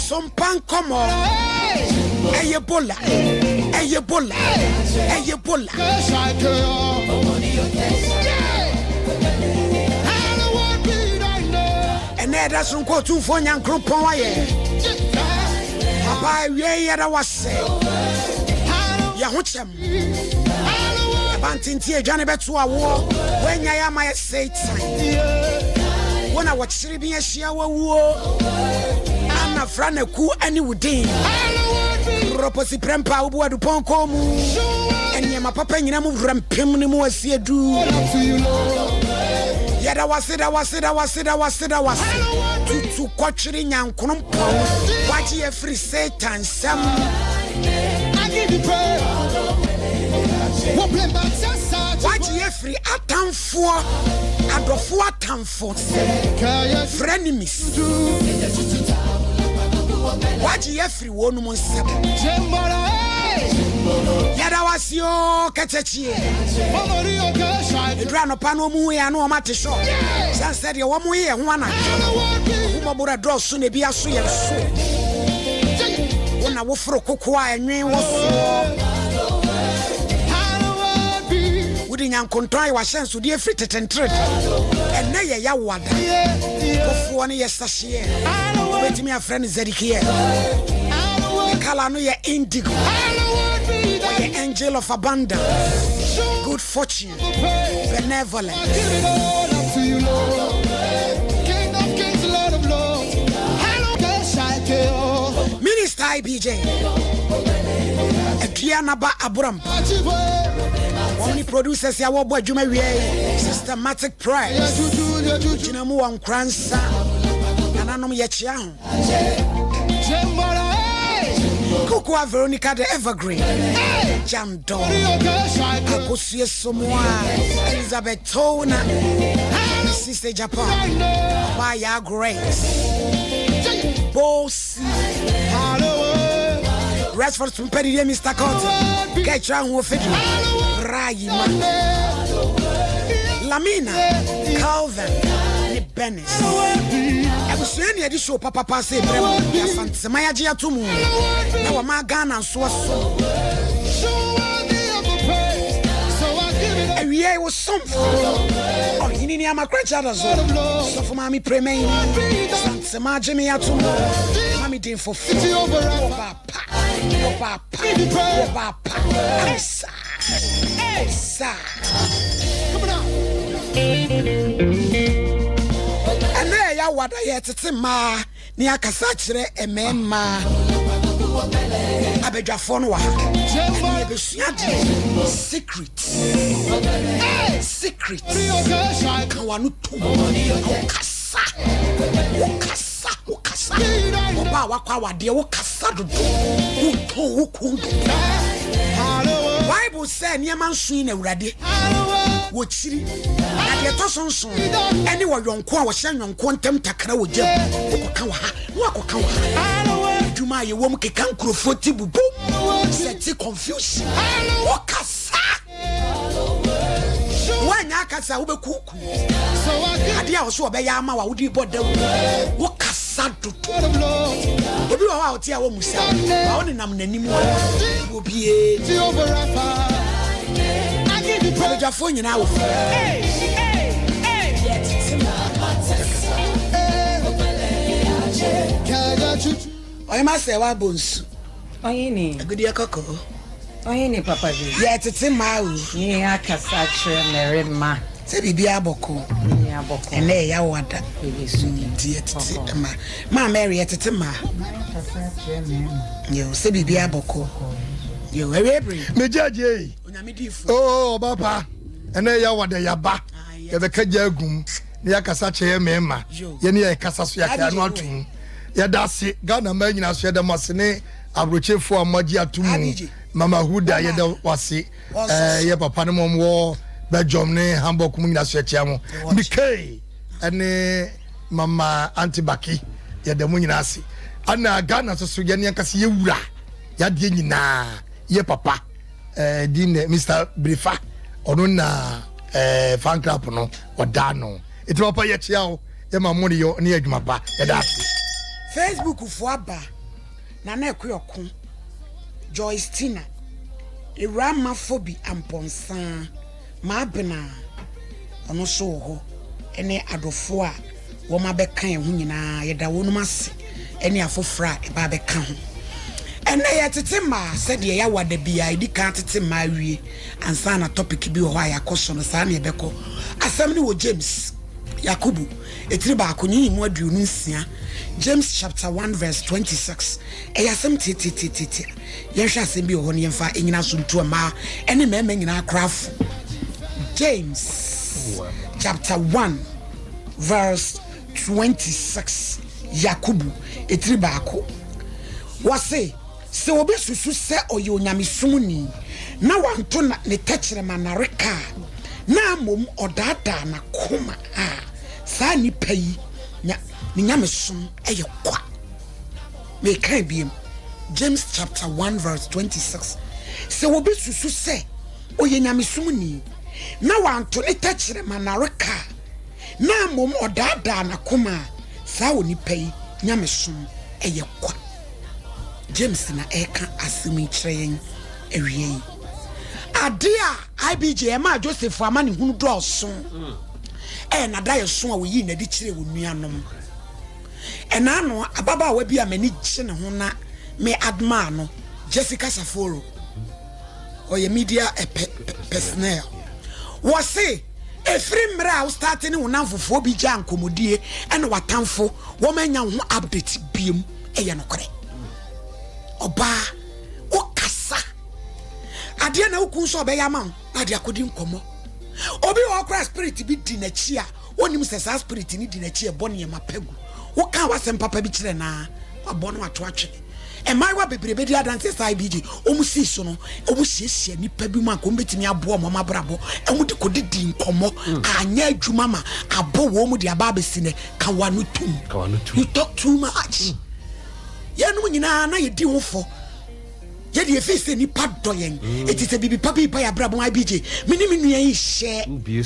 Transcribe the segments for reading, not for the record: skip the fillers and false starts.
Sompa nkɔmɔ. Ɛyɛ bola. Ɛyɛ bola. Ɛyɛ bola. Ɛnɛ ɛda so nkɔ Otumfoɔ Nyankoropɔn ayɛ. Papa awie yɛda wase. Yɛ ho kyɛm. Ɛba ntenten adwa ne bɛto awoɔ. Woanya yɛ ama yɛ Satan. Wo na wɔkyere bi ahyia wawuo. Ana fra na ku ne wo din. Rɔpɔsi prɛmpa a wobu adupɔn kɔn mu. Nneɛma papa nyina mu wura mpem ne mu asie du. Yɛda wase da wase da wase da wase da wase. Tutu kɔtwere nyankonompɔn. Wagye yɛ firi Satan nsam. Wagye yɛ firi atamfoɔ, adɔfoɔ atamfo nsam. Frenemies. Wagye yɛ firi wɔnom nsam. Yɛda wase o kɛtɛkyie. Ɛduru anɔpa no ɔmu hu yɛ ano ɔma te sɔ. Sɛn sɛ deɛ wɔn yɛ ho anadwo. Ahummɔborɔ ɛdɔɔso na ebi aso yɛn so. Wo na woforo koko a ɛnwen wɔ soɔ. Wode nyankontɔn ayɛ w'ahyɛnsodeɛ firi tete nterede. Ɛnnɛ yɛ Yawoada. Kofoɔ no yɛ sahyeɛ. Wobɛtumi afrɛ no Zedekiel. Ne kala no yɛ indigo. Ɔyɛ angel of abundance, good fortune, benevolence. Minister IBJ, Aduanaba Aborampa, wɔn ne producers a wɔbɔ adwuma wie Systematic Press, gyina mu wɔ Nkoransa, nananom yɛkyea ho. Kukua Veronica the Evergreen, Jando, Akosua Somoa, Elizabeth Tona, Sister Japan, Baya Grace, Bosi, Resford Mpɛdidie, Mr. Cotton, Ketra Huofedi, Rayima, Lamina, Calvin, ne Bennis. Abusua ne yɛde show papapa sɛ brɛ mu de Asantema yɛagye ato mu na wɔma Ghana nso aso. Awiei wo somfo ɔhene ni amakrakye ada so sɔfo maame premɛn Asantema agye me ato mu ma me din foforo wɔba pa wɔba pa wɔba pa amsa sa. Ɛnɛ ɛyɛ awada yɛtete mmaa ne akasa kyerɛ mmarima abadwafoɔ no wɔ ha. Ɛne yɛbɛsua deɛ secret secret ka wano tom wokasa wokasa wokasa ɔba a wakɔ awadeɛ wokasa dodo wotɔn wo kun dodo. Bible sɛ nneɛma nson yi na Awurade wɔkyiri, na deɛ ɛtɔ so nson ɛne wɔyɔnko a wɔhyɛ nyɔnko ntam takra wɔ gyam. Wokɔka wɔ ha na wakɔka wɔ ha. Adwuma a yɛwɔ mu keka nkurɔfoɔ ti bobom sɛ ti confusion. Wokasa woanya akasa a wobɛkuku adeɛ a ɔso ɔbɛyɛ ama wa wode bɔ dawu. Wokasa dodo. Obi wɔ hɔ a ɔte a wɔmu sa ma wo nenam n'anim a obie. Abadwafoɔ nyinaa wɔ fie. Ɔyɛma sɛ woabɔ nsu. Ɔhene. Agudeɛ kɔkɔɔ. Ɔhene papa bi. Yɛtete mmaa o. Yɛn akasa kyerɛ mmarima. Sɛ biribiara bɔkɔ. Biribiara bɔkɔ. Ɛnɛ ɛyɛ awada. Biribi so. Nti yɛtete mmaa. Maa Mary yɛtete mmaa. Akasa kyerɛ mmarima. Yo, sɛ biribiara bɔkɔ. Yo, ɛwɛ bere. Megye yi. Onyame diifo. Oo ɔba pa. Ɛnɛ ɛyɛ awada yaba. Yɛbɛka gya agum na yɛakasa kyerɛ mmarima. Yɛne yɛ kasa so yɛaka ano atom. Yɛda ase Ghana mmaa nyinaa so yɛda mo ase ne aburokyefoɔ a moagye ato mu. Mama Huda yɛda wase. Yɛ papa ne mom wɔ Belgium ne Hamburg mu nyinaa so yɛkyea mo. Mikey ɛne Mama Auntie Baki yɛda mo nyinaa ase. Ana Ghana nso so yɛne ankasa yɛwura yadeɛ nyinaa yɛ papa din ne Mr. Brifa ɔno na fan club no ɔda no. Eti papa yɛkyea wo yɛma mo ne yɛ ne adwuma pa yɛda ase. Facebook fo aba. Nana Akuoko, Joyce Tina, Ewuraa Mafobi Amponsah, Maabena, ɔno nso wɔ hɔ, ne adɔfoɔ a wɔn abɛka yɛn ho nyinaa, yɛda wɔnom ase ne afoforɔ a ɛba abɛka ho. Ɛnnɛ yɛtete mmaa sɛdeɛ yɛawa da biara, yɛdi kan tete mmaa wie ansa na topic bi wɔ hɔ a yɛakɔ so no, saa na yɛbɛkɔ. Asɛm no wɔ James, Yakobo, etiri baako, nyiyimu 26, James chapter 1 verse 26. Ɛyɛ asɛm tiatiatiatia. Yɛnhwɛ asɛm bi wɔ hɔ no yɛmfa nnyina so ntu mmaa ne mmarima nyinaa koraa fo. James chapter 1 verse 26, Yakobo etiri baako. Wɔse, sɛ obi susu sɛ ɔyɛ onyamesomni na wanto ne tɛkyerɛma nnareka a, na mmom ɔdaadaa n'akoma a, saa nipa yi nya ne nyamesom yɛ kwa. Mekan biem, James chapter 1 verse 26. Sɛ obi susu sɛ ɔyɛ nyamesomni na wanto ne tɛkyerɛma nnareka a, na mmom ɔdaadaa n'akoma a, saa onipa yi nyamesom yɛ kwa. James na ɛreka asɛm yi kyerɛ yɛn awia yi. Ade a IBJ ɛmaa Joseph amanehunu dɔɔso ɛyɛ n'adaeɛso a oyii n'adi kyerɛɛ wɔn nuanom. Ɛna ano ababaawa bi a m'ani gye ne ho na me admire no, Jessica Saforo, ɔyɛ media personnel. Wɔse ɛfiri mmerɛ a wo starte ne wo namfofoɔ bi gyaa nkɔmmɔdie ɛna w'atamfo wɔn anya wo ho update biem ɛyɛ nokorɛ. Ɔbaa, wokasa adeɛ na wo kun sɛ ɔbɛyɛ ama wo na ade akɔdi nkɔmmɔ. Obi wɔ hɔ koraa spirit bi di n'akyi a ɔnnim sɛ saa spirit no di n'akyi ɛbɔ nneɛma pa gu. Wokaa w'asɛm papa bi kyerɛ no a, wabɔ no ato atwene. Mmaayewa bebree bɛdi adanseɛ sɛ IBG wɔn sii so no, wɔn hyiahyia nnipa bi mu a nka wɔn bɛtumi aboa wɔn abrabɔ, wɔn de kɔdidi nkɔmmɔ, anyɛ adwuma ma abɔ wɔn de aba abɛsi nɛ. Ka w'ano tum. You talk too much. Yɛnom nyinaa na yɛdi ho fɔ. Yɛde yɛfii sɛ nnipa dɔ yɛn. Eti sɛ biribi pa bi ba yɛ abrabɔ mu IBG, me ne me nua yi hyɛ. Mebie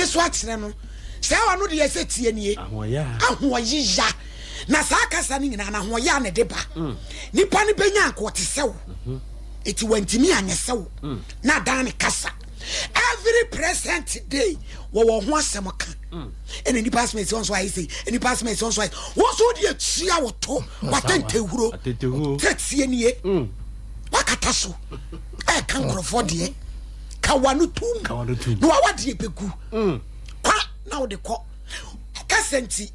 so akyerɛ no. Saa ɔno deɛ sɛ tie nie. Ahoɔyeya. Na saa kasa no nyinaa no ahoɔyɛ a na ɛde ba. Nipa no bɛnya anka ɔte sɛ wo. Eti wantumi anyɛ sɛ wo. Na adan ne kasa. Every present day wɔwɔ ho asɛm ka. Ɛna nipa asɛm esi wɔn so ayɛ sei. Nipa asɛm esi wɔn so ayɛ. Wɔn nso de atua wo to. Watɛntɛhuro. Sɛ tie nie. Wakata so. Ɛka nkurɔfoɔ deɛ. Ka wano tum. Na wawa deɛ bɛgu. Kwa na wode kɔ. Kasa nti.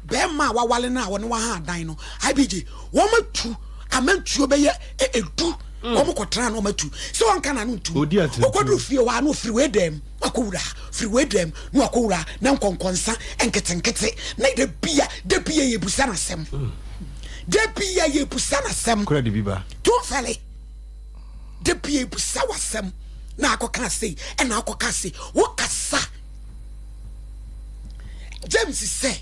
Bɛrima a wawale no a wɔne waha adan no, IBJ, wɔn atu amantuo bɛyɛ edu. Wɔn kɔtena na wɔn atu. Sɛ wɔn ka na no ntum. Ɔkɔduru fie hɔ a na ofiri wei dɛm wakɔ wura ha, firi wei dɛm na wakɔ wura ha, na nkɔnkɔnsa nketenkete. Na da bia, da bia yɛbusa no asɛm. Da bia yɛbusa no asɛm. Kura de bi ba. Tumfɛle. Da bia yɛbusa w'asɛm. Na akɔka sei, ɛna akɔka sei. Wokasa. James sɛ,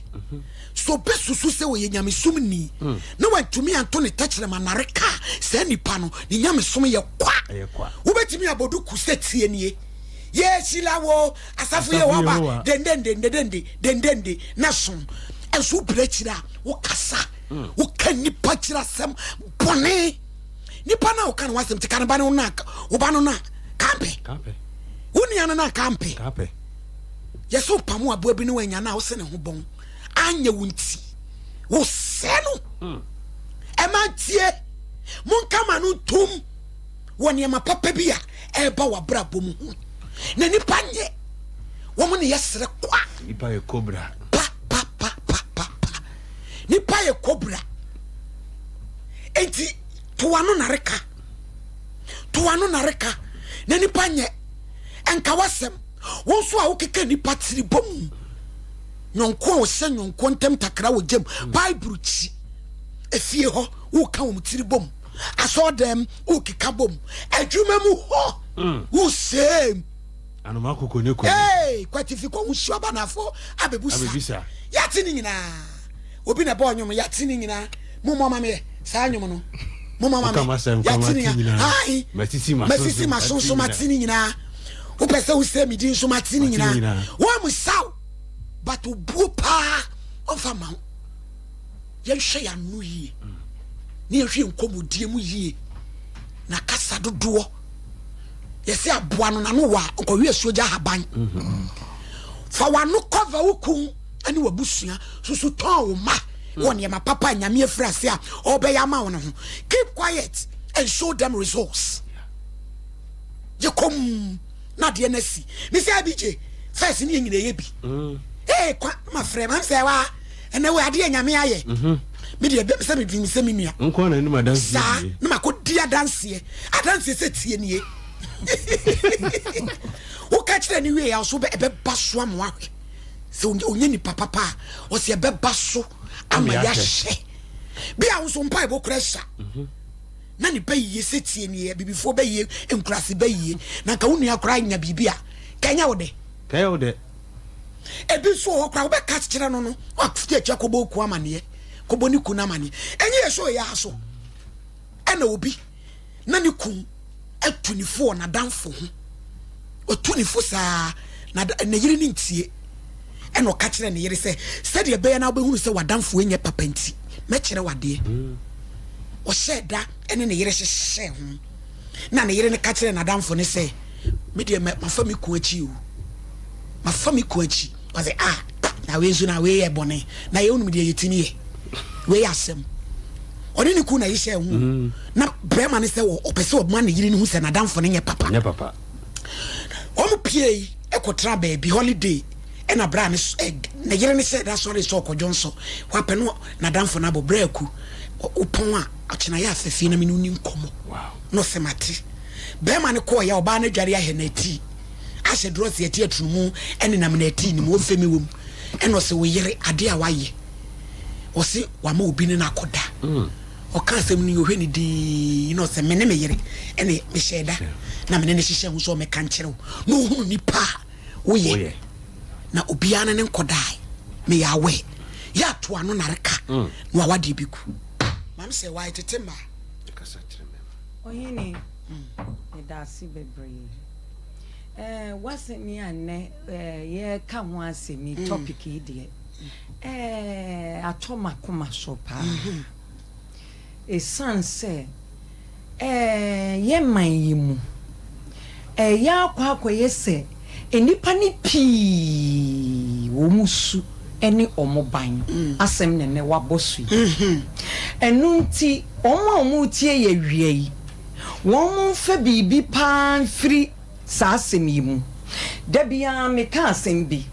sɛ obi susu sɛ ɔyɛ nyamesom ni na wantumi anto ne tɛkyerɛma nnareka a, saa nipa no, ne nyamesom yɛ kwa. Wobɛtumi abɔ duku sɛ tie nie, Yɛhyira wo, asafo Yehowa, dendendendendende, dendende, na som. Ɛnso wobere akyiri a, wokasa, woka nnipa kyiri asɛm bɔne. Nipa no a woka ne ho asɛm te ka ne ba no na wo ba no na kampɛ. Wo nua no na kampɛ. Yɛsɛ wopamo aboa bi ne wanya no a wosɛ ne ho bɔn anyɛ wo nti wosɛ no. Ɛma ntie monka ma no ntom wɔ nneɛma papa bi a ɛreba w'abrabɔ mu ho na nipa nyɛ wɔn ne yɛsrɛ kwa. Nipa yɛ kobra. Pa pa pa pa pa pa. Nipa yɛ kobra. Enti toa no nareka. Toa no nareka na nipa nyɛ nka w'asɛm. Wo nso a wokeka nnipa tiri bɔ mu, nyɔnko a ɔhyɛ nyɔnko ntam takra wɔ gyam, Bible kyi, efie hɔ woka wɔn tiri bɔ mu, asɔɔdɛm wokeka bɔ mu, adwuma mu hɔ wosɛm. Anoma koko ne kone. Ee, kwatifi kɔ ho suo abanafo abɛbusa. Yɛate ne nyinaa. Obi na ɛbɔɔ nnwom no, yɛate ne nyinaa. Mommɔ ma meyɛ saa nnwom no. Mommɔ ma me. Yɛate ne nyinaa. Ae. Masisi m'aso nso mate ne nyinaa. Wopɛ sɛ wosɛ me din nso mate ne nyinaa. Wɔamusa wo, but obuo paa ɔmfa ma wo. Yɛnhwɛ yɛn ano yie. Ne yɛhwɛ nkɔmmɔdie mu yie na kasa dodoɔ yɛsɛ aboa no n'ano wɔ a nkɔwe asuo gya ahaban. Fa w'ano kɔva wo kun ne w'abusua susu tɔn wo ma wɔ nneɛma papa a Nyame afiri ase a ɔbɛyɛ ama wo no ho. Keep quiet and show them results. Yɛ komm na adeɛ no asi. Me sɛ ABJ first ne yɛ nyina yɛ bi. Ee kwa ma frɛ ma sɛ wa ɛnɛ wɔ adeɛ Nyame ayɛ. Me deɛ bɛ sɛ me dwene sɛ me nua. Nko na anim adanseɛ. Saa na ma kɔ di adanseɛ. Adanseɛ sɛ tie nie. Woka kyerɛ ne wie a ɔso bɛ ɛbɛba so ama wahwɛ. Sɛ ɔnyɛ nipa papa a ɔsɛ ɛbɛba so ama yɛahyɛ. Bi a wo nso mpaebɔ kura sa. Na ne bɛyie sɛ tie nie abibifoɔ bɛyie nkurase bɛyie na nka wo nua koraa nya biribi a kɛnyɛ wo dɛ. Kɛnyɛ wo dɛ. Ebi nso wɔ hɔ koraa wobɛka kyerɛ no no wafiti akyi akɔbɔ oku amaneɛ kɔbɔ ne kun amaneɛ ɛnyɛ yɛ so yɛ aso ɛna obi na ne kun atu ne fo wɔ n'adamfo ho ɔtu ne fo saa na ne yere ne ntie ɛna ɔka kyerɛ ne yere sɛ sɛdeɛ ɛbɛyɛ na wobɛhunu sɛ w'adamfo nyɛ papa nti mɛkyerɛ wadeɛ ɔhyɛɛ da ɛne ne yere hyehyɛ ho na ne yere no ka kyerɛ n'adamfo no sɛ me deɛ mafa me kun akyi o mafa me kun akyi ɔsɛ ah na wei nso na wei yɛ bɔne na yɛ wonim deɛ yɛtumi yɛ wei yɛ asɛm ɔne ne kun na yɛhyɛ ho mm. na bɛrima no sɛ ɔpɛ sɛ ɔma ne yere no hu sɛ n'adamfo no nyɛ papa nyɛ papa wɔn pie ɛkɔtra baabi holiday ɛna bra ne ne yere ne sɛ da sɔre sɛ ɔkɔdwo nso wapɛ no n'adamfo no abɔ bra aku wopɔn a ɔkyena yɛ afɛfie na mene woni nkɔmmɔ na ɔsɛ mate bɛrima no kɔɔ yɛ ɔbaa no adware ahɛ n'ati ahyɛ drɔs ati atunumu ɛnenam n'ati ne mu ɔmfɛ mi wɔ mu ɛna ɔsɛ wo yere adeɛ a wayɛ ɔse wama obi ne no akɔda mm. Ɔka asɛm no yi, ɔhwɛ no dinn, na ɔsɛ, Me ne me yere ɛne mehyɛɛ da na me ne no hyehyɛɛ ho sɛ ɔmmɛka nkyerɛ wo na ɔhunu nipa a woyɛ na obiara ne ne nkɔdae. Meyɛ aware. Yɛ ato ano na reka mm. na wawadeɛ bɛgu. Maame sɛ wae tete mmaa. Ɔhene, meda ase bebree. Eh, w'asɛm yi a nnɛ eh, yɛreka ho asɛm yi, mm. topic yi deɛ, eh, atɔ m'akoma so paa. Mm-hmm. Esiane sɛ eh, yɛn man yi mu, ɛyɛ akɔ akɔyɛ sɛ nnipa no pii wɔn su ne wɔn ban mm. asɛm na nnɛ wabɔ so yi. Mm-hmm. Ɛno nti, wɔn a wɔretie yɛ awia yi, wɔmfa biribi paa mfiri saa asɛm yi mu. Da biara meka asɛm bi.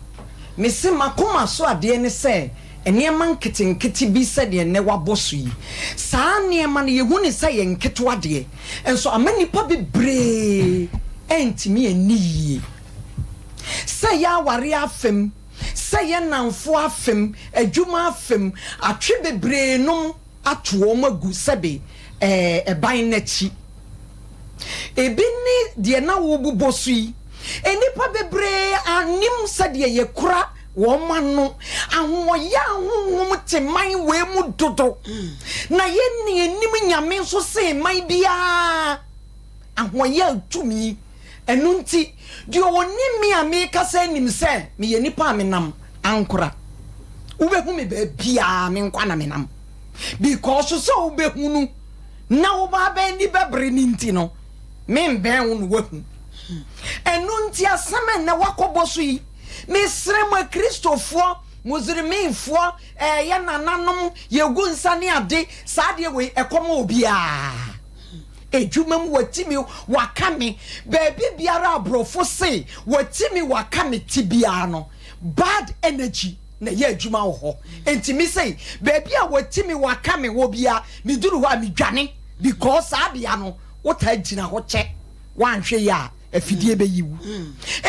Mese m'akoma so adeɛ ne sɛ nneɛma nketenkete bi sɛdeɛ nnɛ wɔabɔ so yi, saa nneɛma no yɛhu no sɛ ɛyɛ nketewa deɛ, nso ama nnipa bebree antumi anni yie. Sɛ ɛyɛ awareɛ afam, sɛ ɛyɛ nnamfoɔ afam, adwuma afam, atwe bebree nom ato wɔn agu sɛbe ɛɛ ban no akyi. Ebi ne deɛ na worebobɔ so yi. Nnipa bebree annim sɛdeɛ yɛkura wɔn ano. Ahoɔyaa honhom te man wei mu dodo. Na yɛn anim Nyame nso sen man biara. Ahoɔyaa tumi. Ɛno nti, deɛ ɔnim me a merekasa nim sɛ meyɛ nipa a menam ankora. Wobɛhu me baabiara, me nkwa na menam. Because sɛ wobɛhunu na wo ba bɛn bɛbere no nti no, membɛn wo na woahu. Ɛno nti asɛm a nnɛ woakɔbɔ so yi, mesrɛ mo Akristofoɔ, Muslimfoɔ, ɛɛ yɛ nananom, yɛgu nsa ne ade, saa adeɛ wei ɛkɔm obiara. Adwuma mu wati me waka me baabi biara aborɔfo se wati me waka me te biara no bad energy na ɛyɛ adwuma wɔ hɔ nti me sei baabi a wati me waka me wɔ biara me duru hɔ a me dwane because saa bea no wotaa gyina hɔ kyɛ wanhwɛ yi a afidie bɛyi wo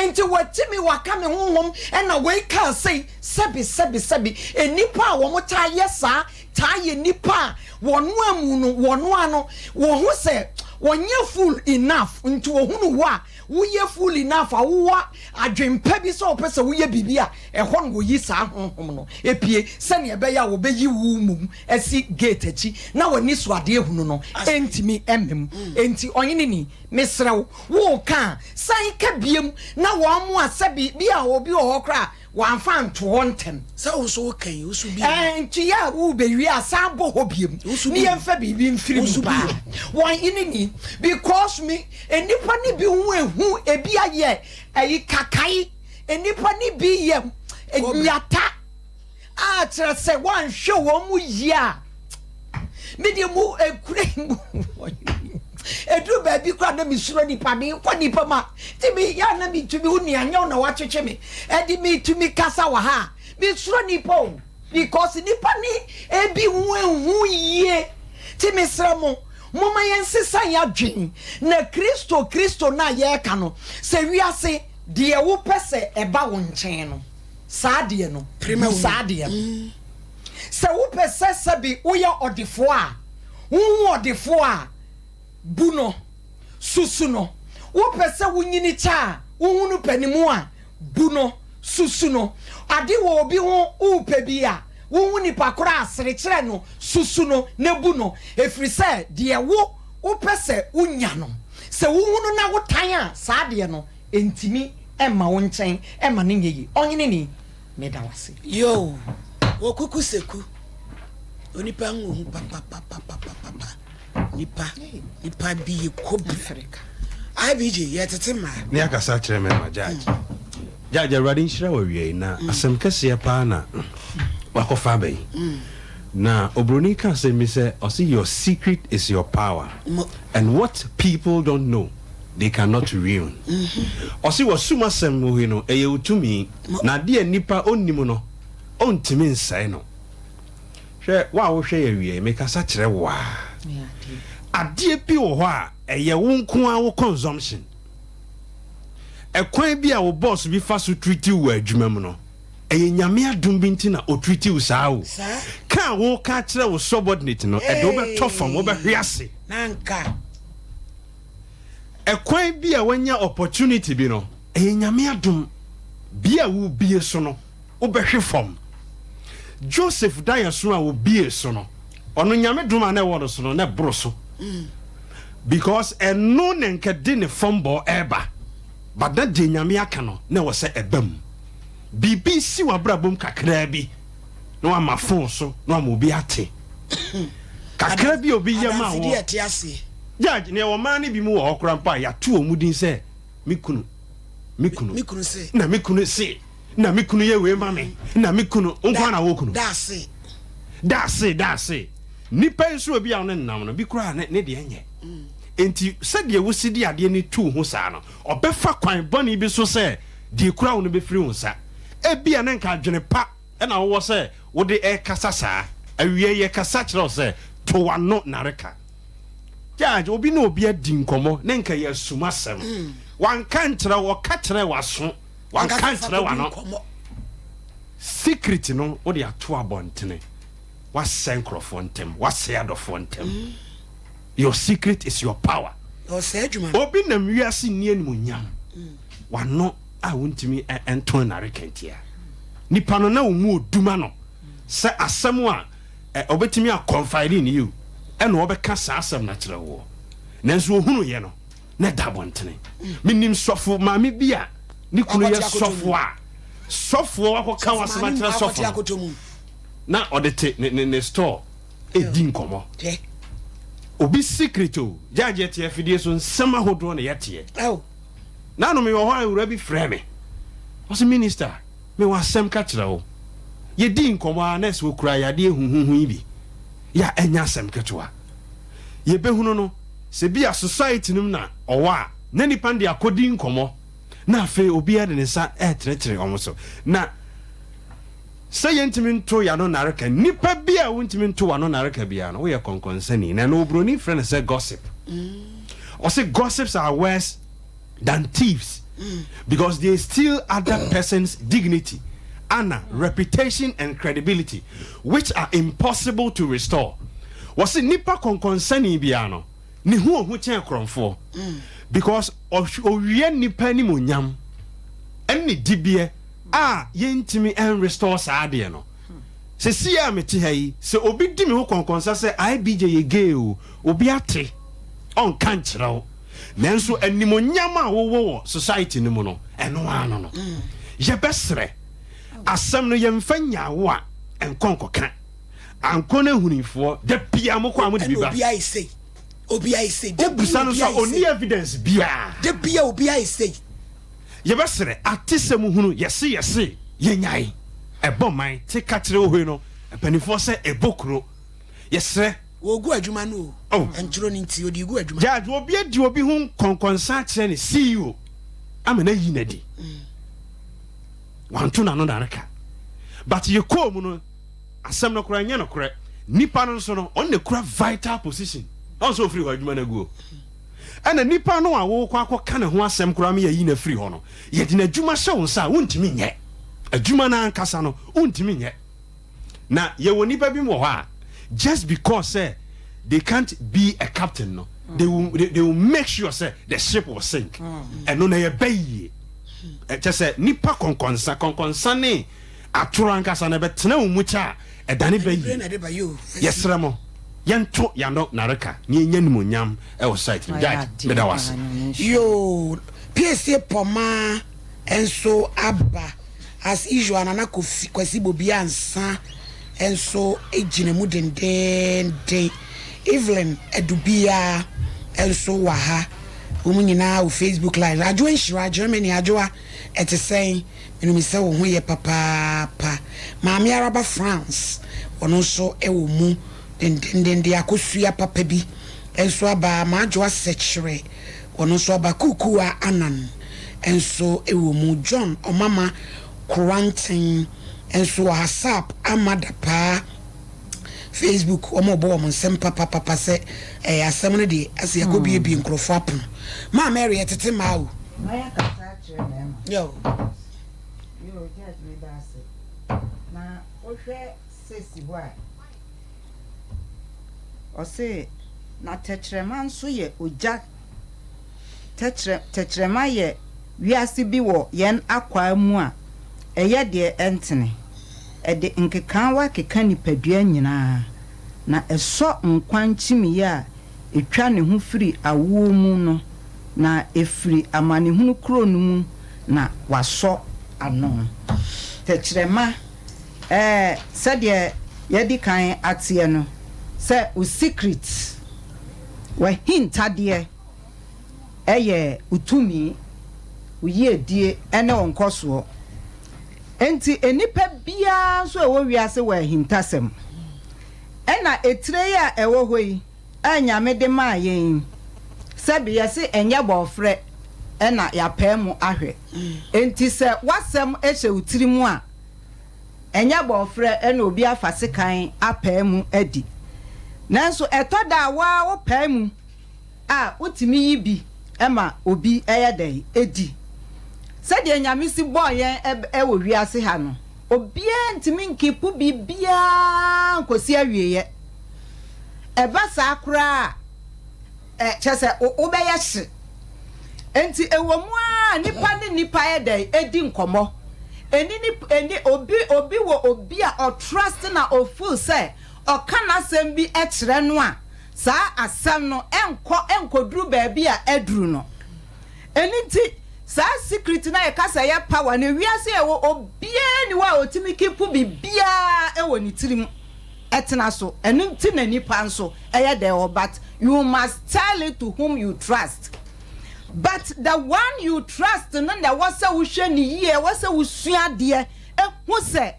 nti wati me waka me honhom ɛna wei kaa sei sɛbi sɛbi sɛbi nnipa a wɔn taa yɛ saa taa yɛ nnipa a wɔn amu no wɔn ano wɔho sɛ wɔnyɛ fool enough nti wɔhunu wo a woyɛ fool enough a wowɔ adwempa bi sɛ wɔpɛ sɛ woyɛ biribi a ɛhɔ no wɔyi saa honhom no epie sɛnea ɛbɛyɛ a wɔbɛyi wo mmom asi gate akyi na w'ani so adeɛ hunu no ɛntumi mmem enti ɔhene ni mesrɛ wo woka a san ka biem na wɔn mo a sɛbi bi a obi wɔ hɔ koraa. Wamfa anto hɔ ntɛm. Sɛ wo nso woka yi, wo so bi. Ɛɛ, nti yɛ a worebɛwie a, san bɔ hɔ biom ne yɛmfa biribi mfiri mu paa. Wɔn ene ni, because me, nnipa no bi ho ehu, ebi ayɛ ɛyi kakae, nnipa no bi yɛ nyata a kyerɛ sɛ woanhwɛ wɔn mu yie a, Me deɛ mu ekura mu eduru baabi koraa na mesuro nipa mekɔ nipa mu a nti me yɛ na metumi wo nua nyɛ wo na watwetwe me ɛde metumi kasa wɔ ha a mesuro nipa o because nipa ne ebi ho ehu yie ti mesrɛ mo moma yɛn sesa yɛn adwen na kristo kristo na yɛreka no sɛ wiase deɛ wopɛ sɛ ɛba wo nkyɛn no saa deɛ no bu saa deɛ no. Mm. Sɛ wopɛ sɛ sɛbe woyɛ ɔdefoɔ a, wohu ɔdefoɔ a, bu no, susu no. Wopɛ sɛ wonyini kyɛ a, wohunu panimu a, bu no, susu no. Ade wɔ obi ho worepɛ bi a, wohu nipa korɔ a, sere kyerɛ no, susu no, na bu no. Ɛfiri sɛ deɛ wo wopɛ sɛ wonya no, sɛ wohunu na wotan a, saa adeɛ no, ɛntumi mma wo nkyɛn mma no nyɛ yie. Ɔhene ni. Meda wo ase. Yoo okuku seku onipa ho ohu papapapapapa nipa nipa bi yɛ kobi IBJ yɛ tete maa. Ne akasa kyerɛ me ma judge. Judge awurade nhyira wo awia yi na asɛm kɛseɛ paa na wakɔfa aba yi. Na obroni ka asɛm bi sɛ ɔse your secret is your power and what people don't know they cannot ruin. Ɔse wasum asɛm wɔ yi no ɛyɛ wo tumi na adeɛ a nipa ɔnnim no ɔntumi nsɛe no. Hwɛ wo a wohwɛ yɛ awia yi mekasa kyerɛ wo a adeɛ bi wɔ hɔ a ɛyɛ wo nko ara wo consumption. Ɛkwan bi a wo boss bi fa so treat wo wɔ adwuma mu no ɛyɛ Nyame adom bi nti na ɔtreat wo saa o. Ka a woka akyerɛ wo subordinate no ɛde wobɛtɔ fam wobɛhwe ase. Ɛkwan bi a wanya opportunity bi no, ɛyɛ Nyame adom. Bie a wobie so no, wobɛhwe fam. Joseph daeɛso a obie so no, ɔno Nyame dom a na ɛwɔ no so no, na ɛboro so. Because ɛno na nka de ne fambɔ ɛreba. But na deɛ Nyame aka no, na ɛwɔ sɛ ɛba mu. Biribi si w'abrabɔ mu kakraa bi, na wama phone so, na wama obi ate. Kakra bi a obi yɛ ma wɔ. Judge, nea ɛwɔ mmaa no bi mu wɔ hɔ koraa mpo a yɛato wɔn din sɛ me kunu, me kunu, na me kunu se, na me kunu yɛ wei ma me, na me kunu, wo nko ara na wɔ kunu. Daase. Daase, daase. Nipa yi nso ebi a ɔne nenam no, bi koraa ne ne deɛ nyɛ. Enti sɛdeɛ wosi de adeɛ no tu wo ho saa no, ɔbɛfa kwan bɔne bi so sɛ deɛ ekura wo no bɛfiri wo nsa. Ebia na nka adwene pa na wowɔ sɛ wode rekasa saa. Awiei yɛkasa kyerɛ wo sɛ to w'ano nareka. Judge, obi ne obi adi nkɔmmɔ ne nka yɛ asum asɛm. Wanka nkyerɛ wo, ɔka kyerɛɛ w'aso, wanka nkyerɛ w'ano. Secret no wode ato abɔntene, woasɛe nkurɔfoɔ ntam, woasɛe adɔfoɔ ntam. Your secret is your power. Obi nam wiase nni animuonyam, w'ano a wontumi nto nnareka ntia. Nipa no na wo mu oduma no sɛ asɛm a ɛ, ɔbɛtumi a confide in you, ɛna ɔbɛka saa asɛm no akyerɛ woɔ. Nanso ɔhunuiɛ no, na ɛda abɔntene. Menim sɔfo maame bi a ne kunu yɛ sɔfo a, sɔfoɔ akɔka w'asɛm akyerɛ sɔfo no, na ɔde te ne, ne, ne store ɛdi nkɔmmɔ. Obi secret o, gyagye ɛte afidie so nsɛm ahodoɔ na yɛteɛ. Nanom mewɔ hɔ a awura bi frɛ me, ɔse minister, Mewɔ asɛm ka kyerɛ wo. Yɛdii nkɔmmɔ ara na ɛsɛ ɔkura yadeɛ huhuhu yi bi. Yɛ a ɛnyɛ asɛm ketewa. Yɛbɛhunu no, sɛ bi a society no mu na ɔwɔ a, na nnipa no de akɔdi nkɔmmɔ, na afei obiara de ne nsa retenetene wɔn so. Na sɛ yɛntumi nto yɛn ano nnareka, nnipa bi a wontumi nto w'ano nnareka biara no, woyɛ kɔnkɔnsani. Na ɛno oburoni frɛ no sɛ gossip. Ɔse gossips are worse than thieves because they steal other person's dignity, honor, reputation and credibility which are impossible to restore. Wɔse nipa kɔnkɔnsani biara no, ne ho ohu kyɛn korɔmfoɔ because ɔwia nipa animonyam ɛne ne dibeɛ a yɛntumi ɛnrestore saa adeɛ no. Sesie a mete ha yi, sɛ obi di me ho kɔnkɔnsa sɛ IBJ yɛ gay o, obi ate, ɔnka nkyerɛ wo. Nanso animuonyam a wowɔ wɔ society no mu no, ɛno ara no no. Yɛbɛsrɛ. Asɛm no yɛmfa nyaa wo a, nkɔ nkɔka. Ankɔ no ahunifoɔ, da biara mokɔ a mode bi Ɛna ba. obi ayɛ sei. Obi ayɛ sei. Da Wobisa biara no obi nso a, ayɛ ɔnni sei. evidence biara. Da biara obi ayɛ sei. Yɛbɛsrɛ, atesɛm hunu, yɛse yɛse, yɛnyae. Ɛbɔ man, te ka kyerɛ ohoe no, mpanimfoɔ sɛ ɛbɔ kuro. Yɛsrɛ. Wɔregu adwuma no o. Oh. Ntoro no nti, ɔde regu adwuma. Judge, obi adi obi ho nkɔnkɔnsa akyerɛ ne CEO ama no ayi no adi. Wanto n'ano nareka. But yɛkɔɔ mu no, asɛm no koraa ɛnyɛ nokorɛ. Nipa no nso no, ɔno na ɛkura vital position. Ɔn sɛ ɔfiri hɔ adwuma no agu o. Ɛna nipa no a wokɔ akɔka ne ho asɛm koraa ma yɛayi no afiri hɔ no, yɛde n'adwuma hyɛ wo nsa a, wontumi nyɛ. Adwuma no ankasa no, wontumi nyɛ. Na yɛwɔ nnipa bi wɔ hɔ a just because sɛ they can't be a captain no, they will, they, they will make sure sɛ the ship will sink. Ɛno na ɛyɛ bɛ yie. Kyɛ sɛ nipa kɔnkɔnsa, kɔnkɔnsa ne atoro ankasa no ɛbɛtena wo mu kyɛ a ɛdane bɛ yie. Yɛsrɛ mo, yɛnto yano nareka na yɛnya nimonyam ɛwɔ site no. Judge, meda wo ase. Yoo, piesie pɔmaa nso aba. As usual Nana Kofi Kwasi Bobi Ansah nso gyina mu dendeenden. Evelyn Adubia nso wɔ ha. Wɔn nyinaa wɔ Facebook live. Adwoa Nhyira, Germany, Adwoa, ɛte sɛn? Menim sɛ wo ho yɛ papaapa. Maame Araba France, ɔno nso wɔ mu dendeenden. Akosua papa bi nso aba. Maadwoa Sɛkyerɛ, ɔno nso aba. Kukuwa Anan nso wɔ mu. John Ɔmama Koranten nso wɔ ha. Sap Ama Dapaa Facebook wɔn rebɔ wɔn nsam papapapa sɛ ɛyɛ asɛm no deɛ asɛ yɛkɔ biebie nkurɔfoɔ apono. Maa Mary yɛtete mmaa o. Mayɛ kasa akyerɛ mmarima. Yo. Yo, Judge meda ase. Na wohwɛ sesi hɔ a. Ɔse, Na tɛkyerɛma nso yɛ ogya tɛkyerɛ tɛkyerɛma yɛ wiase bi wɔ yɛn akwaa mu a ɛyɛ deɛ ɛntene. Ɛde nkekaawa keka nipadua nyinaa, na ɛsɔ nkwa nkyimiiɛ a ɛtwa ne ho firi awoɔ mu no, na ɛfiri amanehunu kuro no mu na wɔasɔ ano. Tɛkyerɛma Ɛɛ, sɛdeɛ yɛadi kan ateɛ no, sɛ wo secret, w'ahintadeɛ, yɛ wo tumi, wo yiedie ne wo nkɔsoɔ. Enti nnipa biara nso a ɛwɔ wiase wɔ ahintasɛm. Ɛna etire yi a ɛwɔ hɔ yi a Nyame de maa yɛn yi, sɛbe yɛse ɛnyɛ bɔɔfrɛ na yɛapae mu ahwɛ. Enti sɛ w'asɛm hyɛ wo tiri mu a, Ɛnyɛ bɔɔfrɛ na obi afa sekan apae mu adi. Nanso ɛtɔ da a wo ara wopae mu a, wotumi yi bi ma obi yɛ dɛn? Di. Sɛdeɛ Nyame si bɔɔ yɛn wɔ wiase ha no, obiara ntumi nkipu biribiara nkɔsi awieɛ. Ɛba saa koraa a, ɛ, kyerɛ sɛ, wo, wobɛyɛ hye. Enti ɛwɔ mu ara a nnipa ne nnipa yɛ dɛn? Ɛdi nkɔmmɔ. Ɛni nip, ɛni, obi, obi wɔ obi a ɔtrust na ɔfeel sɛ ɔka n'asɛm bi kyerɛ no a, saa asɛm no ɛnkɔ ɛnkɔduru baabi a aduru no. Ɛno nti, saa secret no a yɛka sɛ ɛyɛ power no, wiase a ɛwɔ, obiara nni hɔ a ɔtumi keep biribiara wɔ ne tirim. tena so ɛno nti na nipa nso ɛyɛ dɛ hɔ but you must tell it to whom you trust but the one you trust no na ɛwɔ sɛ wohwɛ ne yie ɛwɔ sɛ wosua adeɛ ehu sɛ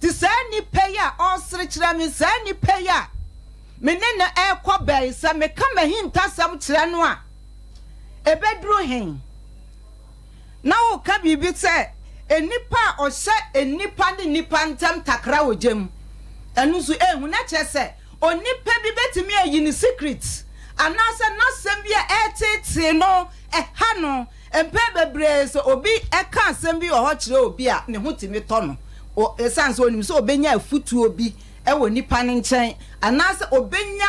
te saa nipa yi a ɔresere kyerɛ me saa nipa yi a me ne no ɛrekɔ bɛn sɛ meka m'ahintasɛm kyerɛ no a ebeduru hen. Na woka biribi sɛ nnipa a ɔhyɛ nnipa ne nnipa ntam takra wɔ gya mu. Ɛno nso ehu. Na kyerɛ sɛ onipa bi betumi ayi ne secret anaasɛ n'asɛm bi a ɛreteetee no, ɛha no. Mpɛn bebree sɛ obi ka asɛm bi wɔ hɔ kyerɛ obi a, ne ho tumi tɔ no esiane sɛ onim sɛ obenya afotuo bi wɔ nipa no nkyɛn anaasɛ obenya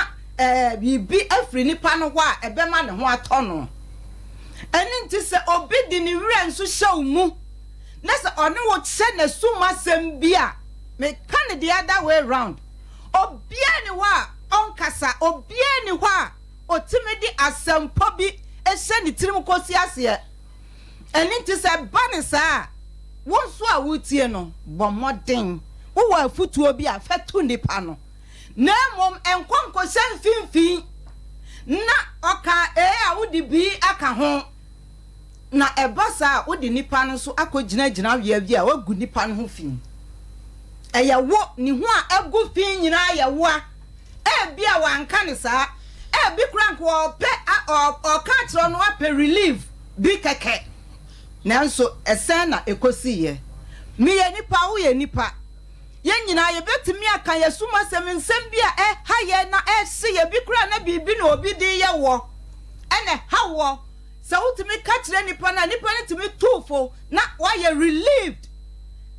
biribi afiri nipa no hɔ a ɛbɛma ne ho atɔ no. Ɛno nti sɛ obi de ne werɛ nso hyɛ wo mu na sɛ ɔne wo kyɛ n'asumasɛm bi a, meka no the other way round, obiara nni hɔ a ɔnkasa, obiara nni hɔ a ɔtumi de asɛmpɔ bi hyɛ ne tirim kɔsi aseɛ. Ɛno nti sɛ ɛba no saa a, Wo nso a woretie no, bɔ mmɔden, wowɔ afotuo bi a, fa tu nnipa no, na mmom nkɔ nkɔhyɛ mfimfini na ɔkaa A a wode B aka ho. Na ɛba saa a, wode nnipa no nso akɔgyina gyinabea bi a woagu nnipa no ho fi. Ɛyɛ wo, ne ho a agu fi nyinaa yɛ woa. Ebia wanka no saa. Ebi koraa nka ɔpɛ ɔka akyerɛ no apɛ relief bi kɛkɛ. Nanso ɛsɛn na ɛkɔsiiɛ. Meyɛ nipa, woyɛ nipa. Yɛn nyinaa yɛbɛtumi aka yɛn sum asɛm, nsɛm bi a ɛha yɛn na ɛhye yɛn, bi koraa na biribi na obi de reyɛ woɔ ɛna ɛha woɔ. Sɛ wotumi ka kyerɛ nipa no a, nipa no tumi tu wo fo na woayɛ relieved.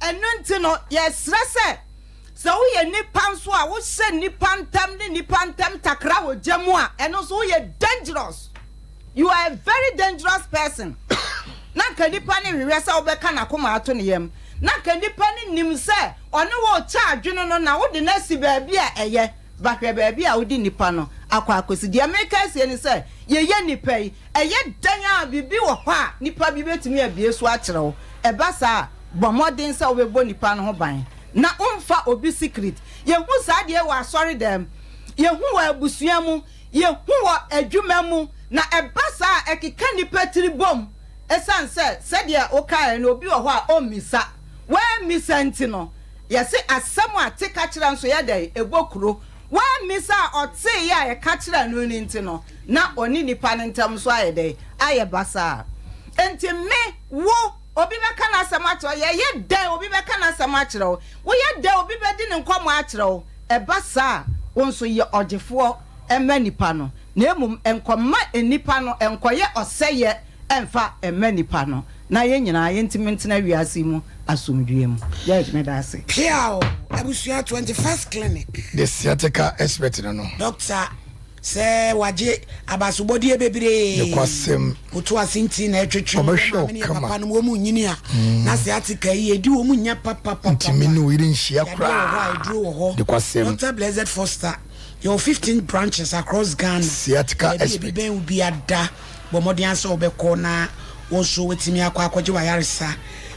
Ɛno nti no, yɛsrɛ sɛ, sɛ woyɛ nipa nso a wohyɛ nnipa ntam ne nnipa ntam takra wɔ gya mu a, ɛno nso woyɛ dangerous. You are a very dangerous person. Na nka nipa no hwehwɛ sɛ wobɛka n'akoma ato ne yam. Na nka nipa no nim sɛ ɔne wo rekyɛ adwene no na wode no asi baabi a ɛyɛ. Ba hwɛ baabi a wode nipa no akɔ akɔsi. Deɛ mereka asie ne sɛ, yɛyɛ nnipa yi, ɛyɛ dɛn ara biribi wɔ hɔ a nipa bi bɛtumi abue so akyerɛ wo. Ɛba saa a, bɔ mmɔden sɛ wobɛbɔ nipa no ho ban na womfa obi secret. Yɛhu saa adeɛ yi wɔ asɔredɛm, yɛhu wɔ abusua mu, Yehu wɔ adwuma mu, na ɛba saa a, ɛkeka nnipa tiri bom. Esiane sɛ, sɛdeɛ wokaeɛ no, obi wɔ hɔ a ɔmmisa. Wammisa nti no, yɛse asɛm a te ka kyerɛ nso yɛ dɛn? Ɛbɔ kuro. Wammisa a ɔteeɛ a yɛka kyerɛɛ no no nti no, na ɔne nnipa no ntam nso ayɛ dɛn? Ayɛ basaa. Enti me, wo, obi bɛka n'asɛm akyerɛ wo. Yɛyɛ dɛn obi bɛka n'asɛm akyerɛ wo? Woyɛ dɛn obi bɛdi ne nkɔmmɔ akyerɛ wo? Ɛba saa a, wo nso yɛ ɔgyefoɔ ma nnipa no, na mmom nkɔma nnipa no nkɔyɛ ɔsɛeɛ mfa mma nnipa no, na yɛn nyinaa yɛntumi ntena wiase yi mu asomdwoeɛ mu. Judge, meda ase. Peaw abusua 21st clinic. The sciatica expert no no. Doctor Sɛ wagye abasobɔdeɛ bebree. Nokwasɛm. Woto ase nti na ɛtwetwe. Ɔbɛhwɛ wo Maame ne yɛ kama. papa nom wɔn nyini a na sciatica yi ɛdi wɔn nya papapapa. Ntumi ne wo yere nhyia Yadeɛ wɔ hɔ a koraa. aduro wɔ hɔ. Nokwasɛm. Doctor Blessed Foster yɛwɔ 15 branches across Ghana. Sciatica Baabi a ebi expert. bɛn wo biara da bɔ mmɔden ara sɛ wobɛkɔ na wo nso woatumi akɔ akɔgye w'ayaresa.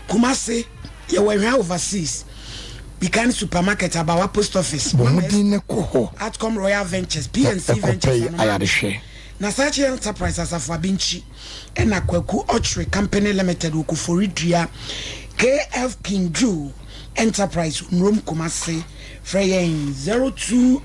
Kumasi yɛwɔ Ahwea Overseas. Bikan Supermarket, Abawa Post Office, Bɔ Mama mmɔden Esther, na kɔ hɔ Atcom Royal Ventures, na PNC kɔpɛ Ventures, Anomankye, ayarehwɛ. Nasachi Enterprise, Asafo Abinkyi, ɛna Kwaku Ɔkyere Company Limited wɔ Koforidua, KF Kinju Enterprise, Nrom, Kumasi. Frɛ yɛn 02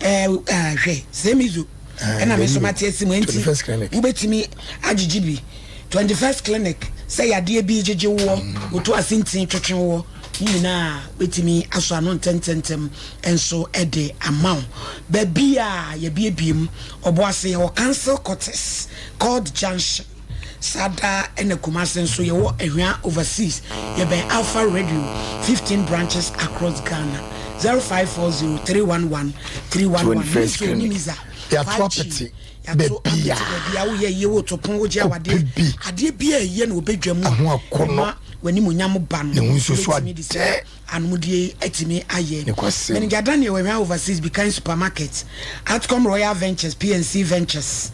eh, ah, hwɛ, Semizo, ɛna me nso mate asi mu, enti 21st Clinic. wobɛtumi agyegye bi. 21st Clinic, sɛ yadeɛ bi regyegye woɔ, woto ase ntin twetwe woɔ, ne nyinaa bɛtumi asɔ ano ntɛntɛntɛm nso de ama wo. Baabi a yɛbiebie mu, Ɔboase yɛwɔ Council Quarters, Court Junction, saa daa ɛna Kumase nso yɛwɔ Ahwea Overseas, yɛbɛn Alpha Radio, 15 branches across Ghana, 0540 311 311, 21st Mizo ne Clinic, Miza, yɛato 5G. apete. Yɛato baabi apete a baabi a woyɛ yie, woto pon, wogye awadeɛ. Wopɛ bi. Adeɛ bi a ɛyɛ na wɔbɛdwa mu a Ɛho akɔnnɔ. ɛma w'animuonyam ba no, Ne ho nso so wobɛtumi de saa adɛ. anomdeɛ yi atumi ayɛ. Nokwasɛm. Manager Daniel wɔ Hwan Overseas Bikan Supermarket, Atcom Royal Ventures, PNC Ventures,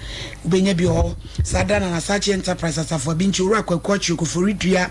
wobɛnya bi wɔ hɔ. Saa da na Nasachi Enterprise, Asafo Abinkyi, Owura Kwaku Akyire, Koforidua,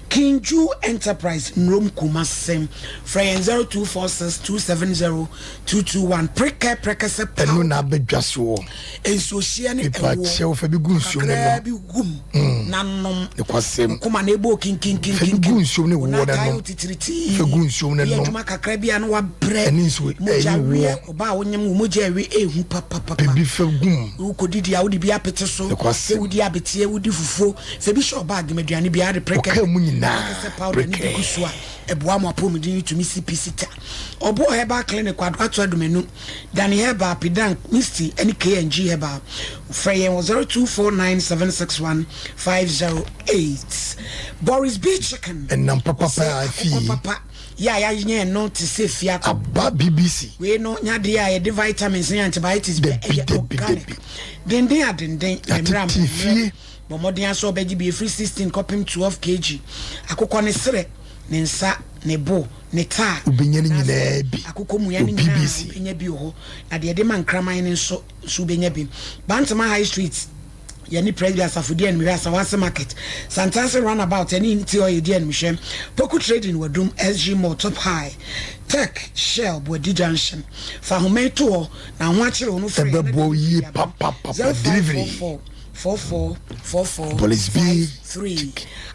Kinju Enterprise, Nrom, Kumase. Frɛ yɛn 0246 270 221 Prekɛ prɛkɛsɛ Ɛno powder. na abɛ dwa soɔ. Nsuohyeɛ ne Mepa ɛwoɔ. kyɛw fa bi gu nsuom ne Kakraa nom. bi gu mu na nom. Nokwasɛm. Wo koma na ɛbɔ kinkinkinkinkin. Fa bi gu nsuom ne Wo woɔ nan na taa yɛ nom. wo titiritii. Fa gu nsuom ne Woyɛ nom. adwuma kakra bi a na wabrɛ. Ɛne nsuo Mogya ɛne weɛ. woɔ. Ɔbaa a wonyem wo mogya ɛwe ɛhu papapapa. Pɛ bi fa gu mu. Wokɔdidi a wode bi apete so. Nokwasɛm. Sɛ wodi abeteɛ, wodi fufuo. Fa bi hyɛ ɔbag mu aduane biara de prɛkɛ. Ɔkaa mu nyinaa Prɛkɛsɛ powder ne bi gu prɛkɛɛ. so a ɛboa ma apɔmuden no tumi si pi si ta. Ɔboɔ Herbal Clinic, Kwado Ato Adomenu, Danny Herbal, Pidank, Misty ne KNG Herbal. Frɛ yɛn wɔ 0249761508. Boris B Chicken, Ɛnam papapa ɔsɛ a akokɔ fie. papa yɛ a yɛayɛn no te sɛ fie akokɔ. Aba BBC. Wei no nyɛ adeɛ a yɛde vitamins ne antibiotics bɛ, Dabi, ɛyɛ dabi, organic. dabi. Denden a denden, mmerɛ a Yɛatete mmerɛ. fie. Bɔ mmɔden ara sɛ wobɛgye bi ɛfiri 16 kɔpem 12 kg. Akokɔ ne serɛ, ne nsa, ne bo. ne ta a, Wobɛnya ne anaasɛ nyinaa bi akokɔ mua wɔ no nyinaa BBC. wobɛnya bi wɔ hɔ. Na deɛ yɛde ma nkraman no nso, nso wobɛnya bi. Bantama High Street, Yɛne Presby Asafo di animhwɛ, Asawase Market, Santase Runabout ɛne Unity Oil di animhwɛ, Poku Trading Wadum, SG Mall, Top High, Tech, Shell, Boadi Junction. Fa ahoma yi to hɔ na ho akyere wo no frɛ yɛn na Ɛbɛboa wo delivery yie aba. papapapa. Delivery. 0544 44 44 Police bi 53.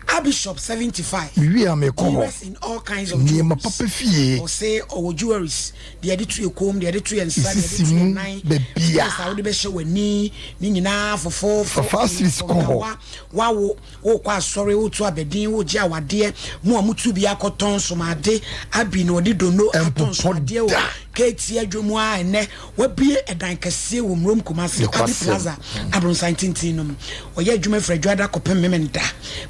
Abishop 75. Mewie a mekɔ hɔ. Dealers in all kinds of Nneɛma jewelries. papa fie. Ɔse ɔwɔ jewelries deɛ yɛde to yɛ kɔn mu, deɛ yɛde to yɛ nsa, deɛ yɛde Esisi to yɛ mu nan, baabiara. spɛs a wode bɛhyɛ w'ani ne nyinaa fofofo. Fafa series kɔ hɔ. Wawo wokɔ asɔre wotu abɛdin wogye awadeɛ mo a motu bi akɔtɔn nsomade abi na ɔde dono atɔn Ɛmpopɔ nsomadeɛ wɔ da. keeti adwom a ɛnɛ wabie ɛdan kɛseɛ wɔ Murom Kumase Nokwasɛm. Abi Plaza abronsan tenten no mu. Ɔyɛ adwuma firi Adwoada kɔpem Memenda.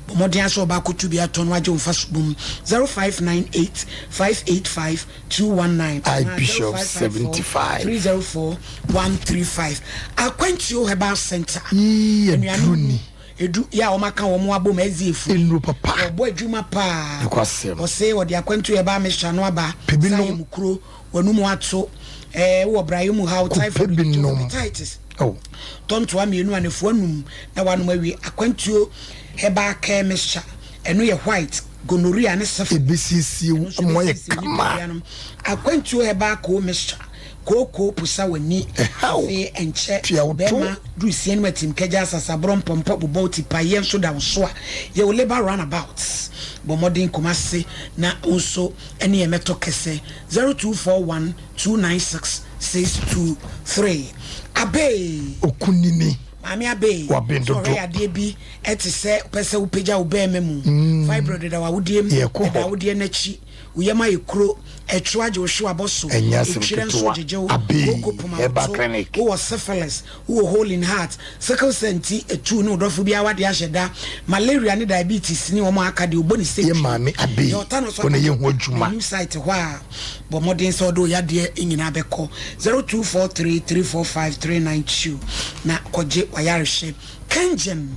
Bɔ mmɔden ara sɛ ɔba akɔtu bi atɔn na wagye wo mfaso bom. 0598 585 219 I anaa Bishop 0554 75. 304 135. Akwantuo Herbal Center. Yii, Anuanom aduru ni. Edu yɛ a wɔaka wɔn abom ɛdze efu. Nnuro papa. Wɔbɔ adwuma paa. Nokwasɛm. Ɔse wɔde akwantuo herbal mixture no aba. Pɛ bi Saa nom. yɛ mu kuro, w'anum ato, ɛɛ wowɔ brayɛ mu haw, Kɔpɛ typhoid, bi nom. hepatitis. Oh. Tɔ ntoa mmienu anafua num na wanom awie. Akwantuo herbal care mixture, ɛno yɛ white, gonorrhea ne syphilis. Ebesiesie wo Ɛno nso ama woayɛ ebesiesie wo kama. nipadua no. Akwantuo herbal coal mixture, kooko pusa w'ani, Ɛhaw. afei ɛnkyɛ Tua wo to. bɛrima duru sie no atim kagya asasaborɔ mpɔmpɔ bobɔ wo ti pa yɛ nso da wo so a yɛwɔ labour runabout bɔ mmɔden Kumasi na wo nso ɛne yɛn mɛtɔ kɛsɛ 0241 296 623 Abee. Okunini. Maame Abee, Waben sɛ dodo. ɔhwɛ yadeɛ bi ɛte sɛ wopɛ sɛ wopagya wo bɛɛma mu, fibroid da w'awodeɛ mu, Yɛkɔ ɛda hɔ. awodeɛ no akyi, wo yam ayɛ kuro, ɛtwo agye wo hyew abɔ so, Ɛnyɛ asɛm etwerɛ nso ketewa. gyegye wo, Abee, kooko poma wo Herbal to, Clinic. wowɔ syphilis, wowɔ hole in heart, sickle cell nti etu ne wo dɔfo biara w'adeɛ ahyɛ da, malaria ne diabetes ne wɔn a aka deɛ wobɔ ne sɛ Yɛ twi. maame Abee, Deɛ ɔta no so wo na aka yɛ ho adwuma. new site hɔ a, bɔ mmɔden sɛ wode wo yadeɛ nyinaa bɛkɔ 0243 345 392 na kɔgye w'ayarehwɛ. Kengen,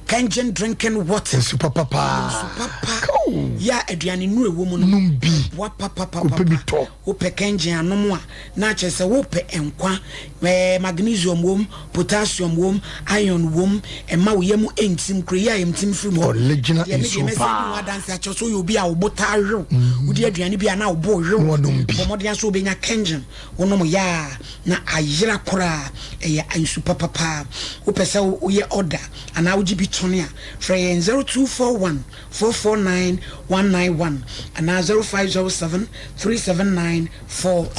Kengen drinking water. Nsu papa paa. Nsu papa. Koo. Yɛ a aduane nnuro ɛwɔ mu no. Nom bi. Boa papa papa. Kɔpɛ bi tɔ. Wopɛ Kengen anom a, na kyerɛ sɛ wopɛ nkwa. Ɛɛ magnesium wom, potassium wom, iron wom, ɛma wo yam ntim kuro yi a yam tim firi mu hɔ. Original Deɛ me deɛ nsuo mɛsɛ di ho paa. adanse akyerɛ sɛ woyɛ obi a wo bo taa wew. Wodi aduane bi a na wo bo wew. Na wanom bi. Bɔ mmɔden ara sɛ wobɛnya Kengen. Wonom yɛ a na ayera koraa. Ɛyɛ nsu papa paa. Wopɛ sɛ woyɛ order anaa wogye bi tɔne a, frɛ yɛn 0241 449 191 anaa 0507 379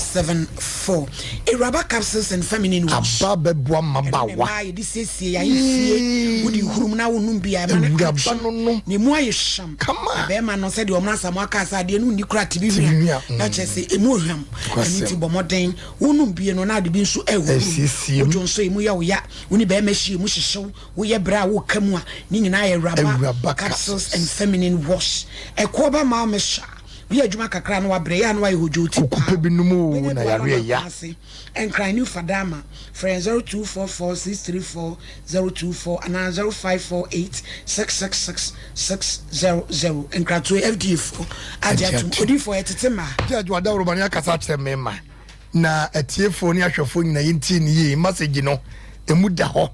474. Awuraba capsules and feminine wash. Aba bɛboa mmabaawa. Ɛno na mmaa yɛde siesie yɛn ahemfie. Wode hurum na wonom bi a ɛma no Awuraba atwe. no no. Na emu ayɛ hwam. Kama. Na bɛrima no sɛdeɛ ɔmo Asamoah kaa sɛ adeɛ no nni koraa te bi Te bi hwam. hwam. Na kyerɛ sɛ emu ohwam. Ɛno Nokwasɛm. nti bɔ mmɔden wonom bie no na ade bi nso ɛhurum. Ɛsiesie mu. Wodwo nso emu yɛ wo ya. Wo ne bɛrima hyia emu hyehyew. Woyɛ berɛ a woka mu a ne nyinaa yɛ Awuraba Awuraba capsules capsules. and feminine wash. Ɛkoɔ ba maa me sha. Woyɛ adwuma kakra na wabrɛ yɛ a na wayɛ hodwoo ti Koko paa. pɛ bi nom oo Wobɛnya na bi wɔ yareɛ Alaba ya. Kumasi, Nkran New Fadama. Frɛ yɛn 0244 634 024 anaa 0548 666 600. Nkratoɔ FDA foɔ agye Agye atom. atom. Odiyifoɔ yɛtete mmaa. Judge Wadawuruma ne akasa akyerɛ mmarima na atiefoɔ ne ahwɛfoɔ nyinaa yɛntie ne yie message no emu da hɔ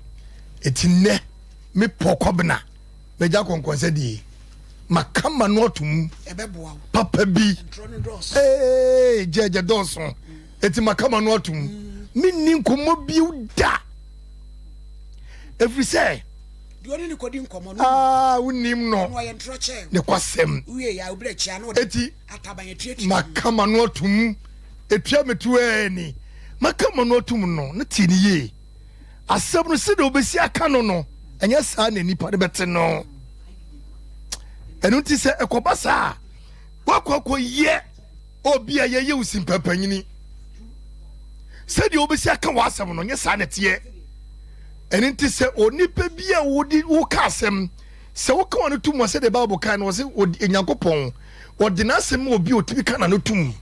eti nnɛ me pɔ kɔbena mɛgya kɔnkɔnsɛ die maka ma no ato mu Ɛbɛboa wo. papa bi Ntorɔ no dɔɔso. ee gyɛgyɛ dɔɔso eti maka ma no ato mu menni nkɔmmɔ bio da ɛfiri sɛ Deɛ ɔne ne kɔdi nkɔmmɔ no. aa wonim no Ɔno ɔyɛ ntorɔ kyɛɛ. ne kwasɛm Wowie yɛ a wobere akyia na ɔde eti ataban atuatua mu. maka ma no ato mu etua metu ɛɛ ni maka ma no ato mu no ne tie ne yie asɛm no sɛdeɛ wobɛsi aka no no ɛnyɛ saa na nipa no bɛte no ɛno nti sɛ ɛkɔba saa woakɔ akɔyɛ obi a yɛyɛ wo simpapanyini sɛdeɛ wobɛsi aka w'asɛm no nyɛ saa na ɛteɛ ɛno nti sɛ onipa bi a wodi woka asɛm sɛ woka wa no tom a sɛdeɛ bible kan no wɔ sɛ Onyankopɔn ɔde n'asɛm ma obi a ɔtumi ka n'ano tom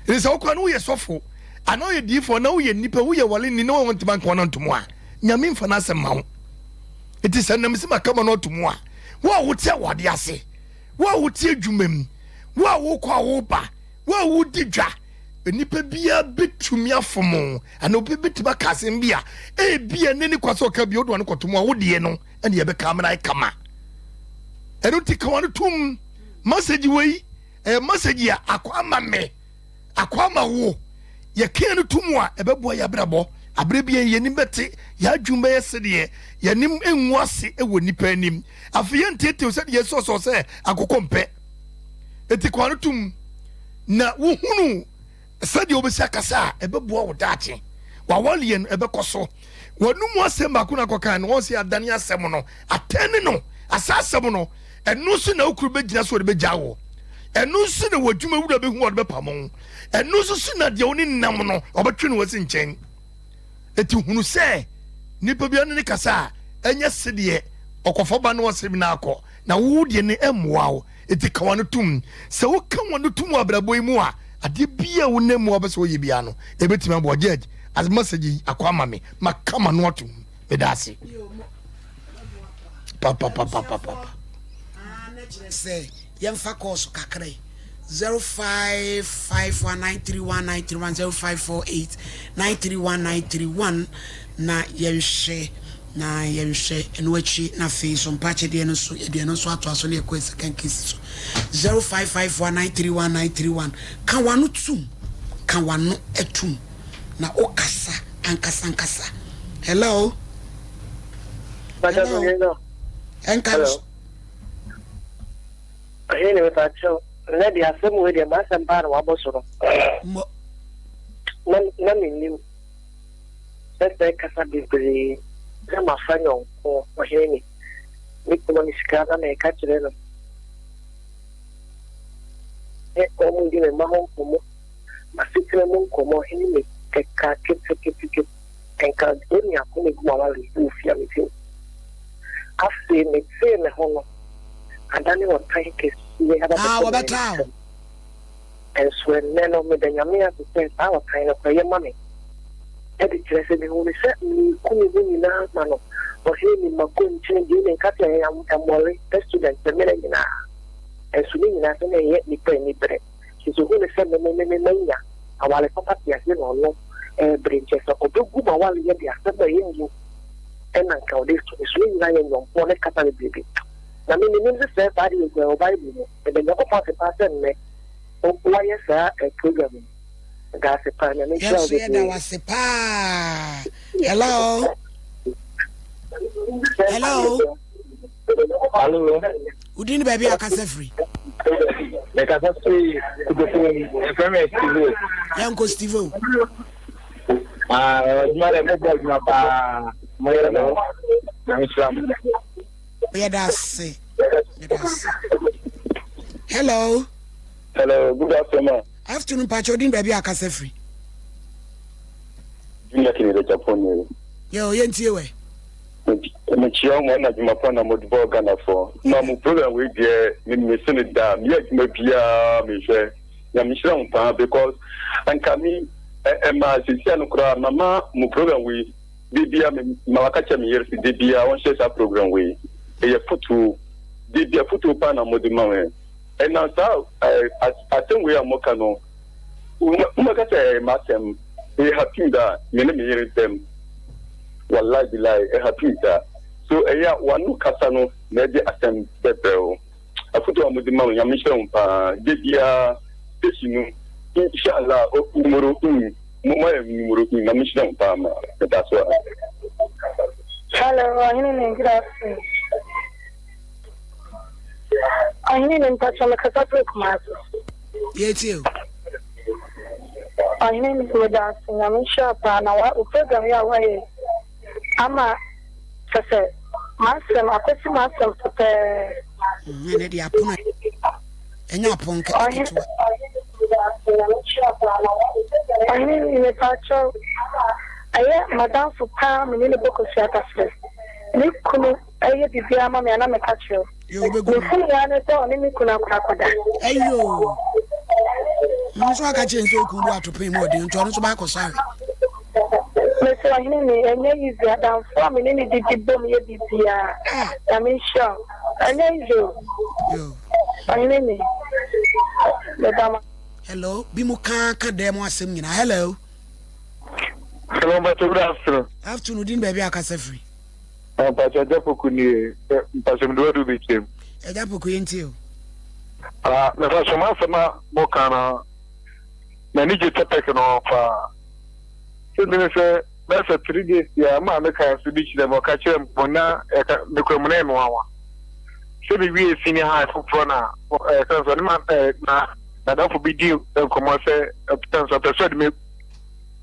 ɛne sɛ wokora no woyɛ sɔfo anaa woyɛ diifoɔ na woyɛ nnipa woyɛ waleni na wɔntumi anka wɔn ntom a Nyame mfa n'asɛm ma wo nti sɛ nam sɛ maka ma no ato mu a wo a wote awade ase wo a wote adwuma mu wo a wokɔ a woba wo a wodi dwa Nnipa biara bɛtumi afom wo, anaa obi bɛtumi aka asɛm bi a ebia n'ani kwa sɛ ɔka bi, wode w'ano kɔto mu a, wo deɛ no ɛne yɛbɛka amena ayɛ kama. Ɛno nti ka w'ano tom. Message wei, ɛyɛ message a akɔ ama me, akɔ ama wo. Yɛka no tom a, ɛbɛboa yɛn abrabɔ. Aberɛ bi yɛn anim bɛte, yɛn adwene bɛyɛ sedeɛ, yɛn anim ngu ase wɔ nnipa anim. Afei yɛnteetew sɛdeɛ yɛsɔsɔ sɛ akokɔ mpɛ. Enti ka w'ano tom. Na wohunu sɛdeɛ wobɛsi akasa a, ɛbɛboa wo daakye. W'awareɛ no, ɛbɛkɔ so. W'anomu asɛm baako na akɔka no, wɔn sɛ adane asɛm no, atɛne no, asa asɛm no, ɛno nso na wo kunu bɛgyina so ɔde bɛgyaa wo. Ɛno nso na w'adwuma wura bɛhu ɔde bɛpamo wo. Ɛno nso so na deɛ wo ne nam no, ɔbɛtwe no asi nkyɛn. Eti hunu sɛ nipa biara ne ne kasa a, ɛnyɛ sedeɛ ɔkɔfa ba no asɛm na akɔ, na wo deɛ no ɛmmoa wo. Enti ka w'ano tom. Sɛ woka w'ano tom wɔ abrabɔ yi mu a, adeɛ biara a wonam mu a wopɛ sɛ woyɛ biara no, ɛbɛtumi aboa. Judge, as message yi akɔ ama me, maka m'ano atom. Meda ase. Papapapapapa. Ah, na kyerɛ sɛ yɛmfa kɔɔso kakra yi. 0551931931 0548931931 na yɛnhwɛ na yɛnhwɛ ɛno akyi na afei nso mpakyɛdeɛ no nso yɛde ɛno nso atoa so na yɛkɔ second case so 0551931931 ka wano tum ka wano atum na wokasa ankasa ankasa hello hello ɛnka no Ɔhene mepakyɛw, nnɛ deɛ asɛm wei deɛ m'asɛm paa na wabɔ so no. Mmɔ. Na na mennim sɛ sɛ kasa bebree na mafa nyɔnko ɔhene ni. Me kunu ne sika na meka kyerɛ no sɛ wɔn di me mma ho nkɔmmɔ, m'asetena mu nkɔmmɔ ɔhene ni kɛka ketekete. Nka onii ako na egu m'aware wɔ fie a mete mu. Afei metee me ho no, adane ɔtan kɛseɛ aba Ah, bɛtɔ me ne wɔbɛtaa wo. ntam. Nso ɛnnɛ no, meda Nyame ase sɛ saa ɔtan no koraa, ɛyɛ ma me. Ɛde kyerɛ sɛ mehu no sɛ mereku me ho nyinaa ma no. Ɔhene nim m'akɔnkyene, gyeene, nkate a ɛyɛ mmɔre, pestilence, mmerɛ nyinaa. Nso ne nyinaa sɛ na ɛyɛ nnipa anibere. Nso hu no sɛ me me me manya aware papa te aseɛ na ɔno ɛɛbere nkyɛ sɛ ɔbɛgu m'awareyɛ de asɛm a ɛyɛ nwu ɛna nka ɔde so me so ne nyinaa yɛ nyɔnkoɔ ne kasa bebrebe na me menim sɛ sɛ saa adeɛ kura wɔ Bible mu. Meda Nyankopɔn ase paa sɛ nnɛ wayɛ saa program yi. Meda ase paa. Nyame Yɛn nhyira wo nso yɛda bebree. wo ase paa. Hello. Hello. Hello. Wodin ne baabi a akasa firi? Mekasa firi Kotoku mu. Yɛfrɛ me Steve. Yɛnkɔ Steve o. Ah, adwuma dɛ mobɔ adwuma paa. Moyɛ no. Nyame hyira mo. Yɛda ase. Yɛda ase. Hello. Hello, good afternoon. Afternoon, Pacho, odin baabi a akasa firi? Junior Kennedy Japan ni. Yɛ o, yɛntie wɛ. Mekyia mo ɛna adwuma pa na mode bɔ Ghanafoɔ. Na mo program wei deɛ me mese no da. Meyɛ adwuma biara mehwɛ. Nyame nhyira mo paa because anka me ɛma sesia no koraa mama mo program wei da bia me ma waka kyerɛ me yere se da bia ɔnhyɛ saa program wei. Ɛyɛ fotuo. Da bia fotuo paa na mode ma me. Ɛna saa asɛm wei a moka no wobɛka sɛ ɛyɛ m'asɛm. Ɛyɛ happy da me ne me yere ntɛm. Wallahi bilahi ɛhappy saa. So ɛyɛ a w'ano kasa no na ɛde asɛm bɛbrɛ wo. Afotu a mode ma me Nyame nhyira mo paa. Da biara station no insha Allah numero un mo moayɛ numero un Nyame nhyira mo paa ma meda so a. Hello, Ɔhene ne good afternoon. Ɔhene ne mpatsɔ mekasa firi Kumasi. Yɛtie o. Ɔhene ne meda ase Nyame nhyira paa na wa wo program yi a wayɛ ama kyɛ sɛ m'asɛm akɔsi m'asɛm so pɛɛ. Ɛnɛ deɛ apono ɛnyɛ apon ketewa. Ɔhene ne mepakyɛw ɛyɛ madamfo paa me ne ne bɔ kosua kafrɛ me kunu ɛyɛ biribiara ma me a na meka kyerɛ wo. Me funu ara ne sɛ ɔne me kunu akɔ akɔda. Ayo. Mo nso aka kyerɛ nso okun bu atopen mu ɔden nti ɔno nso baakɔ sare. Mese ɔhene ni ɛnyɛ easy adamfo a me ne ne didi bom yɛ biribiara. Ah. Nyame nhyira wo. Ɛnyɛ easy o. Ɔhene ni. Meda mo. Hello, bi mu kaa ka dɛm asɛm nyinaa. Hello. Hello, mpakyɛ good afternoon. Afternoon, din baabi akasa firi. Mpakyɛ Agya Poku nie, mpakyɛ mede wadu bi kyɛm. Agya Poku yɛn tie o. Ah, mefa so m'asɛm a moka no, m'ani gye topic no paa. Sɛ ne sɛ bɛyɛ sɛ 3 days a maame ka so bi kyerɛ me, ɔka kyerɛ me na ɛka mekura mu na ɛyɛ me nwanwa. Sɛ mewie senior high foforɔ na ɛka sɛ ne ma na nadamfo bi di nkɔmmɔ sɛ ɛpɛ sɛ ɔpɛ sɛ ɔde me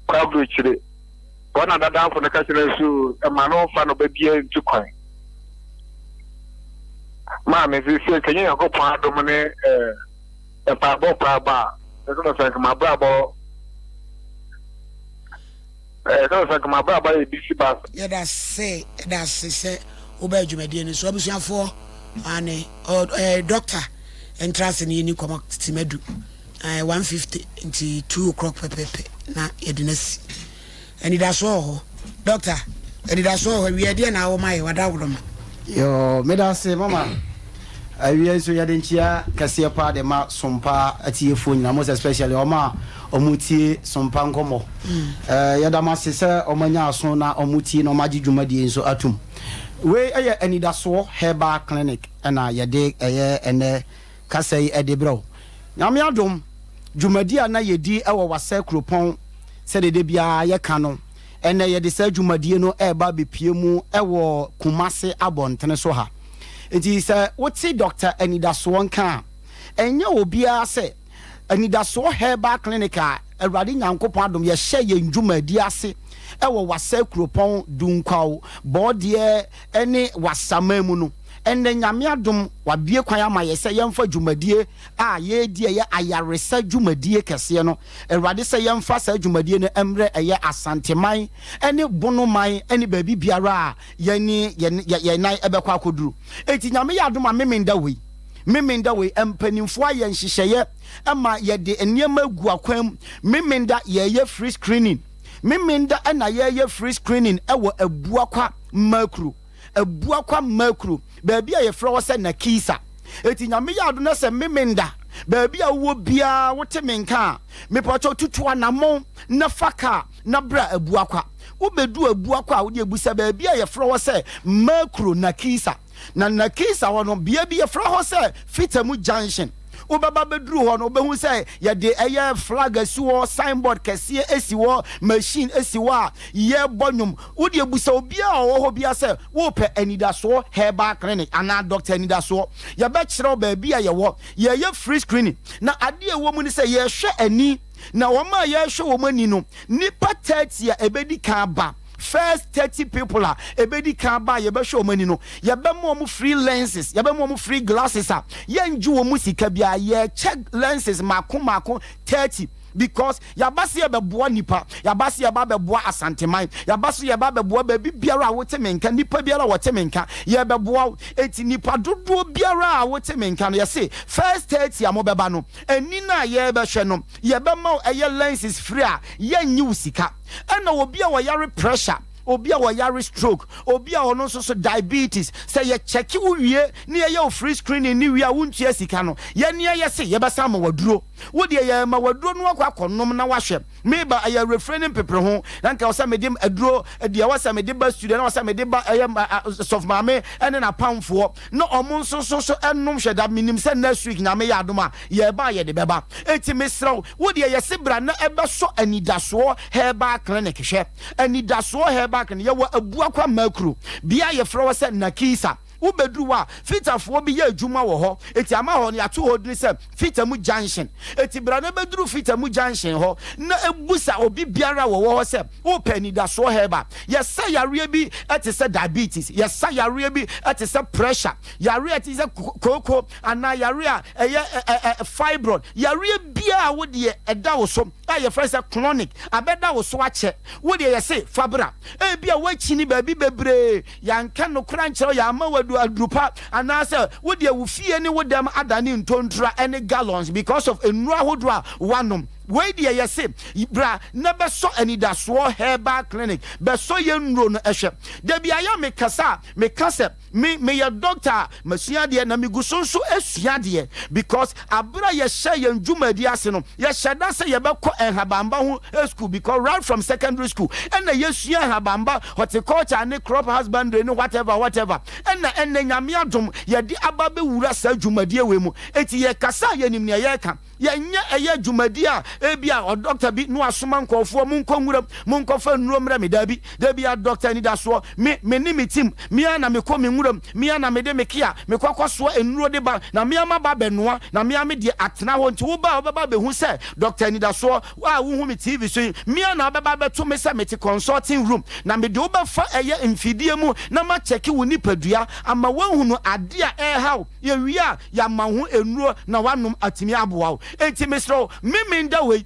kɔ aburokyire. Wɔn na dadamfo no ka kyerɛ no so ɛma no mfa no ba biara ntu kwan. Maame sɛ kɛnyɛ Nyankopɔn adom ne mpaebɔ mpaebɔ a ɛsɛ no sɛ nka mabrabɔ ɛsɛ no sɛ nka mabrabɔ ayɛ bisi ba. Yɛda se, yɛda ase sɛ wobaa dwumadie no so. Abusuafoɔ, ane ɔ ɛɛ doctor ntra ase ne yɛni nkɔmmɔ simadu ɛɛ 1:50 nti 2 o'clock pɛpɛpɛ na yɛde no asi. Anidasoɔ wɔ hɔ. Doctor, anidasoɔ wɔ hɔ. Awia deɛ na awɔ ma yɛ wada woroma. Yoo, meda ase mama. Awia nso yɛde nkyia kɛseɛ paa de ma Sompa atiefoɔ nyinaa, most especially wɔn a wɔtie Sompa nkɔmmɔ. Yɛda mo ase sɛ wɔanya aso na wɔtie na wɔagye dwumadie nso atom. Wei yɛ Anidasoɔ Herbal Clinic ɛna yɛde ɛyɛ ɛnɛ kasa yi de brɛ wo. Nyame adom, dwumadi a na yɛdi wɔ Wassa kuropɔn sɛdeɛ da biara yɛka no, ɛnnɛ yɛde saa dwumadie no reba abɛpue mu wɔ Kumase abɔntene so ha. Nti sɛ wote Dɔkta Anidasoɔ nka a, ɛnyɛ obiara sɛ Anidasoɔ Herbal Clinic a Awurade Nyankopɔn adom yɛhyɛ yɛn dwumadi ase wɔ Wassa kuropɔn, Dunkwaw, Bɔɔdeɛ ne Wassaman mu no. Ɛnnɛ Nyame adom wabue kwan ama yɛ sɛ yɛmfa dwumadie a yɛredi a ɛyɛ ayaresa dwumadie kɛseɛ no, Awurade sɛ yɛmfa saa dwumadie no mmrɛ ɛyɛ Asanteman ne Bonoman ne baabi biara a yɛne yɛn nan bɛkɔ akɔduru. Enti Nyame yɛ adom a Memenda wei, Memenda wei, mpanimfoɔ ayɛ nhyehyɛeɛ ma yɛde nneɛma agu akwan mu. Memenda yɛreyɛ free screening. Memenda na yɛreyɛ free screening wɔ Abuakwa Mmakuro. Abuakwa Mmakuro, baabi a yɛfrɛ hɔ sɛ Nakisa. Enti Nyame yɛ adom na sɛ Memenda, baabi a wowɔ biara wote me nka a, mepakyɛw tutu anammɔn na fa kaa na bra Abuakwa. Wobedu Abuakwa a, wode abusa baabi a yɛfrɛ hɔ sɛ Mmakuro Nakisa. Na Nakisa hɔ no, bea bi yɛfrɛ hɔ sɛ Fitamu Junction. Wobɛba bɛduru hɔ no, wobɛhu sɛ yɛde ɛyɛ flag asi hɔ, signboard kɛseɛ asi hɔ, machine asi hɔ a yɛrebɔ nnwom. Wode abusa obiara a ɔwɔ hɔ biara sɛ worepɛ Anidasoɔ Herbal Clinic anaa Doctor Anidasoɔ. Yɛbɛkyerɛ wo baabi a yɛwɔ. Yɛreyɛ free screening. Na adeɛ a ɛwɔ mu ne sɛ yɛrehwɛ ani, na wɔn a yɛrehwɛ wɔn ani no, nnipa 30 a ɛbɛdi kan aba, first 30 people a ɛbɛdi kan aba a yɛbɛhwɛ wɔn ani no, yɛbɛma wɔn free lenses, yɛbɛma wɔn free glasses a yɛngye wɔn sika biara. Yɛrekyɛ lenses mmaako mmaako 30 because yɛaba sɛ yɛbɛboa nipa, yɛaba sɛ yɛba bɛboa Asanteman, yɛaba sɛ yɛba bɛboa baabi biara a wote me nka, nipa biara a wɔte me nka, yɛbɛboa wo. Enti nipa dodoɔ biara a wote me nka no, yɛse first 30 a mobɛba no, ani no a yɛrebɛhwɛ no, yɛbɛma wo ɛyɛ lenses free a yɛnnye wo sika. Ɛna obi a ɔyare pressure, obi a ɔyare stroke, obi a ɔno nso so diabetes, sɛ yɛkyɛke wo wie na yɛyɛ wo free screening ne wie a wontua sika no, yɛnea yɛse yɛbɛsan ama waduro. Wo deɛ yɛma waduro no akɔ akɔnom na wahwɛ. Meba ɛyɛ refraining pepere ho na nka ɛwɔ sɛ mede aduro deɛ ɛwɔ sɛ mede ba studio na ɛwɔ sɛ mede ba ɛyɛ sɔfo maame ɛne n'apamfoɔ na ɔmo nso so so ɛnom hwɛ da. Menim sɛ next week Nyame yɛ adom a yɛba a yɛde bɛba. Eti mesrɛ wo, wo deɛ yɛse bra na ɛbɛsɔ Anidasoɔ Herbal Clinic hwɛ. Anidasoɔ Herbal Clinic yɛwɔ Abuakwa Makuro, bea a yɛfrɛ hɔ sɛ Nakisa. Wobɛduru hɔ a, Fitafoɔ bi yɛ adwuma wɔ hɔ, enti ama hɔ no yɛato hɔ dini sɛ Fitamu Junction. Enti bra na bɛduru Fitamu Junction hɔ na busa obi biara a wɔwɔ hɔ sɛ wopɛ Anidasoɔ Herbal. Yɛsa yareɛ bi te sɛ diabetes, yɛsa yareɛ bi te sɛ pressure, yareɛ a ɛte sɛ kooko anaa yareɛ a ɛyɛ fibroid, yareɛ biara a wo deɛ ɛda wo so a yɛfrɛ no sɛ chronic, abɛda wo so akyɛ, wo deɛ yɛse fa bra. Ebia woakyini baabi bebree, Yɛanka nokorɛ ankyerɛ wo, yɛamma wo adu aduru pa, anaasɛ wo deɛ wo fie ne wo dɛm adane ntontura ne gallons because of nnuro ahodoɔ a woanom. Wei deɛ yɛse bra na bɛsɔ Anidasoɔ Herbal Clinic, bɛsɔ yɛn nnuro no hwɛ. Da bi ayɛ a mekasa a, meka sɛ me meyɛ doctor a masua adeɛ na megu so nso sua adeɛ because aberɛ a yɛhyɛɛ yɛn dwumadi ase no, yɛhyɛ da sɛ yɛbɛkɔ nhabanba ho school because right from secondary school ɛna yɛsua nhabanba, horticulture ne crop husbandry ne whatever whatever ɛna ɛnnɛ Nyame adom yɛde aba abɛwura saa dwumadie wei mu. Enti yɛkasa a yɛnim nea yɛreka. Yɛnyɛ ɛyɛ dwumadi a ebia ɔdɔkta bi na wasoma nkurɔfoɔ, monkɔ nwuram, monkɔfa nnuro mmrɛ me. Dabi, da biara dɔkta anidasoɔ, me, me ne me team, me ara na mekɔ me nwuram, me ara na mede me kea, mekɔ kɔsoa nnuro de ba, na me ara maba abɛnoa, na me ara me deɛ atena hɔ. Nti woba a wobɛba abɛhu sɛ dɔkta anidasoɔ a wohu me TV so yi, me ara na wobɛba abɛto me sɛ mete consulting room, na mede wo bɛfa ɛyɛ mfidie mu na makyɛke wo nipadua ama woahunu adeɛ a ɛreha wo. Yɛwie a, yɛama wo ho nnuro na woanom atumi aboa wo. Enti mesrɛ wo, Memenda wei,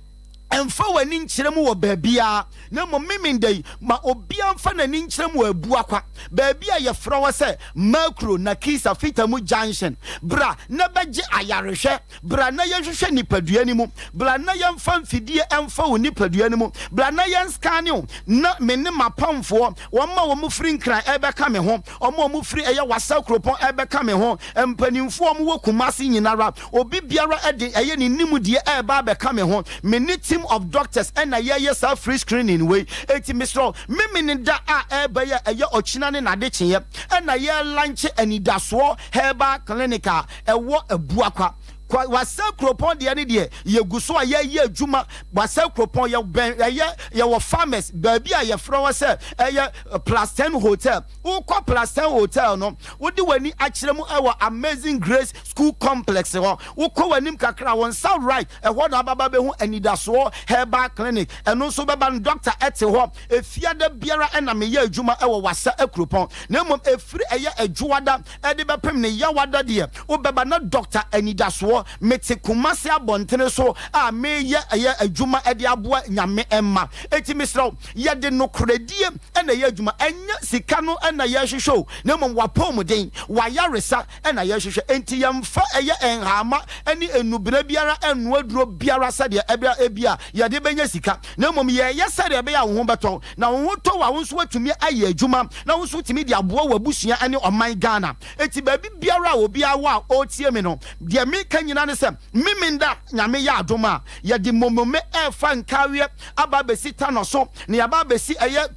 mfa w'ani nkyerɛ mu wɔ baabiara, na mmom Memenda yi, ma obiara mfa n'ani nkyerɛ mu wɔ Abuakwa, baabi a yɛfrɛ hɔ sɛ Makuro Nakisa Fitamu Junction. Bra na bɛgye ayarehwɛ. Bra na yɛnhwehwɛ nipadua no mu. Bra na yɛmfa mfidie mfa wo nipadua no mu. Bra na yɛnscanne wo, na me ne m'apamfoɔ, wɔn a wɔfiri Nkran rebɛka me ho, wɔn a wɔfiri ɛyɛ Wassa kuropɔn rebɛka me ho, mpanimfoɔ a wɔwɔ Kumasi nyinara, obi biara de ɛyɛ ne nimdeɛ reba abɛka me ho. Me ne team of doctors na yɛreyɛ saa free screening wei. Enti mesrɛ wo, Memeneda a ɛreba yi a ɛyɛ ɔkyena ne n'adekyeeɛ na yɛrelankye Anidasoɔ Herbal Clinic a ɛwɔ Abuakwa. Kwa, Wassa kuropɔn deɛ ne deɛ, yɛgu so a yɛreyɛ adwuma. Wassa kuropɔn, yɛbɛn, ɛyɛ, yɛwɔ farmers, baabi a yɛfrɛ hɔ sɛ ɛyɛ Plus Ten Hotel. Wokɔ Plus Ten Hotel no, wode w'ani akyerɛ mu wɔ Amazing Grace School Complex hɔ. Wokɔ w'anim kakra, wo nsa right, ɛhɔ na wobɛba abɛhu Anidasoɔ Herbal Clinic. Ɛno nso wobɛba no, doctor te hɔ. Efiada biara na meyɛ adwuma wɔ Wassa kuropɔn, na mmom ɛfiri ɛyɛ Adwoada de bɛpem ne Yawada deɛ wobɛba na Doctor Anidasoɔ mete Kumasi abɔntene so a meyɛ ɛyɛ adwuma de aboa Nyame mma enti mesrɛ wo yɛde nokorɛdie na ɛyɛ adwuma ɛnyɛ sika no na yɛhwehwɛ o na mmom wapɔmuden wayaresa na yɛhwehwɛ enti yɛmfa ɛyɛ nhaama ne nnubena biara nnoa aduro biara sɛdeɛ ɛbɛ ebia yɛde bɛnya sika na mmom yɛyɛ sɛdeɛ ɛbɛyɛ a wo ho bɛtɔ wo na wo ho tɔ wo a wo nso woatumi ayɛ adwuma na wo nso wotumi de aboa w'abusua ne ɔman Ghana. Enti baabi biara a obiara wɔ a ɔretie me no, deɛ meka nyinaa ne sɛ, Memenda Nyame yɛ adom a, yɛde momome ɛrefa Nkaweɛ aba abɛsi Tanɔ so, na yɛaba abɛsi ɛyɛ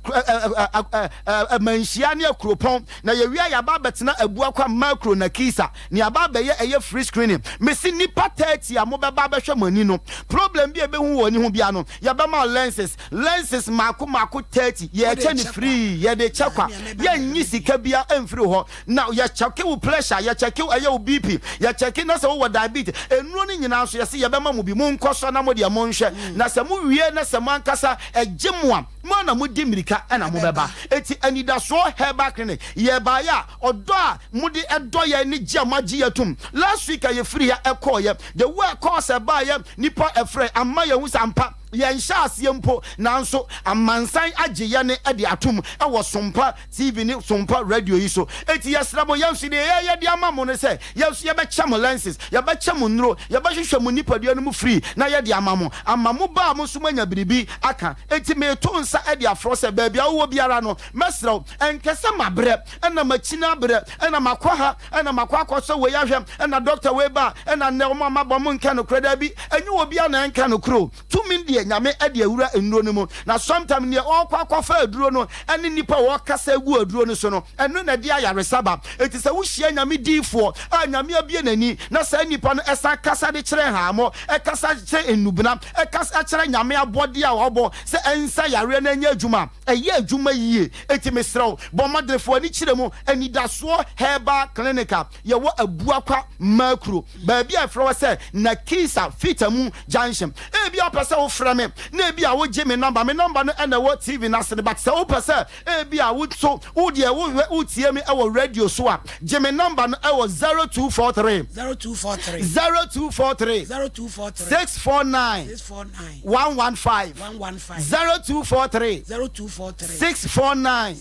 Manhyia ne Akuropɔn, na yɛwie a yɛaba abɛtena Abuakwa, Makuro, Nakisa, na yɛaba abɛyɛ ɛyɛ free screening. Mese nnipa 30 a mobɛba abɛhwɛ mo ani no, problem bi a ɛbɛhu wɔ ani ho biara no, yɛbɛma wo lenses. Lenses mmaako mmaako 30, yɛkyɛ no free, yɛde kyɛ kwa, yɛnnye sika biara mfiri hɔ. Na yɛkyɛke wo pressure, yɛkyɛke ɛyɛ wo BP, yɛkyɛke na sɛ wowɔ diabetes, nnuro no nyinaa nso yɛse yɛbɛma mo bi, monkɔsɔ na mo deɛ monhwɛ. Na sɛ mowie na sɛ mo ankasa ɛgye mo a, mo ara na modi mmirika na mobɛba. Enti Anidasoɔ Herbal Clinic, yɛbaeɛ a, ɔdɔ a mode dɔ yɛn ne gye a moagye yɛn atom. Last week a yɛfiri ha kɔeɛ, the way a calls ɛbaeɛ, nnipa ɛfrɛɛ, ama yɛahu sɛ ampa, Yɛnhyɛɛ aseɛ mpo, nanso amansan agye yɛn de atom wɔ Sompa TV ne Sompa Radio yi so. Enti yɛsrɛ mo, yɛn nso deɛ yɛreyɛ de ama mo ne sɛ, yɛn nso yɛbɛkyɛ mo lenses, yɛbɛkyɛ mo nnuro, yɛbɛhwehwɛ mo nipadua no mu free na yɛde ama mo, ama mo ba a mo nso moanya biribi aka. Enti mereto nsa de afrɛ wo sɛ, baabi a wowɔ biara no, mɛsrɛ wo, ɛnkɛ sɛ mabrɛ, ɛna makyini abrɛ, ɛna makɔ ha, ɛna makɔ akɔsɔ wei ahwɛ, ɛna dɔkta wei ba, ɛna nnɛ wɔn a mabɔ mo nka nokorɛ, daabi, ɛnyɛ obiara na ɛnka nokorɛ o, tumi deɛ Nyame de awura nnuro no mu, na sometimes neɛ ɔrekɔ akɔfa aduro no ɛne nipa a ɔrekasa agu aduro no so no, ɛno na ɛde ayaresa ba, enti sɛ wohyia Nyame diifoɔ a Nyame abue n'ani na saa nipa no ɛsan kasa de kyerɛ nhahamɔ, ɛkasa kyerɛ nnubena, ɛkasa kyerɛ Nyame abɔdeɛ a ɔbɔ sɛ ɛnsa yareɛ na ɛnyɛ adwuma a, ɛyɛ adwuma yie, enti mesrɛ wo bɔ mmɔdene fa w'ani kyerɛ mu, Anidasoɔ Herbal Clinic a yɛwɔ Abuakwa Makuro, baabi a yɛfrɛ hɔ sɛ Nakisa Fitamu Junction. Ebia wopɛ sɛ wofrɛ me na ebia wogye me nɔmba. Me nɔmba no na ɛwɔ TV no ase no, but sɛ wopɛ sɛ ebia wo nso wo deɛ wohwɛ wotie me wɔ radio so a, gye me nɔmba no wɔ 0243 0243 0243 0243 649 649 115 115 0243. 0243 649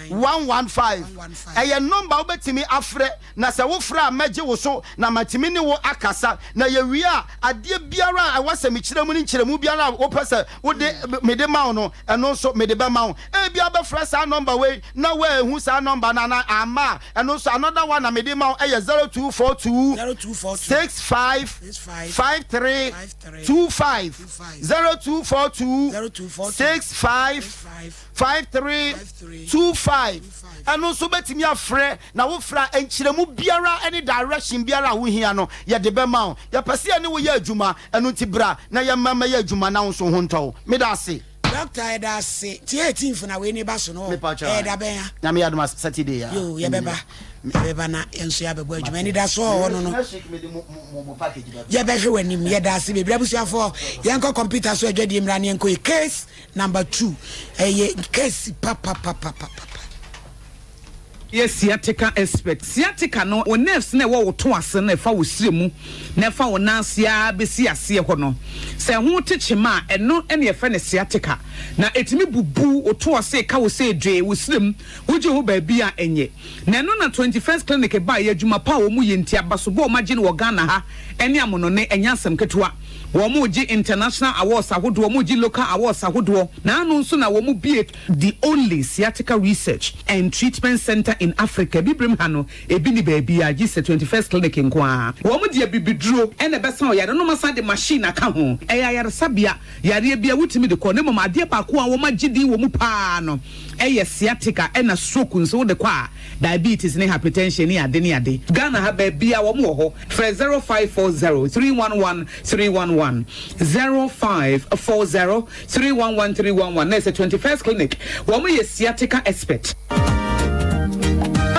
115. Ɛyɛ nɔmba a wobɛtumi afrɛ, na sɛ wofrɛ a mɛgye wo so na matumi ne wo akasa. Na yɛwie a, adeɛ biara a ɛwɔ sɛ mekyerɛ mu ne nkyerɛmu biara a wopɛ sɛ wode mede ma wo no, ɛno nso mede bɛma wo. Ebia wobɛfrɛ saa nɔmba wei na woanhu saa nɔmba no anaa amma a, ɛno nso another one a mede ma wo yɛ 0242 65 53 25, 0242 65 53 25. Ɛno nso wobɛtumi afrɛ na wofrɛ a nkyerɛmu biara ne direction biara a wohia no yɛde bɛma wo. Yɛpɛ sɛ yɛne wo yɛ adwuma, ɛno nti bra na yɛmma mmɛyɛ adwuma na wo nso wo ho ntɔ wo. Meda ase. Doctor yɛda ase. Ti 18th na wei ne ba so no Mepa kyɛw ɛyɛ da bɛn a? Nyame yɛ adom a Saturday a. Yoo yɛbɛba yɛbɛba na yɛn nso yɛabɛbɔ adwuma anidasoɔ wɔ hɔ no no Next week mede mo mo mo package bɛba. Yɛbɛhwɛ w'anim yɛda ase bebree abusuafoɔ yɛnkɔ computer so adwadie mmra ne yɛnkɔ yɛ case number 2 ɛyɛ case papapapapapa. Yɛ sciatica expert. Sciatica no, wo nerves no a ɛwɔ wo to ase no a ɛfa wo srɛ mu na ɛfa wo nan ase ara bɛsi aseɛ hɔ no, sɛ ɛho te kyema a, ɛno na yɛfrɛ no sciatica. Na ɛtumi bubu wo to ase, ɛka wo sɛ dwee, wo srɛ mu, wogye ho baabi a ɛnyɛ. Na ɛno na 21st Clinic baeɛ, adwuma pa a wɔyɛ nti, abasobɔ a wɔagye no wɔ Ghana ha ne amonɔne, ɛnyɛ asɛm ketewa. Wɔregye international awards ahodoɔ, wɔregye local awards ahodoɔ. Na ano nso na wɔbue The only sciatica research and treatment centre in Africa, Abibirem ha no, ebi nni baabiara gye sɛ 21st Clinic nko ara. Wɔn de abibiduro na ɛbɛsa ɔyare no na wɔasan de machine aka ho. Ɛyɛ ayaresabea, yareɛ biara wotumi de kɔ na mmom adeɛ baako a wɔagye din wɔ mu pa ara no yɛ sciatica ɛna stroke nso wode kɔ a, diabetes ne hypertension ne ade ne ade. Ghana ha baabiara wɔn wɔ hɔ. Frɛ 0540 311 311, 0540 311 311 na ɛsɛ 21st Clinic wɔn yɛ sciatica expert.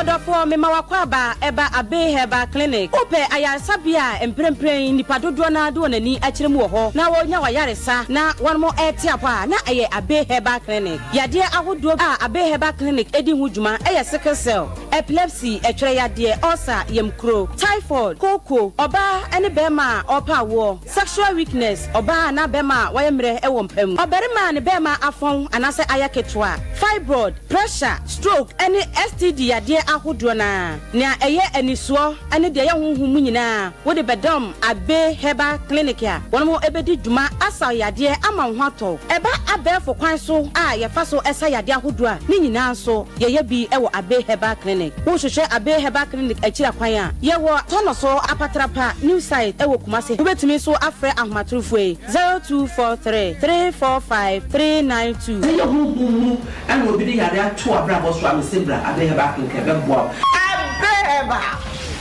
Ɔdɔfoɔ, mema w'akwaaba ɛba Abbey Herbal Clinic. Wopɛ ayaresabea a mprempren nnipa dodoɔ no ara de wɔn ani akyerɛ mu wɔ hɔ na wɔrenya w'ayaresa na wɔnom rete apɔ a, na ɛyɛ Abbey Herbal Clinic. Yadeɛ ahodoɔ a Abbey Herbal Clinic di ho dwuma yɛ sickle cell, epilepsy, ɛtwerɛ yadeɛ, ulcer, yamkuro, typhoid, kooko, ɔbaa ne barima a ɔrepɛ awoɔ, Sexual weakness, ɔbaa anaa bɛrima a wayɛ mmerɛ wɔ mpa mu, ɔbarima a ne bɛrima afɔn anaasɛ ayɛ ketewa, fibroid, pressure, stroke ne STD yadeɛ ahodoɔ no ara. Nea ɛyɛ anisoɔ ne deɛ ɛyɛ honhom mu nyinaa wode bɛdɔm Abbey Herbal Clinic a wɔn bɛdi dwuma asa wo yadeɛ ama wo ho atɔ wo. Ɛba abɛɛfo kwan so a yɛfa so sa yadeɛ ahodoɔ a, ne nyinaa nso Yɛyɛ bi wɔ Abbey Herbal Clinic. Wohwehwɛ Abbey Herbal Clinic akyiri akwan a, yɛwɔ Tɔnɔso Apatrapa New Site wɔ Kumasi. Wobɛtumi nso afrɛ ahomatorofoɔ yi, 0243 345 392. Sɛ ɛyɛ honhom mu na obi de yare ato w'abrabɔ so a, mese bra Abbey Herbal Clinic ɛbɛboa wo. Abbey Herbal,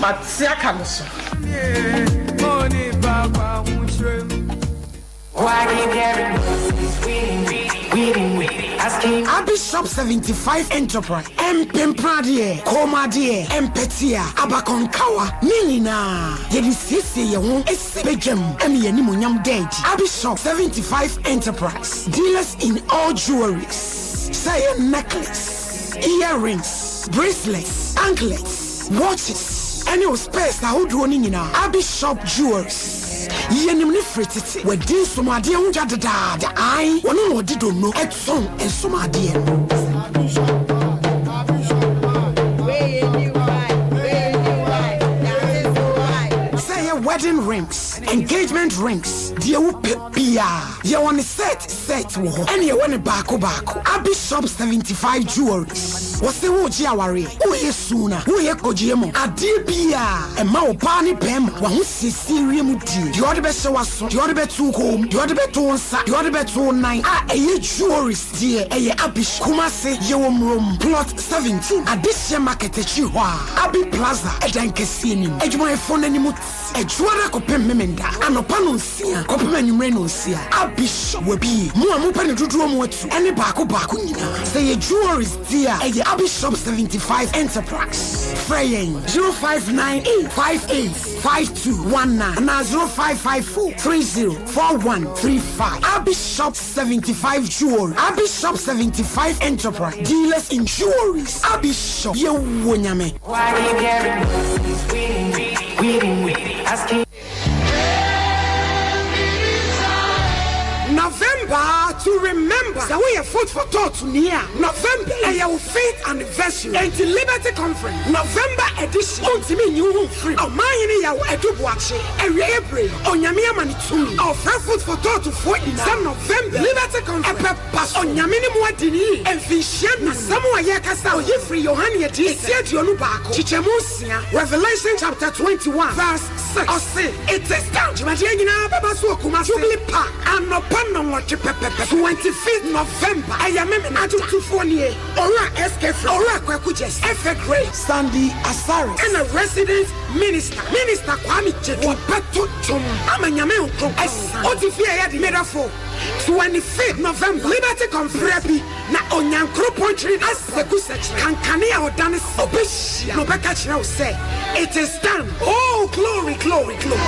mate aka me so. Abi Shop 75 Enterprise, Mpempradeɛ, kɔnmuadeɛ, mpɛtea, abakɔnkawa, ne nyinaa yɛde siesie yɛn ho si badwam ma yɛn animuonyam da adi. Abi Shop 75 Enterprise, dealers in all jewelries, sɛ ɛyɛ necklace, earrings, bracelets, anklets, watches, ɛne wo spares ahodoɔ no nyinaa, Abi Shop Jewelries. Yɛnim no firi tete. Wadi nsomadeɛ ho dwa dedaada. Ae, ɔno na ɔde donno tɔn nsomadeɛ no. Sɛ ɛyɛ wedding rings, engagement rings, deɛ wopɛ biara, yɛwɔ no set set wɔ hɔ, ɛna yɛwɔ no baako baako. Abi Shop 75 Jewelries, wɔse woregye awareɛ, woreyɛ suna, woreyɛ kɔgyeɛ mu, adeɛ biara, ɛma ɔbaa ne barima w'ahosiesie wiem die, deɛ ɔde bɛhyɛ w'aso, deɛ ɔde bɛto wo kɔn mu, deɛ ɔde bɛto wo nsa, deɛ ɔde bɛto wo nan a ɛyɛ jewelries deɛ, ɛyɛ Abi Shop. Kumasi, yɛwɔ Murom, Plot 17, Adehyeɛ Market akyiri hɔ a, Abi Plaza ɛdan kɛseɛ no mu. Adwumayɛfoɔ no anim te. Adwuada kɔpem Memenda, anɔpa nonsia kɔpem anwummere nonsia. Abi Shop wabue. Mo a mopɛ no dodoɔ mu atu ɛne baako baako nyinaa. Sɛ ɛyɛ jewelries deɛ a, ɛyɛ Abi Shop 75 Enterprise. Frɛ yɛn 0598 58 5219 anaa 0554 30 4135. Abi Shop 75 Jewelry, Abi Shop 75 Enterprise, dealers in jewelries. Abi Shop, yɛwɔ Nyame. November to. To remember, sɛ woyɛ Food for Thought ni a, November yi ɛyɛ wo fifth anniversary. Enti Liberty Conference, November edition, wontumi nyi wo ho mfiri mu. Ɔmanhene Yaw Adu Boakye, awieɛ bere yi, Onyame ama no tumi. Ɔfrɛ Food for Thought foɔ nyinaa sɛ November Liberty Conference ɛbɛba so. Onyame ne mo adi no yie mfinhyia num. Asɛm a yɛrekasa a ɔyi firi Yohane Adiyisɛm ti 21 kyekyɛmu nsia, Revelation chapter 21 verse 6, ɔse, It is done! Dwumadie nyinaa bɛba so wɔ Kumasi Jubilee Park anɔpa nnɔnwɔtwe pɛpɛpɛ, 25th November, ɛyɛ Memena da. Adwomtofoɔ nie, Owura SK Fred, Owura Kwaku Gyasi, Efe Gray, Sandy Asare, ɛna Resident Minister, Minister Kwame Gyadu. Wɔbɛto dwom ama Nyame Nkronkron asiane. Ɔte fie ɛyɛ den, medɔfo, 25th November, Liberty Conference, berɛ bi na Onyankoropɔn twere Aseku sɛkyerɛ, kankane a ɔdane sɛ ɔbɛhyia na ɔbɛka kyerɛ wo sɛ, It is done, oh glory, glory, glory.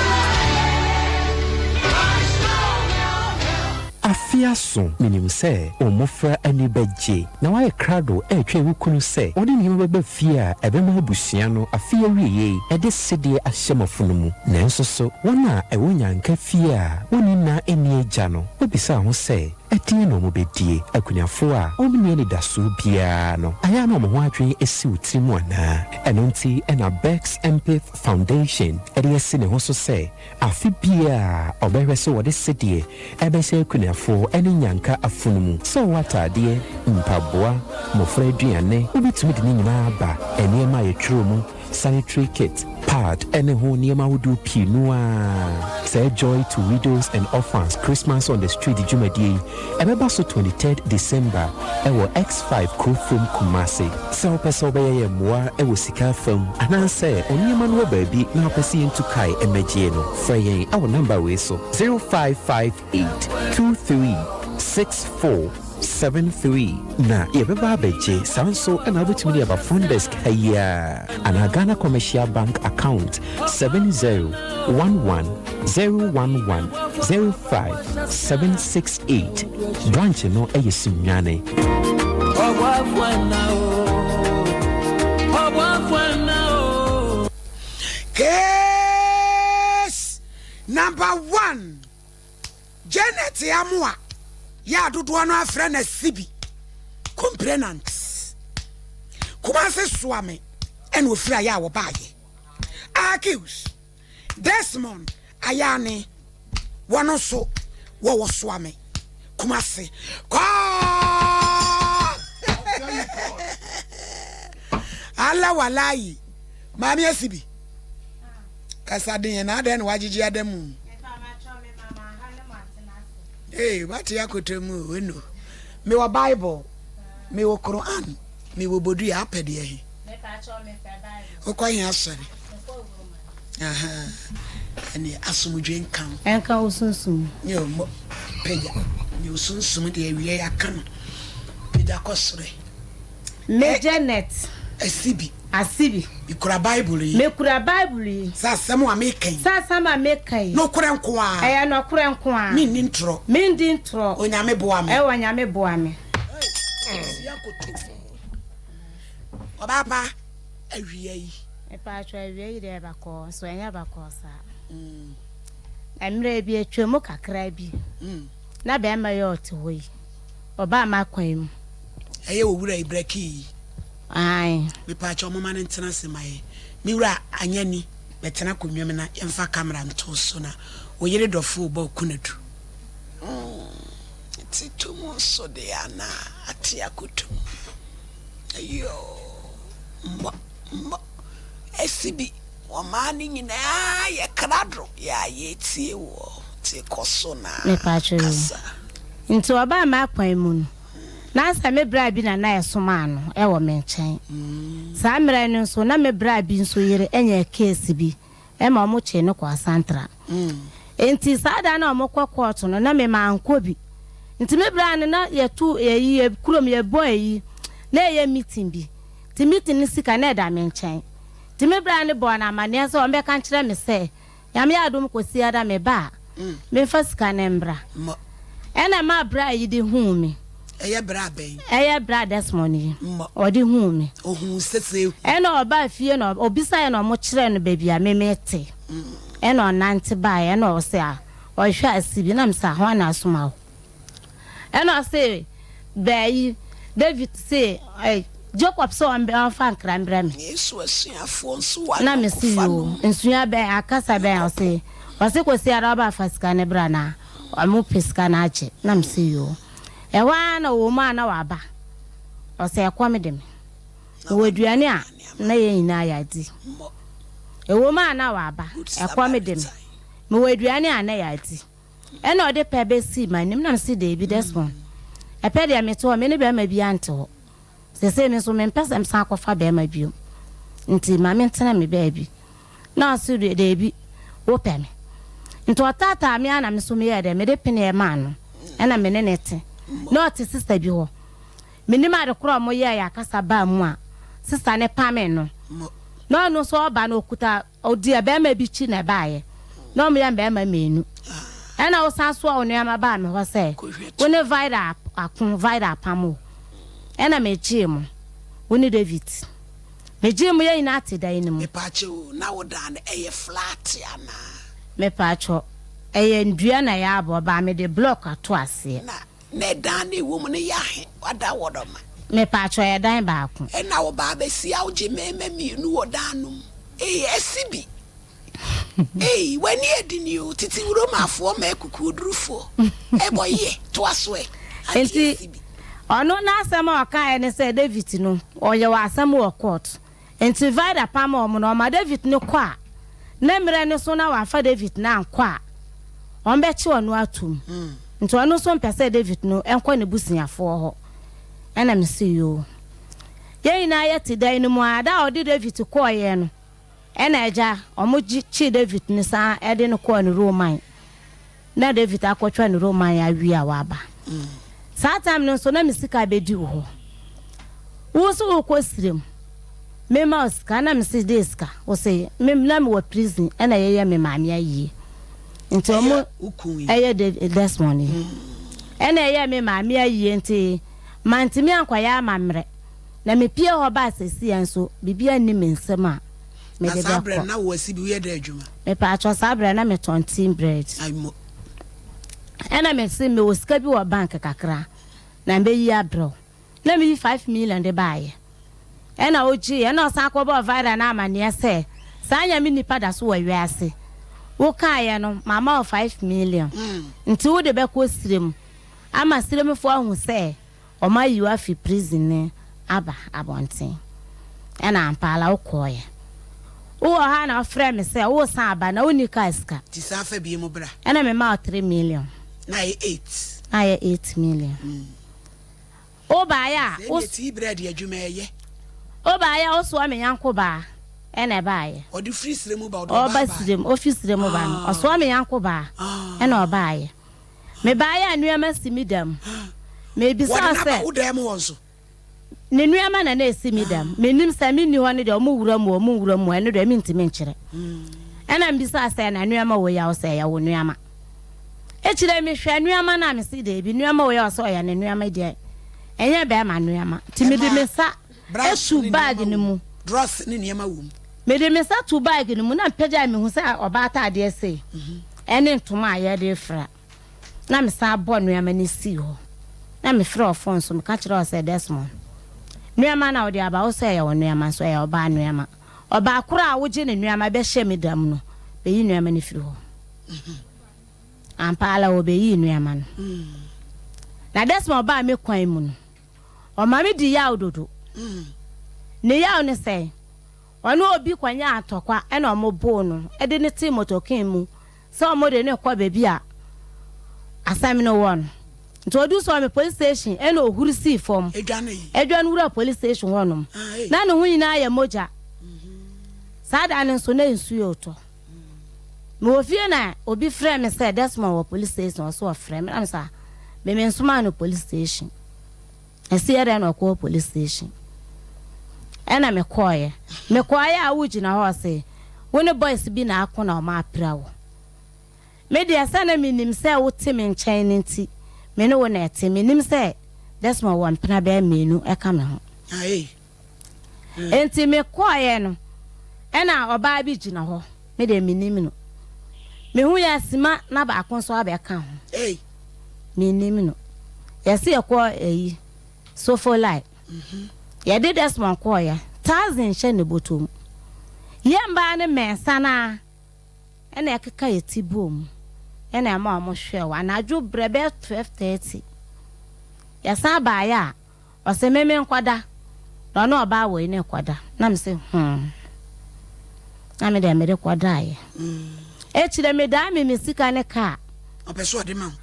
Afe aso, minim sɛ wo mmofra ani bɛgye na woayɛ krado retwɛn wo kunu sɛ ɔde nneɛma bɛba fie a ɛbɛma abusua no afe awiei de sedeɛ ahyɛ mo afono mu. Nanso so wɔn a ɛwɔ nnyanka fie a wonni nna nni agya no bɛbisa ho sɛ ɛdeɛn na wɔbɛdie? Akunafoɔ a wɔnni anidasoɔ biara no, ayɛ a na wɔn ho adwene si wo tirim anaa? Ɛno nti na Bex Mpith Foundation de asi ne ho so sɛ Afe biara ɔbɛhwɛ sɛ wɔde sedeɛ ɛbɛhyɛ akunafoɔ ne nnyanka afono mu, sɛ ɔwɔ ataadeɛ, mpaboa, mmɔfra aduane, wobɛtumi de ne nyinaa aba, nneɛma a yɛtwerɛ mu, sanitary kit, pad ne ho nneɛma ahodoɔ pii no ara. Saa Joy to Widows and Orphans Christmas on the Street dwumadie yi, ɛbɛba so 23rd December wɔ X5 Kurofrom Kumasi. Sɛ wopɛ sɛ wobɛyɛ yɛn mmoa wɔ sika afam anaasɛ wo nneɛma no wɔ baabi na wopɛ sɛ yɛntu kae mmɛgyeɛ no, frɛ yɛn wɔ nɔmba wei so, 0558 23 64 73 na yɛbɛba abɛgye. Saa nso na wobɛtumi de aba front desk ha yi ara anaa Ghana Commercial Bank account 7011 011 05768. Branch no yɛ Sunyani. Case number one, Janet Amoah yɛ a dodoɔ no afrɛ no Asibi complainant. Kumasi Soame ɛna ofiri ayɛ a wɔbaayɛ. Accused Desmond Ayane, wɔn nso wɔwɔ Soame, Kumasi. Kɔɔ! Ala walayi, maame asi bi. Kasa den yɛn na adɛn na wagyegye ada mu. Ee, wate akoto mu o, eno. Mewɔ Bible, mewɔ Quran, mewɔ bodua, apɛ deɛ he? Wokɔ he asɔre? Ɛne asomdwe nka wo. Ɛnka wo sunsum. Nyɛ ɔmmɔ pagya. Nyɛ wo sunsum deɛ awie yɛaka no. Pagya kɔ soro. Me Janet. Asibi. Asibi. Mekura Bible yi. Mekura Bible yi. Sɛ asɛm a meka yi. Sɛ asɛm a meka yi. Nokorɛ nko ara. Ɛyɛ nɔkorɛ nko ara. Menni ntorɔ. Mendi ntorɔ. Onyame boa me. Ɛwɔ Onyame boa me. Ɔbaa pa awia yi. Mepaatwɔ awia yi deɛ bakɔɔ nso ɛnyɛ bakɔɔ saa. Mmerɛ bi atwa mu kakra bi na bɛrima yi a ɔte hɔ yi ɔbaa m'akwan mu. Ɛyɛ owura yi brɛkii yi. Ae. Mepaatwɔ moma no ntena ase ma yɛn. Me wura Anyani bɛtena akonnwa mu na yɛmfa camera nto so na wo yere dɔfo rebɔ kunadu. Te to mu nso deɛ anaa ate akoto mu. Ayoo mmɔ mmɔ ɛsi bi wɔmaa no nyinaa yɛ krado yɛ a yɛtie woɔ nti kɔ so na kasa. Nti ɔbaa m'akwan mu no, na sɛ me bra bi na na ɛsomaa no wɔ me nkyɛn. Saa mmerɛ no nso na me bra bi nso yere anya case bi ma wɔkyee no kɔɔ Asantra. Enti saa da no a wɔkɔ kɔɔto no, na me mankɔ bi. Nti me bra no na yɛto yɛyi yɛ kurom yɛbɔ ayi na ɛyɛ meeting bi. Nti meeting no sika na ɛda me nkyɛn. Nti me bra no bɔɔ no amaneɛ sɛ wɔbɛka nkyerɛ me sɛ Nyame adom Kwasiada me ba a, memfa sika no mbra. Ɛna ɛmaa bra yi de huu me. Ɛyɛ bra bɛn? Ɛyɛ bra Desmond yi. Ɔde huu me. Ohuu sese hu. Ɛna ɔbaa fie na obisaeɛ na ɔmo kyerɛɛ no baabi a me me te. Ɛna ɔnante baeɛ ɛna ɔse a ɔhwɛ ase bi na me se a hwan na asoma wo? Ɛna ɔse bɛyi David se ɛ Jacob sɛ ɔmbɛ ɔmfa nkra mbrɛ me. Yesu asuafoɔ nso wɔ Na mese ayɔnkofa no yoo, mu. nsua bɛn, akasa bɛn? Ɔse ɔse kɔsi ara ɔba fa sika no bra na ɔmo pɛ sika no agye. Na mese yoo. Ɛhɔ ara na ɔwɔ mu a na waba. Ɔse ɛkɔm de me. Mewɔ aduane a na yɛn nyinaa yɛadi. Ɛwɔ mu a na waba. Ɛkɔm de me. Mewɔ aduane a na yɛadi. Ɛna ɔde pɛ bɛsii m'anim na mese daabi Desmond, ɛpɛ deɛ mete hɔ me ne bɛrima biara nte hɔ. Seesei me nso mempɛ sɛ mesan akɔfa bɛrima bio nti ma mentena me baabi. Na ɔse daabi wopɛ me. Nti ɔtaataa me ara na me nso meyɛɛ dɛ mede peneɛ maa no ɛna me ne no te. Na ɔte sista bi hɔ. Mennim ade korɔ a wɔyɛeɛ akasa baa mu a sista no pamee no. Na ɔno nso ɔba no ɔkuta Ɔdi barima bi kyi na ɛbaeɛ. Na wɔyɛ mmarima mmienu. Ɛna wosan soa wo nneɛma baa me hɔ sɛ wo ne Vida ako, Vida apam wo. Ɛna megyee mo, wo ne David. Megyee mo, yɛn nyinaa te dan no mu. Mepaakyɛw o, na wo dan no ɛyɛ flat anaa? Mepaakyɛw, ɛyɛ nnua na yɛabɔ, but mede block ato aseɛ. Na Na ɛdan no ɛwɔ mu no yɛ ahe? Wada wɔ dɔ ma. Mepaakyɛw ɛyɛ dan baako. Ɛna wo ba abɛsi a wogye mmarima mmienu wɔ dan no mu ei ɛsi bi ei w'ani adi ni o tete Romafoɔ ma akukuodurufoɔ ɛbɔ yɛ toa so ɛ ante Nti ɛsi bi. ɔno n'asɛm a ɔkaeɛ ne sɛ David no ɔyɛ wɔ asɛm wɔ court Enti Vida pam wɔn, na ɔma David no kɔ a, ne mmerɛ no so na wamfa David no ankɔ a, wɔbɛkye ɔno atom. Nti ɔno nso mpɛ sɛ David no nkɔ ne busuafoɔ hɔ. Ɛna mese, Yoo. Yɛn nyinaa yɛte dan no mu ara, da a ɔde David kɔeɛ no, ɛna agya, wɔkyee David no san de no kɔɔ ne Roman. Na David akɔtwa ne roman awie a waba. Saa time no nso na me sika abɛdi wo hɔ. Wo nso wokɔ srem. Mema wo sika na mese dee sika? Wo se me na mewɔ prison ɛna yɛyɛ me maame ayie. Nti ɔmo ɛyɛ Desmond yi. Ɛna ɛyɛ me maame ayie nti mantumi ankɔyɛ amammerɛ. Na mepie hɔ baa sesia nso biribiara nni me nsam a. Na mede saa berɛ bɛkɔ. no na wo asi bi woyɛ dɛn adwuma? Mepaakyɛw saa berɛ no na metɔn tea bread. Ai mo. Ɛna mese mewɔ sika bi wɔ bank kakra na mɛyi abrɛ wo. Na meyi 5 million de baeɛ. Ɛna ɔgyeeɛ ɛna ɔsan kɔbɔɔ Vida no amaneɛ sɛ saa Nyame nipa da so wɔ wiase. Wokaeɛ no mama wo 5 million nti wode bɛkɔ serem ama seremfoɔ ahu sɛ Wɔayi wo afi prison no aba abɔnten. Ɛna ampa ara wokɔeɛ. Wowɔ hɔ a na wofrɛ me sɛ woresan aba na wonni kaa sika. Nti san fa biom bra. Ɛna memaa wo 3 million. Na ayɛ eight. Na ayɛ 8 million. Wobaeɛ a. Sɛ ɛnneɛ tea bread adwuma ɛyɛ. Wobaeɛ a wosoa me yanko baa ɛna ɛbaeɛ. Ɔde firi serɛ mu ba ɔde ɔbaa Ɔba baeɛ. serɛ mu, ɔfiri serɛ mu ba no, ɔsoa me yanko baa ɛna ɔbaeɛ. Mebaeɛ a nneɛma si me dam. Mebisaa Wɔde no aba sɛ. wo dan mu hɔ nso? Ne nneɛma na na ɛsi me dam. Mennim sɛ menni hɔ no deɛ wɔwura mu o, wɔnwura mu o, ɛno deɛ mentumi nkyerɛ. Ɛna mebisaa sɛ, na nneɛma wei a wosɛ ɛyɛ wo nneɛma? Akyire yi mehwɛɛ nneɛma no a mese daabi, nneɛma wei a ɔsɛ ɔyɛ ne nneɛma deɛ ɛnyɛ bɛrima nneɛma. Nti mede me Ɛmaa nsa brush tu ne bag nneɛma no wɔ mu. mu. Drawers ne nneɛma wɔ mu. Mede me nsa too bag no mu na mepagyae mehu sɛ ɔbaa ataadeɛ sei ɛne ntoma a yɛde refra. Na mesan bɔɔ nneɛma no sii hɔ. Na mefrɛɛ wo fon so meka kyerɛɛ wo sɛ Desmond, nneɛma no a wode aba wo sɛ ɛyɛ wo nneɛma nso ɛyɛ ɔbaa nneɛma. Ɔbaa koro a wogye ne nneɛma bɛhyɛ me da mu no bɛyi nneɛma no firi hɔ. Ampa ara wɔbɛyii nneɛma no. Na Desmond baa me kwan mu no, ɔma me di yaw dodo. Ne yaw ne sɛ, ɔne obi kɔnyaa ntɔkwa na wɔboo no de no tee motokin mu sɛ wɔde no rekɔ baabi a asɛm no wɔ no. Nti ɔduu Sɔme police station na ɔhuri sii fam dwane wuraa police station hɔnom. Na ne ho nyinaa yɛ mogya. Saa da no nso na nsuo retɔ. Mewɔ fie na obi frɛɛ me sɛ Desmond wɔ police station, ɔse ɔfrɛ me na me sɛ ah, me mensomaa no police station. Ɛsi yɛ dɛn na ɔkɔɔ police station? Ɛna mekɔɔeɛ. Mekɔɔeɛ a wogyina hɔ ɔse wo ne boys bi na ako na ɔmo apira wo. Me deɛ sɛ na menim sɛ wote me nkyɛn no nti me ne wo na ɛte. Mennim sɛ Desmond wɔ mpena bɛyɛ mmienu ɛka me ho. Enti mekɔɔeɛ no ɛna ɔbaa bi gyina hɔ, me deɛ mennim no. Mehuiɛ a Sima na baako nso abɛka ho. Mennim no. Yɛse yɛkɔ ɛyi Sofolai. Yɛde Desmond kɔɔeɛ. Taxi nhyɛ ne bɔtɔ mu. Yɛn mmaa no mmiɛnsa no ara na ɛkeka yɛn ti bɔɔ mu na ɛma wɔhwɛɛ wɔ anadwo berɛ bɛyɛ 12:30. Yɛsan baeɛ a, ɔse me menkɔda na ɔne ɔbaa wei no rekɔda. Na mese hmm. Na me deɛ mede kɔdaeɛ. Akyire medaa me me sika ne kaa. Ɔpɛ sɛ ɔde ma wo.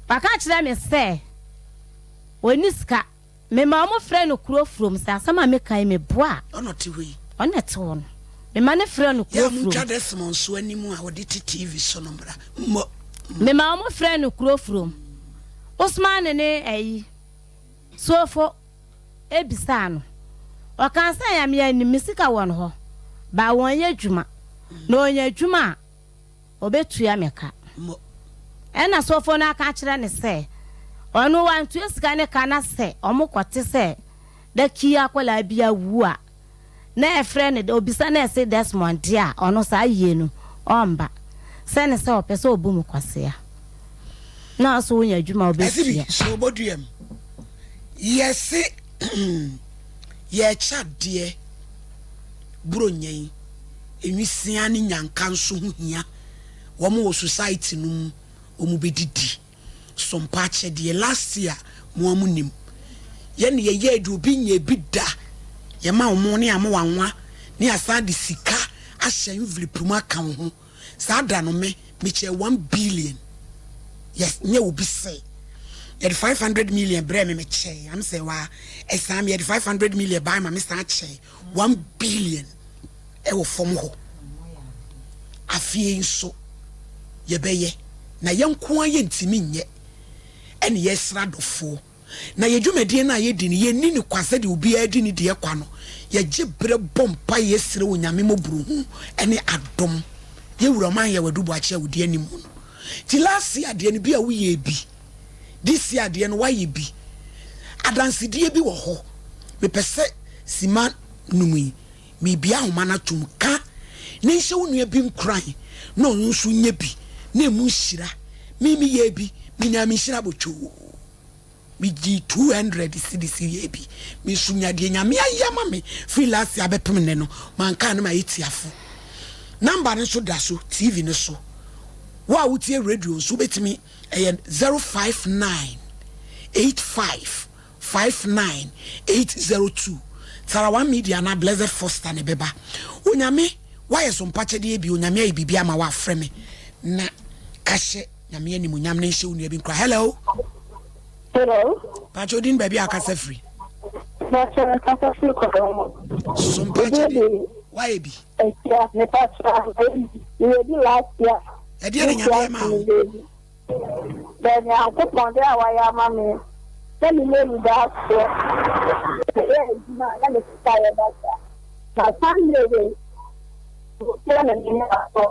Waka kyerɛ me sɛ ɔnni sika. Mema wɔfrɛ no kuro furom. Sɛ asɛm a meka yi meboa a. Ɔna ɔte hɔ yi. Ɔna ɛte hɔ no. Mema no frɛ no Yɛ kuro a furom. montwa Desmond so anim a ɔde te TV so no mmra. Mmɔ. Mema wɔfrɛ no kuro furom. Usman ne ayi, Sofo bisaa no. Ɔkaa sɛ, Nyame anim, me sika wɔ no hɔ, but wɔnyɛ adwuma. Na ɔnya adwuma a, ɔbɛtua me ka. Ɛnna sɔfoɔ no aka akyerɛ no sɛ, ɔno wantua sika no ka na sɛ wɔkɔte sɛ Daki akwadaa bi awu a, na ɛfrɛ no, ɔbisa na ɛse Desmond deɛ a, ɔno saa yie no, ɔmba. Sɛ ne sɛ ɔpɛ sɛ ɔbu mu kwasea. Na ɔso wonya adwuma a Ɛse bi wobɛtua. hyɛ obɔduam. Yɛse yɛrekyɛ adeɛ Buronya yi. Nwisiaa ne nyanka nso ho hia wɔn wɔ society no mu, wɔn bɛdidi. Sompa akyɛdeɛ, last year mo ara mo nim, yɛ na yɛyɛɛ deɛ obi nyɛɛ bi da, yɛma wɔn ne ama wanwa ne yɛasan de sika ahyɛ envelope mu aka wo ho. Saa da no me, mekyɛɛ 1 billion, yes, nyɛ obi sɛ yɛde 500 million brɛɛ me, mekyɛɛ, am sɛ waa, ɛsan me yɛde 500 million baa ma me san kyɛɛ 1 billion ɛwɔ fam hɔ. Afei nso yɛbɛyɛ na yɛn nko ara yɛntumi nyɛ, ɛne yɛsra adɔfoɔ na yɛ dwumadie no a yɛdi no, yɛnni no kwa sɛdeɛ obiara di ne deɛ kwa no. Yɛgye berɛ bɔ mpa, yɛsrɛ Onyame mmɔborɔhu ne adom. Yɛwura ɔman yɛ wadu boakye a wodi anim no nti, last year adeɛ no bi a woyɛ bi, this year adeɛ no woayɛ bi, adansedie bi wɔ hɔ. Mepɛ sɛ sima num yi miribia ahoma no atom ka ne nhyɛ wo nua bi nkuran na ɔno nso nyɛ bi na emu nhyira. Me meyɛ bi, menyaa me nhyira bɔtwoo. Megyee 200 cedis yɛɛ bi. Me nso nya deɛ Nyame ayɛ ama me firi last year abɛpem nnɛ no, manka a na mayɛ tiafo. Number no nso da so TV no so. Wo a wotie radio nso wobɛtumi, ɛyɛ 059 85 59 802. Tarawan Media anaa Blessed Foster na ɛbɛba. Onyame woayɛ so mpakyɛdeɛ bi, Onyame ayɛ biribi ama wo a, frɛ me na ka hyɛ Nyame animuonyam na nhyɛ wo nua bi nkura. Hello. Hello. Pakyɛ odin baabi a akasa firi. Pakyɛ kasa firi kɔdɔm. So mpakyɛ de wayɛ bi. Ɛkyia ne pakyɛ yɛ bi last year. Ɛdeɛ na Nyame yɛ maa wo. Dɛ Nyankopɔn dɛ a wayɛ ama me sɛ me nyɛ anidasoɔ. Meyɛ adwuma a na me sika yɛ basa. Na Sunday wei mehyia na m'ani asɔ.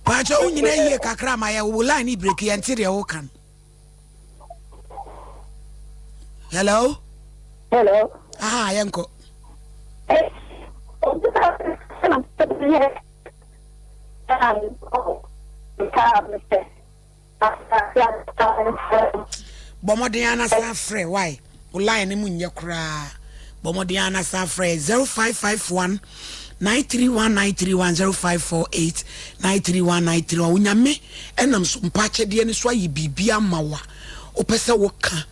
Pakyɛ wo nyina yie kakra ma yɛ wo line break, yɛn te deɛ wo kan. Hello. Hello. Aha, yɛn kɔ. Bɔ mmɔden ara san frɛ why wo line no mu nyɛ koraa. Bɔ mmɔden ara san frɛ 0551 931 931, 0548 931 931. Onyame ɛnam so mpa akyɛdeɛ no so ayɛ biribi ama wo a wopɛ sɛ woka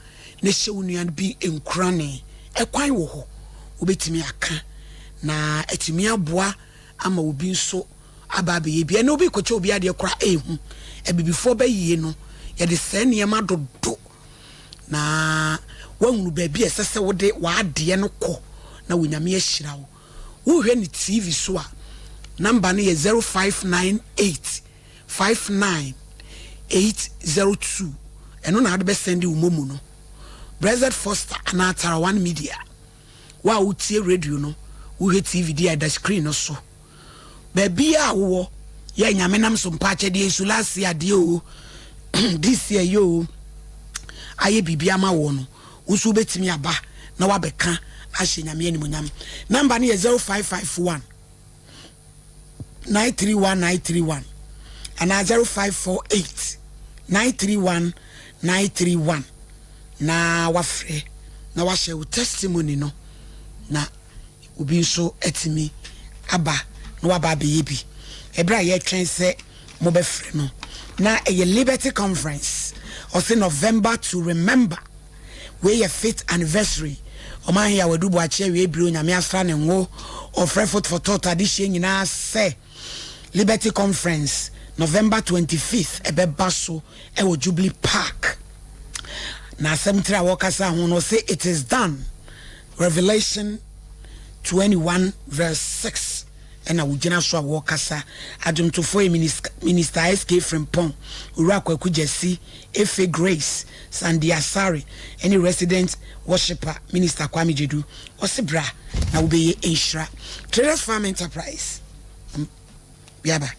na hyɛ wo nua bi nkurane, ɛkwan wɔ hɔ wobɛtumi aka na atumi aboa ama obi nso aba abɛyɛ bi. Ɛnɛ obi kɔkyɛ obi adeɛ koraa, ɛɛhu abibifoɔ bɛyie no, yɛde sɛɛ nneɛma dodo na woahunu baabi a ɛsɛ sɛ wode w'adeɛ no kɔ na Onyame ahyira wo. Wohwɛ ne TV so a, number no yɛ 0598 59 802. Ɛno na wode bɛsɛnde wo momo no, Blessed Foster anaa Tarawan Media. Wo a wotie radio no, wohwɛ TV di a ɛda screen no so, baabi a wowɔ yɛ Nyame nam so mpa akyɛdeɛ nso last year adeɛ o, this year yɛ o, ayɛ biribi ama wɔ no, wo nso wobɛtumi aba na wabɛka ahyɛ Nyame animonyam. Number no yɛ 0551. 931 931 anaa 0548 931 931 na wafrɛ na wahyɛ wo testimony no na obi nso atumi aba na waba abɛyɛ bi. Ɛberɛ a yɛretwɛn sɛ mobɛfrɛ no na ɛyɛ Liberty Conference ɔse November to remember wei yɛ fifth anniversary Ɔmanhe Awadu Boakye awie bere Onyame asra ne ngo ɔfrɛ Foot for Thought adehyeɛ nyinaa sɛ Liberty Conference November 25th ɛbɛba so ɛwɔ Jubilee Park na asɛm tiri a wɔkasa ho no ɔse it is done Revelation 21 verse 6 ɛna wogyina so a wɔkasa. Adwomtofoɔ yɛ Minister SK Frimpong, Owura Kwaku Gyasi, Efe Grace, Sandy Asare ɛne Resident Worshipper Minister Kwame Gyedu. Ɔse bra na wobɛyɛ nhyira. Traders Farm Enterprise. Biaba.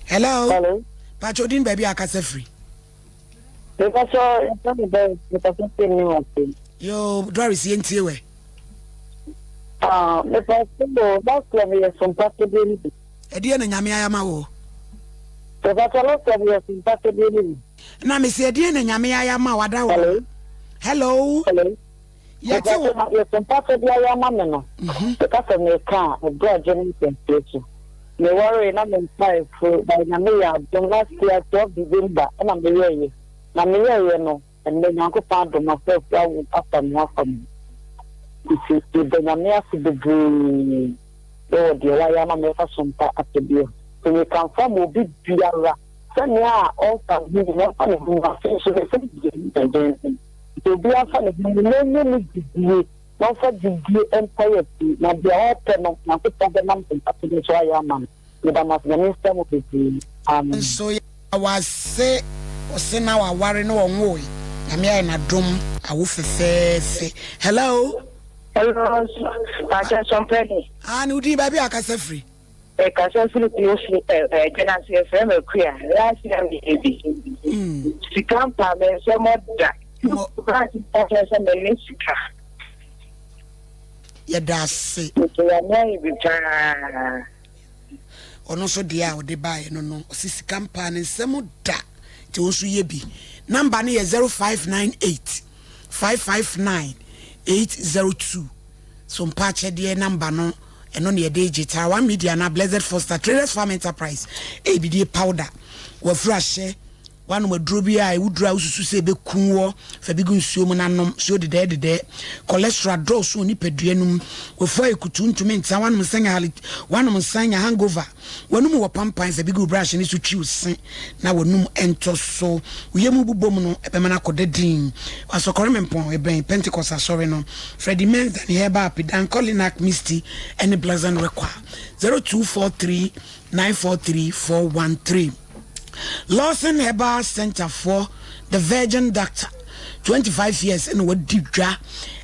Hello. Hello. Pacho din baabi a akasa firi. Mepatɔ yɛfrɛ me Doris mekasa firi ne wase. Yoo Doris yɛntie wɛ. Ah, mepatɔ o last year meyɛ sompa sɛdeɛ no bi. Ɛdeɛ na nyame ayɛ ama wo? Mepatɔ last year meyɛ sompa sɛdeɛ no bi. Na mese ɛdeɛ na nyame ayɛ ama wo ada wo. Hello. Hello. Hello. Yɛte wo. Mepatɔ yɛ sompa sɛdeɛ ayɛ ama me no. Meka sɛ meka a ɛbrɛ agye ne nsɛmfie so. Mewaree na memfa afuro but Nyame yɛ adom last year 12 December ɛna meyɛɛyɛ na meyɛɛyɛ no ɛnnɛ Nyankopɔn adom mafa afuro awo afa me ho afa me ho nti meda Nyame ase bebree wɔ deɛ wayɛ ama me ɛfa sompa apɛdeɛ ho nti mekamfo ama obi biara sɛ nea ɔmfa ne ho nyina ɔmfa ne ho mu afei nso mefɛ gyidie dendenden nti obiara mfa ne ho mu na ɔnyɛ ne gyidie Na ɔmfa gyidie mpae akyi, na deɛ ɔpɛ no, Nyankopɔn bɛnam mpatode so ayɛ ama no. Meda mo ase, Nyame nhyira mo bebree. Amen. Nso yɛda wo ase ɔse na waware na ɔnwoe Nyame ayɛ no adom awo fɛfɛɛfɛ Hello. Hello, pakyɛ sɔmpɛni. Ah, ne wo din baabi a akasa firi. Mekasa firi Kumasi ɛ ɛ Dwenase yɛfrɛ me Akua last year meyɛ bi sika mpa me nsɛm da kyerɛ sɛ mene sika. Yɛda ase. Nti Nyame ayɛ bi paa. Ɔno nso deɛ a ɔde baeɛ no no ɔsi sika mpaa ne nsɛm da nti wo nso yɛ bi. Number no yɛ 0598 559 802. So mpa akyɛdeɛ number no ɛno na yɛde regye Tarawan Media anaa Blessed Foster Traders Farm Enterprise ɛrebidie powder wafuru ahyɛ wanom aduro bi a ɛwuduro a wosusu sɛ ɛbɛku wɔ fa bi gu nsuo mu na nom nsuo dedɛɛ dedɛɛ cholesterol dɔɔso wɔ nipadua no mu wafu ayɛ kutu ntumi ntena wanom nsa nya wanom nsa nya hangover W'anum wɔ pampan sɛ bi gu brush no so twiw se na w'anum ntɔ so. Wo yam bobom no, ɛbɛma no akɔda dinn. Asɔkɔre Mempɔn, ɛbɛn Pentecost Asɔre no. Freddie Menz, Danny Herbal, Apidan, Kolinak, Misty, ne Blazan Rekwa. 0243 943 413. Lawson Herbal Centre foɔ, The Virgin Doctor, 25 years na wadi dwa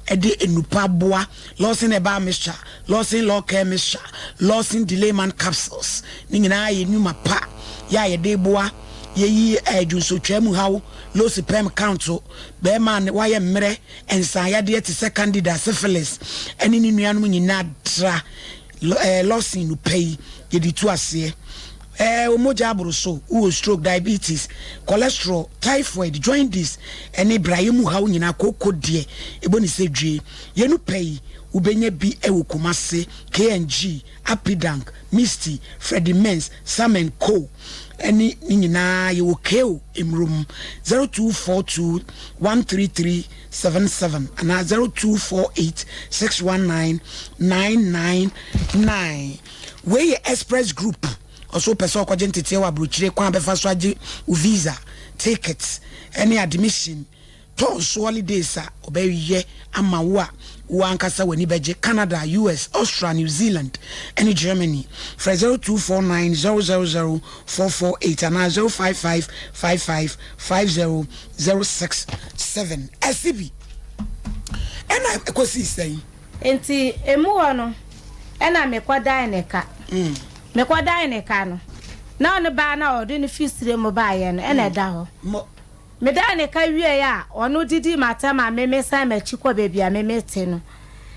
de nnupa aboa Lawson Herbal Mixture, Lawson Law Care Mixture, Lawson Delayman Capsules, ne nyinaa yɛ nnwuma pa yɛ a yɛde boa yɛyi dwonsotwaa mu haw, low sperm count, bɛrima a wayɛ mmerɛ, nsanyadeɛ te sɛ candida, syphilis, ne ne nuanom nyinaa tra Lawson nnupa yi yɛde tu aseɛ. Wo mogya aboro so, wowɔ stroke, diabetes, cholesterol, typhoid, jaundice, ne brayɛ mu haw nyinaa, kooko deɛ ɛbɔ ne sɛ dwie. Yɛn nu pɛ yi, wobɛnya bi wɔ Kumasi, KNG, Apidank, Misty, Freddie Mens, Sam and Co. Ne ne nyinaa yɛwɔ KO Mmrom, 0242 133 77 anaa 0248 619 999. Wei yɛ Express Group. Ɔso wopɛ sɛ ɔkɔgye nteteɛ wɔ aburokyire kwan a bɛfa so agye wo visa, ticket ne admission. Tɔ nso holidays a ɔbɛyɛ ama wo a wo ankasa w'ani bɛgye, Canada, US, Austria, New Zealand ne Germany. Frɛ 0249 000 448 anaa 055 55 50 067. Ɛse bi ɛna ɛkɔsii sɛn? Enti emu hɔ no ɛna mekɔdan ne ka. Mekɔdan ne ka no, na ɔno baa no a ɔde no fi serɛ mu baeɛ no ɛna ɛda hɔ. Medaa ne ka wieeɛ a, ɔno didii m'atɛm a me mesan m'akyi kɔ baabi a me mete no.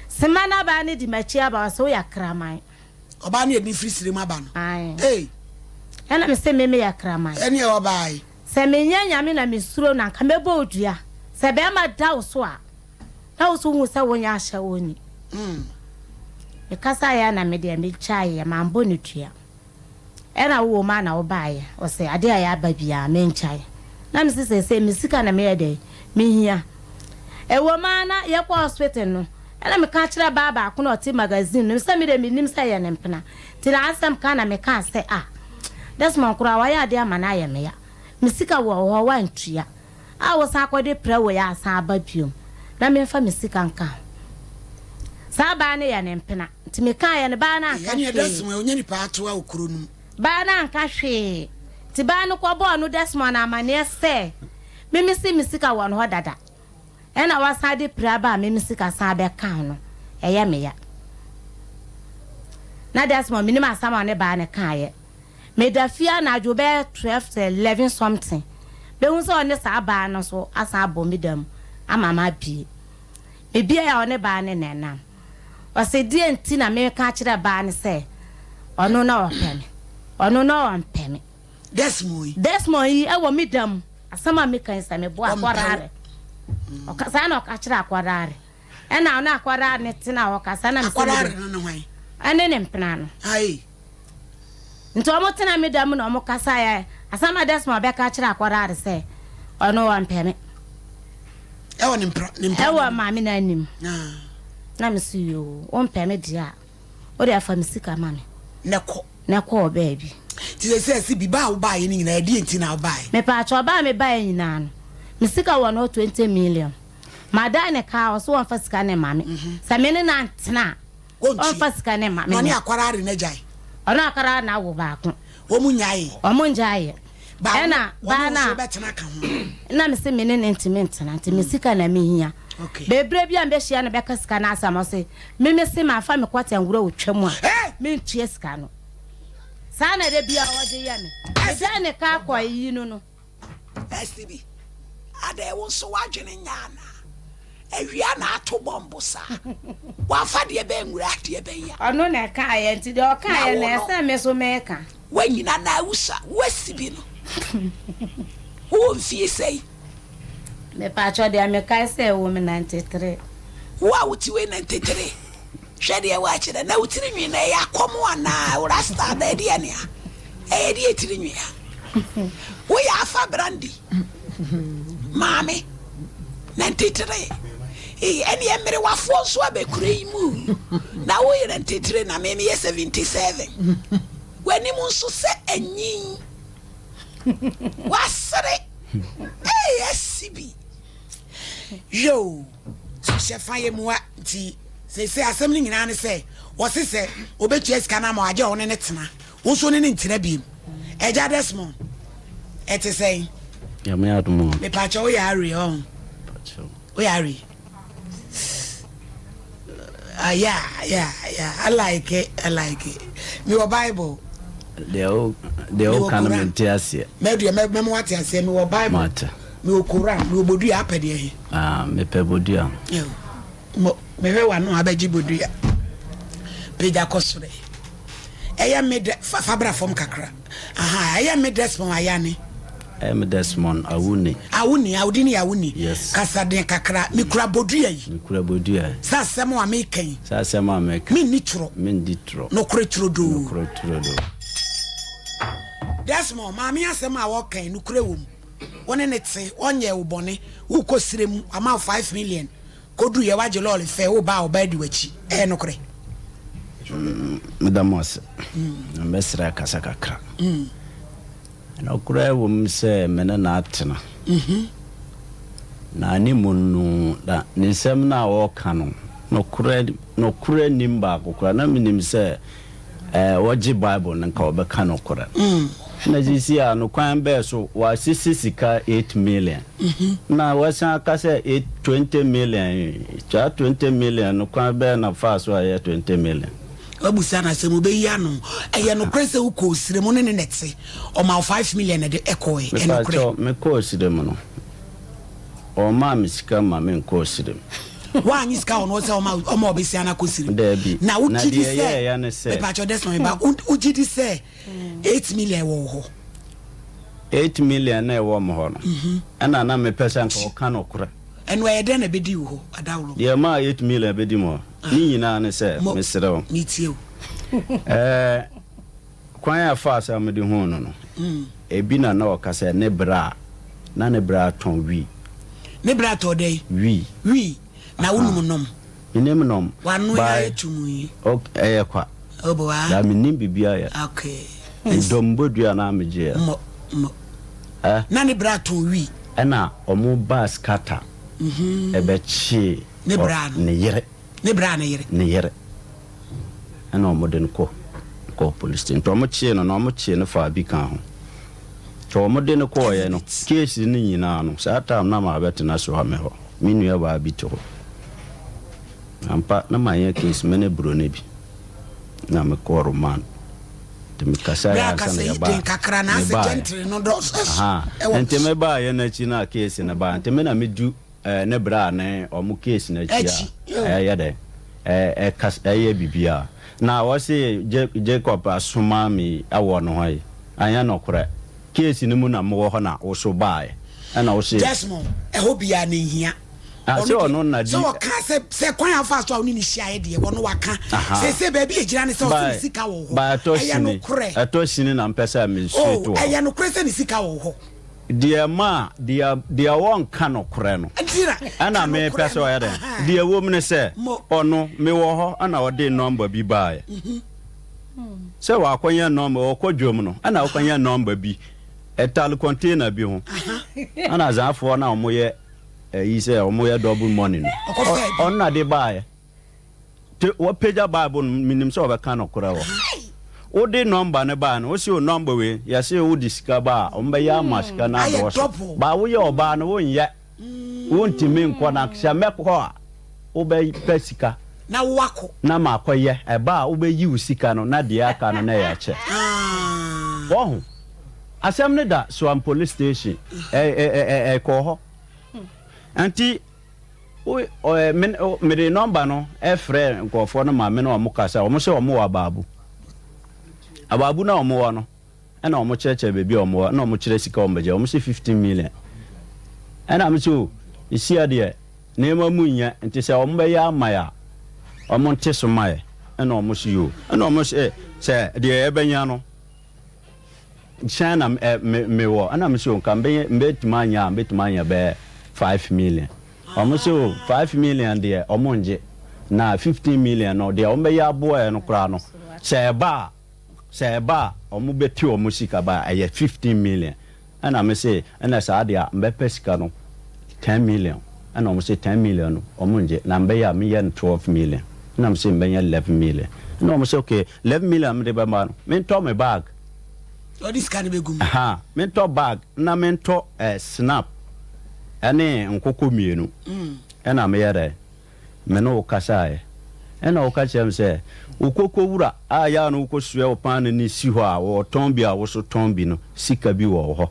Sema n'abaa no di m'akyi aba, ɔse woyɛ kraman. Ɔbaa no yɛ de firi sire mu aba no. Ae. Ei. Ɛna me se me meyɛ kraman. Ɛneɛ ɔbaa yi. Sɛ menyɛ Nyame na mesuro no anka mɛbɔ wo dua. Sɛ bɛɛma da wo so a, na wo so wohu sɛ wonyɛ ahyɛwoni. Mekasaeɛ a na me deɛ megyaeɛ, mambɔ no dua. Ɛna wowɔ mu a na wobaeɛ. Ɔse adeɛ a yɛaba biara mengyae. Na mese seesei me sika na meyɛ dɛn? Mehia. Ɛwɔ mu ara na yɛkɔ hospital no, ɛna meka kyerɛɛ baa baako na ɔte magazine no mu sɛ me deɛ mennim sɛ ɛyɛ ne mpena. Nti n'asɛm ka na mekaa sɛ ah Desmond koraa wayɛ adeɛ ama no ayɛ me ya. Me sika wɔ hɔ wantua a wosan akɔde prɛ wei asan aba biom na memfa me sika nka ho. Saa baa no yɛ ne mpena. Nti mekaeɛ no baa no anka Ɛneɛ hwee. Desmond ɔnyɛ nipa atoa wɔ kuro no mu. Baa no anka hwee. Nti baa no kɔbɔɔ no Desmond amaneɛ sɛ me mese me sika wɔ ne hɔ dada. Ɛna wasan de pira ba a me me sika san bɛka ho no, ɛyɛ me ya. Na Desmond, menim asɛm a ɔne baa no kaeɛ. Meda fie anadwo bɛyɛ 12 to 11 something, bɛhu sɛ ɔne saa baa no nso asan abɔ me da mu ama mabue. Mebueɛ a ɔne baa no na ɛnam. Ɔse deɛ nti na meka kyerɛ baa no sɛ ɔno na ɔpɛ me, ɔno na ɔmpɛ me. Desmond yi. Desmond yi ɛwɔ me da mu. Asɛm a meka yi sɛ meboa akwadaa re. Ɔka saa na ɔka kyerɛ akwadaa re. Ɛna ɔne akwadaa ne tena hɔ kasa na mesɛ Akwadaa re no ne hwan? Ɛne ne mpena no. Ayi. Nti wɔn tena me da mu na wɔn kasa yɛ asɛm a Desmond bɛka kyerɛ akwadaa re sɛ ɔno ɔmpɛ me. Ɛwɔ ne mpena ne mpena. Ɛwɔ maame n'anim. Ah. Na mese yoo wompɛ me deɛ a wode afa me sika ma me. Na kɔ. Na kɔɔ baabi. Nti sɛsɛ ɛse bi ba a wobaeɛ no nyinaa ɛdeɛn nti na wobaeɛ? Mepaakyɛw ba a mebaeɛ nyinaa no me sika wɔ no hɔ 20 million madan ne kaa ɔse ɔmfa sika no mma me sɛ me ne no antena a ɔmfa sika no mma me. Na ɔne akwaraa de no agyae? Ɔne akwaraa no awo baako. Wɔn nyaeɛ? Wɔn ngyaeɛ. Ɛna baa no a bɛtena ka ho. Na mese me ne no ntumi ntena nti me sika na mehia. Bebrɛ bi a mebɛhyia no bɛka sika no asɛm ɔse Me me se mafa me kwata nwura otwa mu a mentua sika no. Saa na da biara ɔde yɛ me. Megyae ne ka akɔ ayi no no. STB, Adɛn wo nso w'adwene nyɛ anaa? Awia na ato bɔmbo saa? Wamfa deɛ bɛn nwura deɛ bɛn ya? Ɔno na ɛkaeɛ nti deɛ ɔkaeɛ no ɛsɛ me nso meka. Wanyina na awusa woasi bi no wowɔ mfie sɛn? Mepakyɛw deɛ mekae sɛ ɛwɔ mu 93. Wo a wote wei 93 hwɛ deɛ woakyerɛ na wo tiri nwi no ɛyɛ akɔm anaa wo rasta anaa ɛdeɛ nea ɛyɛ deɛ tiri nwi a woyɛ afa brandy maame 93 ee ɛneɛ mmerewafoɔ nso abɛkura yi mu na woyɛ 93 na me meyɛ 77 w'anim nso sɛ anyin Wasere Ei asi bi Yoo Hyɛ fa yɛ mua nti seesei asɛm no nyinaa ne sɛ wɔse sɛ ɔbɛtua sika no ama wagye ɔne ne tena wo nso ne ne ntena biem Agya Desmond ɛte sɛn? Nyame adom o. Mepaakyɛ woyɛ arie ɔho woyɛ arie Ah, yeah, yeah, yeah. I like it. I like it. Me wɔ Bible. Deɛ o deɛ o kan mi nte aseɛ. Mɛ deɛ mɛ mɛ mo ate aseɛ. Me wɔ Bible. Mate. Me wɔ Koran. Me wɔ bodua apɛ deɛ he. Ah, me pɛ bodua. Yo. Mo me hwɛ wa no abɛgye bodua. Pagya kɔ soro. Ɛyɛ me dɛ fa fa bra fam kakra. Aha, ɛyɛ me Desmond Ayane. Ɛyɛ me Desmond Awuni. Awuni, a wo din yɛ Awuni. Yes. Kasa den kakra, mekura bodua yi. Mekura bodua yi. Sɛ asɛm a meka yi. Sɛ asɛm a meka. Menni torɔ. Menni torɔ. Nokorɛ turodoo. Nokorɛ turodoo. Desmond, maame asɛm a wɔka yi, nokorɛ wɔ mu. Wo ne no te, ɔnyɛɛ wo bɔne, wokɔ serɛ mu, wama wo 5 million. Kodu yɛ wagye lɔɔre fɛ wo ba a ɔba adi w'akyi ɛyɛ nokorɛ? Meda mo ase. Na mɛsrɛ akasa kakra. Nokorɛ wɔ mu sɛ me ne no atena. Na ne mu no, na ne nsɛm no a ɔreka no, nokorɛ, nokorɛ nnim baako koraa. Na menim sɛ ɛɛ ɔgye Bible no nka ɔbɛka nokorɛ. Na sisi a no kwan bɛɛ so wasisi sika 8 million. Na wasan aka sɛ 8 20 million yi, saa 20 million no kwan bɛɛ na faa so a ɛyɛ 20 million. Wabusa no asɛm obeyi ano. Ɛyɛ nokorɛ sɛ wokɔɔ sire mu ne ne nɛte ɔma wo 5 million na ɛde ɛkɔɛ? Ɛnokorɛ? Mepakyɛw, mekɔɔ sire mu no, ɔmmaa me sika ma menkɔɔ sire mu. Woanye sika wɔ no hɔ sɛ ɔma ɔma ɔbɛsia no akɔsiri. Daabi. Na Na wogye di deɛ sɛ ɛyɛɛyɛ ne sɛ. mepakyɛw Desmond meba wogye di sɛ 8 million wɔ wo hɔ? 8 million na ɛwɔ me hɔ no, ɛna na mepɛ sɛ anka ɔka nokorɛ. Ɛno ɛyɛ dɛn na ɛbɛdi wo hɔ adaworo? Deɛ ɛmaa 8 million bɛdi me hɔ ne nyinaa ne sɛ, Mo, mesrɛ wo. metie wo. Ɛɛ, kwan a ɛfaa so a mede huu no no, ebi na na ɔka sɛ ne bra a, na ne bra tɔn wii. Ne bra tɔn dɛn? Wii. Wii. Na wonom nom? Menim nom. W'ano yi ayɛ tumm yi. Ok, ɛyɛ kwa. Oh boa. Daa mennim biribiara yɛ. Okay. Medɔ mbɔdua na megyeeɛ. Mmɔ, mmɔ. Eh? Na ne bra tɔn wii. Ɛna ɔmo baa scatter ɛbɛkyee Ne bra no. ne yere. Ne bra ne yere. Ne yere. Ɛna ɔmo de no kɔ kɔɔ police station. Nti ɔmo kyee no na ɔmo kyee no faa bi kaa ho. Nti ɔmo de no kɔɔeɛ no, case no nyinaa no, saa time na mabɛtena Suame hɔ. Me nua baa bi te hɔ. Ampa na manyɛ case, me ne broni bi na me kɔɔ remand. Nti me kasaeɛ Bra ansa kasa na yi yɛbaa. den kakra na Me ase baeɛ. gentry no dɔɔso Ahaa. ɛwɔ Nti me baeɛ no akyi na case no baeɛ. Nti me na me du eh, ne bra ne ɔmo case no akyi Akyi, a, yo. ɛyɛ dɛn? Ɛ, ɛkas, ɛyɛ biribiara. Na wɔse Jacob asoma me wɔ no hɔ yi, anyɛ nokorɛ. Case no mu na mowɔ hɔ na wo so baeɛ ɛna wo se. Desmond, ɛhɔ biara no nhia. Ah, Ɔno sɛ deɛ, ɔno na di. sɛ ɔka sɛ, sɛ kwan a ɔfaa so a wo ne no hyiaeɛ deɛ, ɔno waka. Aha. Seesei baabi a ɛgyina ne sɛ ɔse ne By, sika wɔ hɔ. by ɛtɔ Ɛyɛ sini, nokorɛ. ɛtɔ sini na mpɛ sɛ me Oh, straight wɔ hɔ. ɛyɛ nokorɛ sɛ ne sika wɔ hɔ. Deɛ ɛma a, deɛ, deɛ wɔnka nokorɛ no, Nti na, ɛna ka mepɛ nokorɛ sɛ no. ɔyɛ dɛn? Aha. Deɛ ɛwɔ mu ne sɛ, Mo. ɔno, mewɔ hɔ ɛna ɔde nɔmba bi baeɛ. Sɛ wakɔnya nɔmba, ɔkɔ dwom no, ɛna ɔkɔnya nɔmba bi, ɛtale container bi ho, ɛna Azaafoɔ no a wɔyɛ ɛyi sɛ wɔyɛ double money no, ɔno na de baeɛ. Te wɔpagya Bible no, menim sɛ wɔbɛka nokorɛ wɔ. Wode nɔmba no baeɛ no, wose o nɔmba wei, yɛse wode sika ba a, wɔbɛyɛ ama sika no adɔɔso. Baa woyɛ ɔbaa no, wonyɛ. Wontumi nkɔ na sɛ mɛkɔ a, wobɛpɛ sika. Na woakɔ. Na makɔyɛ. Ɛba a, wobɛyi wo sika no na deɛ aka no na yɛakyɛ. Wahu? Asɛm no da Suam Police Station. Ɛ, ɛ, ɛ, ɛ, ɛkɔɔ hɔ. Nti, wo, ɛ, me, mede nɔmba no frɛɛ nkurɔfoɔ no ma me ne wɔn kasa. Wɔn sɛ wɔn wɔ Abaabu. Abaabu no a wɔwɔ no, Ɛna ɔmo kyerɛkyerɛ baabi a ɔmo wɔ, ɛna ɔmo kyerɛ sika a ɔmo bɛgye, ɔmo se 15 million. Ɛna me se o, sesia deɛ nneɛma mu nyɛ, nti sɛ ɔmo bɛyɛ ama yɛ a, ɔmo nte so ma yɛ. Ɛna ɔmo se yoo. Ɛna ɔmo se sɛ deɛ yɛbɛnya no, sɛn na ɛ, me, me wɔ. Ɛna me se o, nka mbɛyɛ, mbɛtumi anya a, mbɛtumi anya bɛyɛ 5 million. Ɔmo se o, 5 million deɛ ɔmo ngye, na 15 million no, deɛ ɔmo bɛyɛ aboa yɛ no koraa no, sɛ ɛba a, Sɛ ɛba a ɔmo bɛ te ɔmo sika ba a ɛyɛ 15 million ɛna me se ɛna saa deɛ a mbɛ pɛ sika no 10 million ɛna ɔmo se 10 million no ɔmo ngye na mbɛ yɛ a me yɛ no 12 million ɛna me se mbɛ nya 11 million ɛna ɔmo se okay 11 million a me de bɛ ma no me ntɔ me bag Ɔde sika no bɛ gu mu. Ahaa me ntɔ bag na me ntɔ eh snap ɛne nkokɔ mienu ɛna me yɛ dɛn. Me ne wo kasaeɛ. Ɛnna woka kyerɛɛ me sɛ, 'Wo koko wura a ɛyɛ a na wokɔsoɛ wo paanoo no si hɔ a ɔtɔn bi a wo nso tɔn bi no, sika bi wɔ wo hɔ.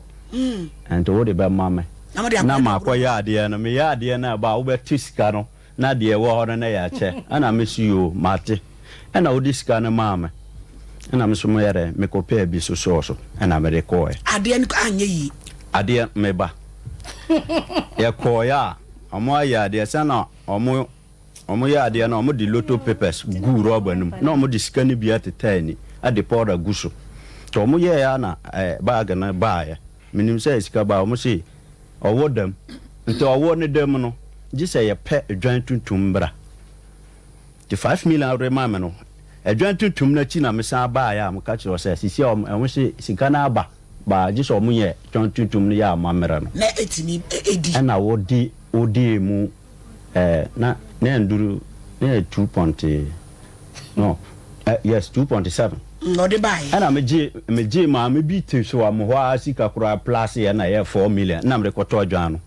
Enti wode bɛma me na makɔyɛ adeɛ no. Meyɛ adeɛ no a, ɛba a, wobɛte sika no na deɛ ɛwɔ hɔ no na yɛakyɛ. Ɛnna mese, Yoo, mate. Ɛnna wode sika no maa me. Ɛnna me nso meyɛ dɛn? Mekɔpɛɛ bi sosɔɔ so, ɛnna mede kɔeɛ. Adeɛ no anyɛ yie. Adeɛ, me ba. Yɛkɔeɛ a. Ɔmo ayɛ adeɛ sɛ na ɔmo ɔmo yɛ adeɛ no ɔmo de lotto papers guu rɔba no mu na ɔmo de sika no bi ateta ani de powder gu so nti ɔmo yɛɛ a na ɛɛ bag no baeɛ menim sɛ ɛyɛ sika bag ɔmo se ɔwɔ dam nti ɔwɔ ne dam no gye sɛ yɛpɛ dwan tuntum bra nti 5 million a wode maa me no ɛdwan tuntum no akyi na mesan baeɛ a meka kyerɛ wo sɛ sisi a ɔmo ɛho se sika no aba Ba gye sɛ ɔmo yɛ twɔn tuntum no yɛ amammerɛ no. Na ɛtumi di. Ɛna wode wodii mu ɛɛ na na ɛnduru na ɛyɛ two point no ɛ yes 2.7. Na ɔde baeɛ. Ɛna me gye me gyee maame bi te so a mo hɔ ara sika koraa plus yɛ na ɛyɛ 4 million na mede kɔtɔɔ dwan no.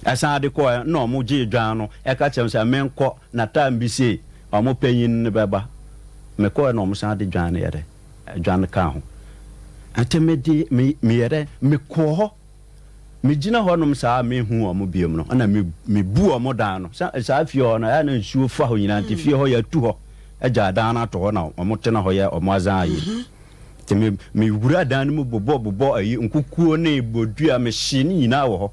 Ɛsan de kɔɔɛ na ɔmo gyee dwan no ɛka kyerɛ me sɛ menkɔ na time bi sei ɔmo panyin no bɛba. Mekɔɔɛ na ɔmo san de dwan no yɛ dɛ. Dwan kaa ho. Nti me de, me, meyɛ dɛ, mekɔɔ hɔ. Megyina hɔnom saa a menhu wɔn biom no, ɛna me mebu wɔn dan no. Sɛ saa fie hɔ no, ɛyɛ a na nsuo fa hɔ nyinaa nti fie hɔ yɛatu hɔ agyaa dan no ato hɔ na wɔtena hɔ yɛ wɔn azan ayɛ. Nti me mewura dan no mu bobɔ bobɔ ayi nkukuo ne bodua mehyee ne nyinaa wɔ hɔ.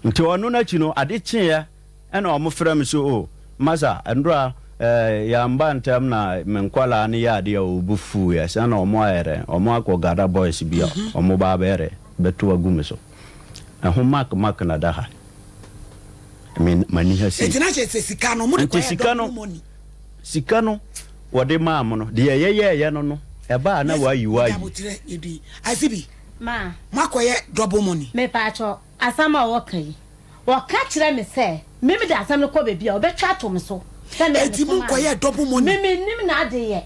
Nti ɔno no akyi no ade kyeeɛ Ɛna ɔmo frɛ me sɛ oh masa ɛndora eh yɛamba ntɛm na me nkwadaa no yɛ adeɛ a obo fuuiɛ sɛ na ɔmo ayɛ dɛn ɔmo akɔ gada boys bi a ɔmo ba abɛyɛ dɛn bɛto agu me so ɛho mark mark na da ha me m'ani ha sei Nti na kyerɛ sɛ sika no ɔmo de nti kɔyɛ sika no double money. sika no wɔde maa mo no deɛ yɛyɛɛyɛ no no ɛbaa na Yes, wayi yɛde wayi. aboterɛ yɛdui. Asibi, Ma. moakɔyɛ double money. Mepaakyɛw, asɛm a wɔka yi, Wɔka kyerɛ me sɛ me mede asɛm no kɔ baabi a, wɔbɛtwa ato me so sɛ me na Enti mesomaa no. monkɔyɛɛ double money? Me mennim n'adeyɛ.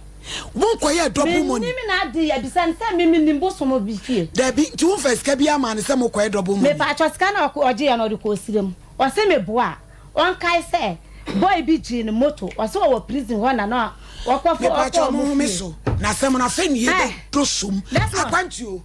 Monkɔyɛɛ double money? Mennim n'adeyɛ. Bisa no sɛ me menim bosom bi fie. Dabi, nti womfaa sika biara maa no sɛ mokɔyɛ double money? Mepaakyɛw, sika no a ɔgyeeɛ no ɔde kɔɔ serɛ mu. Ɔse meboa a, ɔnkae sɛ boy bi gyee no moto, ɔse ɔwɔ prison hɔ na na ɔkɔfo ɔkɔɔ Mepaakyɛw ɔmo monhome fie. so, na asɛm no afei ne Ɛh, yɛbɛdɔ som. Desmond. Akwantuo.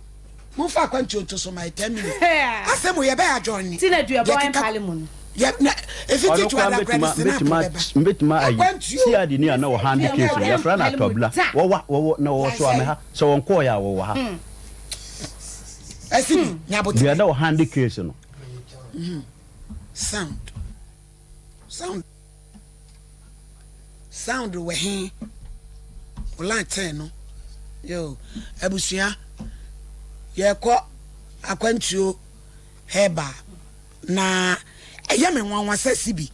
Momfa akwantuo nto so my 10 minutes. Asɛm o yɛbɛyɛ adjourn ne. Ti na duabɔ Deɛ keka ɛmpale mu no. yɛ na efiti Ɔno to koraa adakora de mbɛtuma snap mbɛtuma bɛba. mbɛtuma ayi Akwantuo. CID ni a na wɔ hande Duabɔ case no yɛfrɛ no ɛmpale mu atɔbla da. wɔwɔ wɔwɔ na wɔwɔ so ame ha sɛ wɔn kɔɔ yɛ a wɔwɔ ha. Ɛsi bi nyabotere. Deɛ na wɔ hande case no. Sound. Sound. Sound wɔ he? Wo line ten no. Yo, abusua, yɛkɔ akwantuo herbal na ɛyɛ me nwanwa sɛ sibi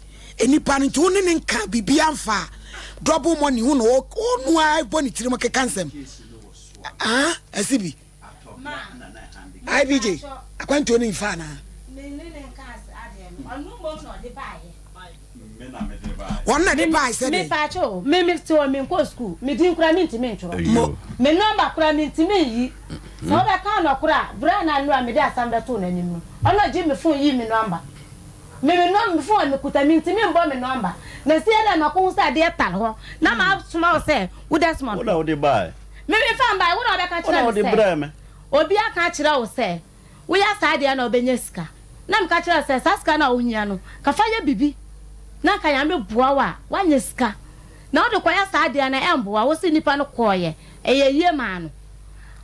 nipa no nti wo ne ne nka biribi amfa double money ho na ɔno ara bɔ ne tirim keka nsɛm. Ah, asibi. IBJ, akwantuo no mfa anaa? Wɔn na de bae sɛ dɛn? Mepaakyɛ o, me me te hɔ me nkɔ school, me din koraa me ntumi ntwerɛ, Mo. me nɔmba koraa me ntumi nyi. Sɛ wobɛka nɔkorɛ a, berɛ a na nnora mede asɛm bɛtoo n'anim no, ɔno ɔgyee me phone yii me nɔmba. Me me nɔm me phone a mekuta me ntumi mbɔ me nɔmba. Na sie dɛ makɔhu sɛ adeɛ tare hɔ na masoma wo sɛ wo Desmond Wo na wode bae. Me mefa mbae, wo na wobɛka Wo na kyerɛ me wode sɛ brɛɛ me. obi aka akyerɛ wo sɛ woyɛ saa deɛ na wobɛnya sika. Na meka kyerɛɛ wo sɛ saa sika no a wohia no, ka fa yɛ biribi na nka Nyame boa wo a, woanya sika. Na wode kɔyɛ saa adeɛ no a, ɛmboa wo. Wose nipa no kɔeɛ, ɛyɛ yie maa no.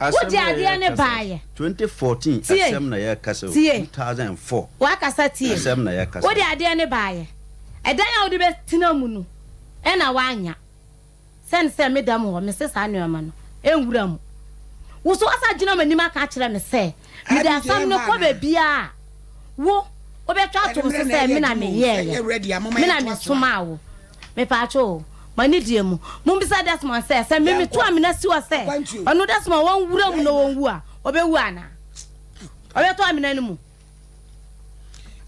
Asɛm Wogye na adeɛ no yɛrekasa baeɛ. 2014 Tie, asɛm na yɛrekasa o, tie. 2004 Woakasa tie. asɛm na yɛrekasa. Wode adeɛ no baeɛ. Ɛdan a wode bɛtena mu no na woannya. Sɛne sɛ meda mu hɔ, mese saa nnoɔma no nwura mu. Wo so woasan agyina m'anim aka akyerɛ me sɛ mede asɛm no kɔ baabiara a, wo, wobɛtwa ato me so sɛ me na meyɛeɛ, me na mesomaa wo. Mepaakyɛw o, mo anidie mu, mommisa Desmond sɛ, sɛ me metu amena si hɔ sɛ ɔno Desmond wɔnwura mu na ɔnwu a, ɔbɛwu anaa? Ɔbɛtɔ amena no mu?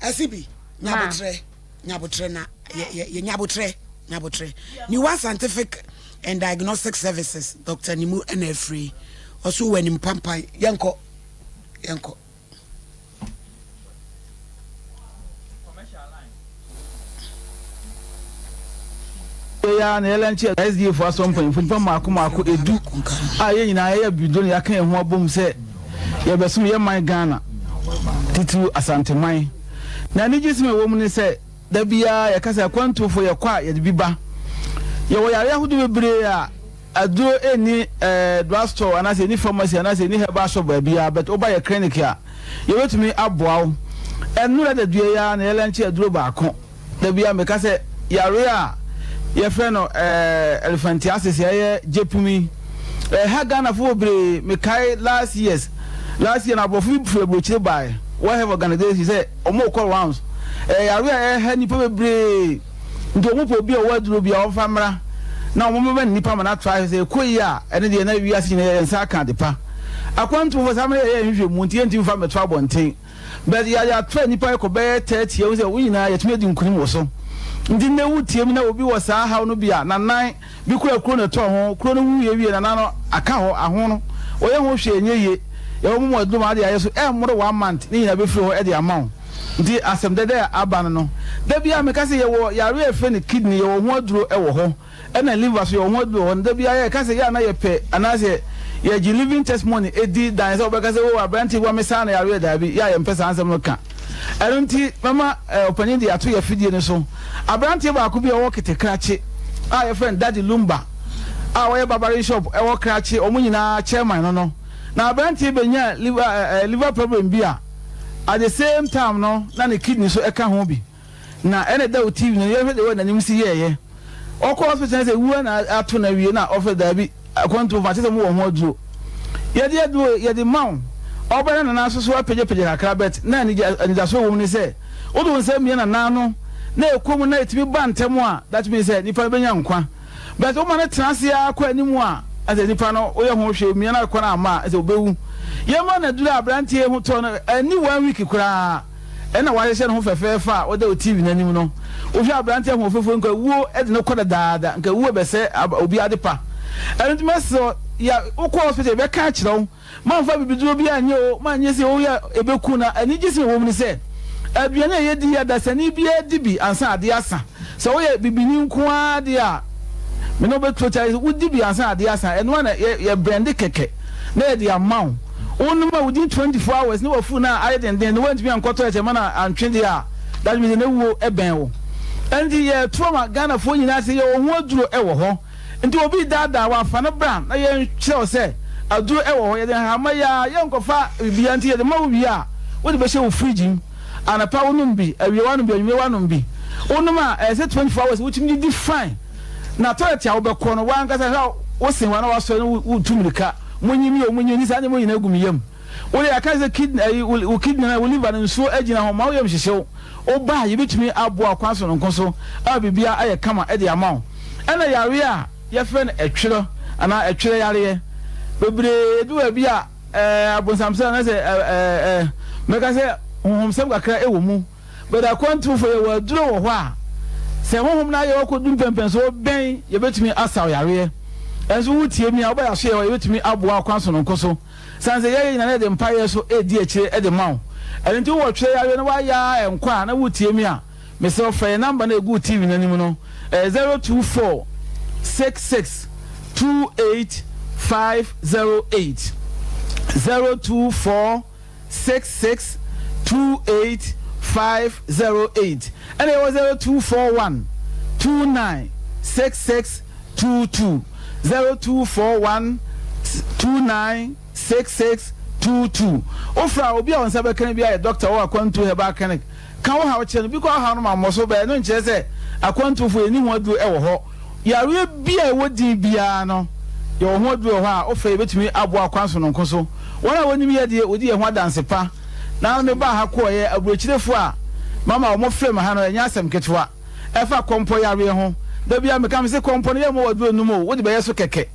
Ɛsi bi nyabotrɛ nyabotrɛ na yɛ yɛ yɛ nyabotrɛ nyabotrɛ New One Scientific and Diagnostic Services Doctor Nimu ɛna afiri ɔso wɔ anim pampan yɛnkɔ yɛnkɔ. Yei ara na yɛlɛnkye SDA foɔ asɔre mpanyinfoɔ nnipa mmaako mmaako edu a yɛn nyinaa yɛyɛ abibiduro na yɛaka yɛn ho abom sɛ yɛbɛsom yɛn man Ghana titiriw Asanteman. Na anigyesɛm a ɛwɔ mu ne sɛ da biara yɛka sɛ akwantuofoɔ yɛkɔ a yɛde bi ba. Yɛwɔ yareɛ ahodoɔ bebree a aduro nni eh, drug store anaasɛ ɛnni pharmacy anaasɛ ɛnni herbal shop baabiara but woba yɛ clinic a yɛbɛtumi aboa wo. Ɛnnora da dua yi ara na yɛlɛnkye aduro baako. Da biara meka sɛ yareɛ a yɛfrɛ no elephantiasis a ɛyɛ gyepum yi, ɛha Ghanafoɔ bebree. Mekae last years, last year no aborɔfo bi firi aburokyire baeɛ, World Health Organization sɛ wɔrekɔ rounds. Ɛyɛ yareɛ a ɛha nnipa bebree nti wɔpɛ obi a ɔwɔ aduro bi a ɔmfa mmra na wɔbɛma no nnipa ma no atra ahwɛ sɛ ɛkɔ yie a ɛno deɛ na wiase nyinaa yɛn nsa aka adepa. Akwantufoɔ saa mmerɛ yɛyɛ nhwehwɛmu nti yɛntumi mfa mmɛto abɔnten. But yɛade atra nnipa rekɔ bɛyɛ 30 ahu sɛ wo nyinaa yɛtumi adi nkunim wɔ so. Nti nnɛ wo tie mu na obi wɔ saa haw no bi a nanan bi kura kuro na ɛtɔɔ ho, kuro no wuiɛ wie nanan no aka hɔ, aho no wɔyɛ ho hwee ɛnyɛ yie. Yɛwɔ mo mu aduro ma ade ayɛ so ɛmmoro one month ne nyinaa bɛfiri hɔ de ama wo. Nti asɛm dɛdɛ a aba no no da biara meka sɛ yɛwɔ yareɛ a yɛfrɛ no kidney yɛwɔ ho aduro wɔ hɔ. Ɛna liver so yɛwɔ ho aduru wɔ hɔ no da biara yɛka sɛ yɛ a na yɛpɛ anaasɛ Yɛgye living testimony di dan sɛ wobɛka sɛ, Oh, aberante yi boa me saa na yareɛ. Daabi, yɛ a yɛmpɛ saa nsɛm no ka. Ɛno nti, mɛma ɔpanin de ato yɛn afidie no so. Aberanteɛ baako bi a ɔwɔ Kete Krakye a yɛfrɛ no Daddy Lumba a ɔyɛ barbering shop wɔ Krakye, wɔn nyinaa chairman no no. Na aberanteɛ yi bɛnyaa liver, eh, liver problem bi a at the same time no na ne kidney nso ka ho bi. Na ɛna ɛda wo TV no yɛhwɛ deɛ wɔ n'anim si yɛɛyɛ. Ɔkɔ hospital na sɛ wuo na ato no awie na ɔfrɛ daabi akwantuo fa kyɛ sɛ mo wɔ ho aduro. Yɛde aduro yɛde ma wo. Ɔbɛ na nana nso so apagyapagya kakra but na anigye anidasoɔ wɔ mu ne sɛ wode wo nsa mia nana ano na ɛkɔ mu na ɛtumi ba ntɛm a that means sɛ nipa no bɛnya nkwa. But woma no tena ase ara kɔ anim a, ɛsɛ nipa no woyɛ ho hwee mia no akɔ no amma a, ɛsɛ obewu. Yɛma no aduru a aberanteɛ yi ho tɔ no, ɛnni one week koraa ɛna wahyehyɛ ne ho fɛfɛɛfɛ a ɔda wɔ TV no anim no. Wohwɛ aberanteɛ ahoɔfɛfoɔ yi nka wuo de no kɔ dadaada, nka wuo bɛsɛ obi ade pa. Ɛno nti mɛsrɛ wo, ya wokɔ hospital yɛbɛka akyerɛ wo. Mamfa bibiduro biara anyɛ o, manyɛ sei o, woyɛ a ɛbɛku na anigyesɛm a ɛwɔ mu ne sɛ, aduane a yɛdi yi adasani biara di bi ansa adeɛ asa. Sɛ woyɛ bibini nko ara deɛ a, me ne wo bɛtuo kyɛ, wodi bi ansa adeɛ asa, ɛno ara na yɛ blende kɛkɛ na yɛde ama wo. Wonom a within 24 hours na wafuru no a ayɛ denden no, woantumi ankɔ toilet amma no antwe deɛ a, that means na wuo bɛn wo. Ɛnti yɛreto ama Ghanafoɔ nyinaa sɛ yɛwɔ ho aduro wɔ hɔ. Nti obi redaadaa wo a, fa no bra na yɛnkyerɛ wo sɛ aduro wɔ hɔ. Yɛde nhahamma yi ara, yɛnkɔfa biribiara nti yɛde ma wo wie a, wode bɛhyɛ wo fridge mu. Anɔpa wonom bi, awia woanom bi, anwummere woanom bi. Wonom a, ɛyɛ sɛ 24 hours wotumi didi fine. Na toilet a wobɛkɔ no, w'ankasa hwɛ a wosen hɔ a na woasɔre na woretu mmirika. Monyi me o, monyi me, nti saa nneɛma yi nyinaa gu me yam. Wo deɛ yɛaka sɛ kidney ayi wo kidney anaa wo liver no nsuo agyina hɔ ma wo yam hyehye wo. Wo ba a yɛbɛtumi aboa wo kwan sononko so ama biribiara ayɛ kama de ama wo. Ɛna yareɛ a yɛfrɛ no ɛtwerɛ anaa ɛtwerɛ yareɛ bebree ɛdu baabi a ɛɛ abonsamsɛm anaasɛ ɛɛ ɛɛ mɛka sɛ honhomsɛm kakra ɛwɔ mu. But akwantufo yɛwɔ aduro wɔ hɔ a sɛ honhom no ayɛ wo akɔdu mpɛnpɛnsoɔ bɛn yɛbɛtumi asa wo yareɛ. Ɛnso wo tie mi a woba yɛasoɛ hɔ yɛbɛtumi aboa wo kwan sononko so. Sane sɛ yɛyɛ nyina na yɛde mpaeɛ so redi akyire de ma wo. Ɛno nti wowɔ twerɛ yareɛ na woayɛ ara ɛnkɔ a na woretie mi a mesrɛ wo frɛ yɛn number no a ɛgu wo TV no anim no ɛyɛ 024 66 28 508 024 66 28 508 ɛna yɛwɔ 0241 29 66 22 0241 29 66 22 Wofrɛ a obi a wo nsa bɛka no biara yɛ dɔkta wɔ Akwantuo Herbal Clinic. Ka wo haw kyerɛ no. Bi koraa wo haw no ma mmɔ so bɛɛ, ɛno nkyerɛ sɛ akwantufo yɛnni ho aduro wɔ hɔ. Yareɛ bi a ɛwɔ din biara no, yɛwɔ ho aduro wɔ hɔ a wofrɛ yɛbɛtumi aboa wo kwan sononko so. Wɔn a wɔnim yɛ deɛ, wɔdi yɛn ho adanse pa. Na mebaa ha kɔeɛ, aburokyirefoɔ a mama wɔfrɛ me ha no, ɛnyɛ asɛm ketewa. Ɛfa kɔmpɔ yareɛ ho, da biara meka, mese kɔmpɔ no yɛmmɔ wo aduro nnom o, wode bɛyɛ so kɛkɛ.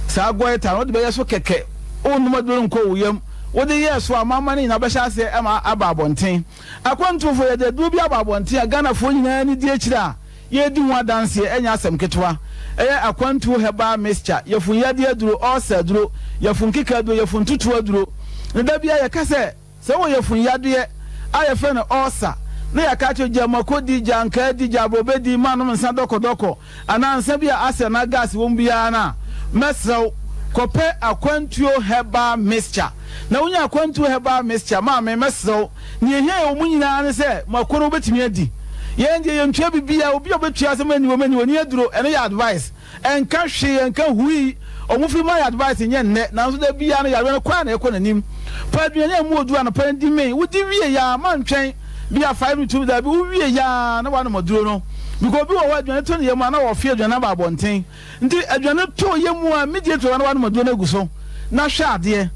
Saa goiter no, wode bɛyɛ so kɛkɛ. Wonnom aduro no nkɔ wo yam. Wode yɛɛ so a, amanaman no nyinaa bɛhyɛ aseɛ ma aba abɔnten. Akwantufo, yɛde aduro bi aba abɔnten a Ghanafoɔ nyinaa ani di akyire a yɛredi ho adanseɛ, ɛnyɛ asɛm ketewa. Ɛyɛ Akwantuo Herbal Mixture, yafunyadeɛ aduro, ulcer aduro, yafunkeka aduro, yafuntutuo aduro. Na da biara yɛka sɛ, sɛ wowɔ yafunyadeɛ a yɛfrɛ no ulcer, na yɛaka akyerɛ wo, gya mako di, gya ankaa di, gya aborɔbɛ di, mma nnom nsa dɔkɔdɔkɔ anaa nsa bi a acid anaa gas wɔ mu biara no a, mɛsrɛ wo, kɔpɛ Akwantuo Herbal Mixture. Na wonya Akwantuo Herbal Mixture, maame, mɛsrɛ wo, Nea ehia yɛn wɔ mu nyinaa ne sɛ mako no wobɛtumi adi. Yɛn deɛ yɛntua biribiara, obi a ɔbɛtua asɛm anni wɔ mu ɔnni aduro, ɛno yɛ advice. Ɛnka hwee, ɛnka hui. Wɔn firi ma yɛ advice nyɛ nnɛ, nanso da biara no yareɛ no kɔ ara na ɛkɔ n'anim. Fa aduane a emu wɔ duru anɔpa no di mee, wodi wie yɛ a mantwɛn bi a five to two, daabi, wowie yɛ a na woanom aduro no. Because obi wɔ hɔ aduane to ne yam a na ɔfe aduane no aba abɔnten. Nti aduane tɔ yɛ mu a immediately na woanom aduro no agu so na hwɛ adeɛ.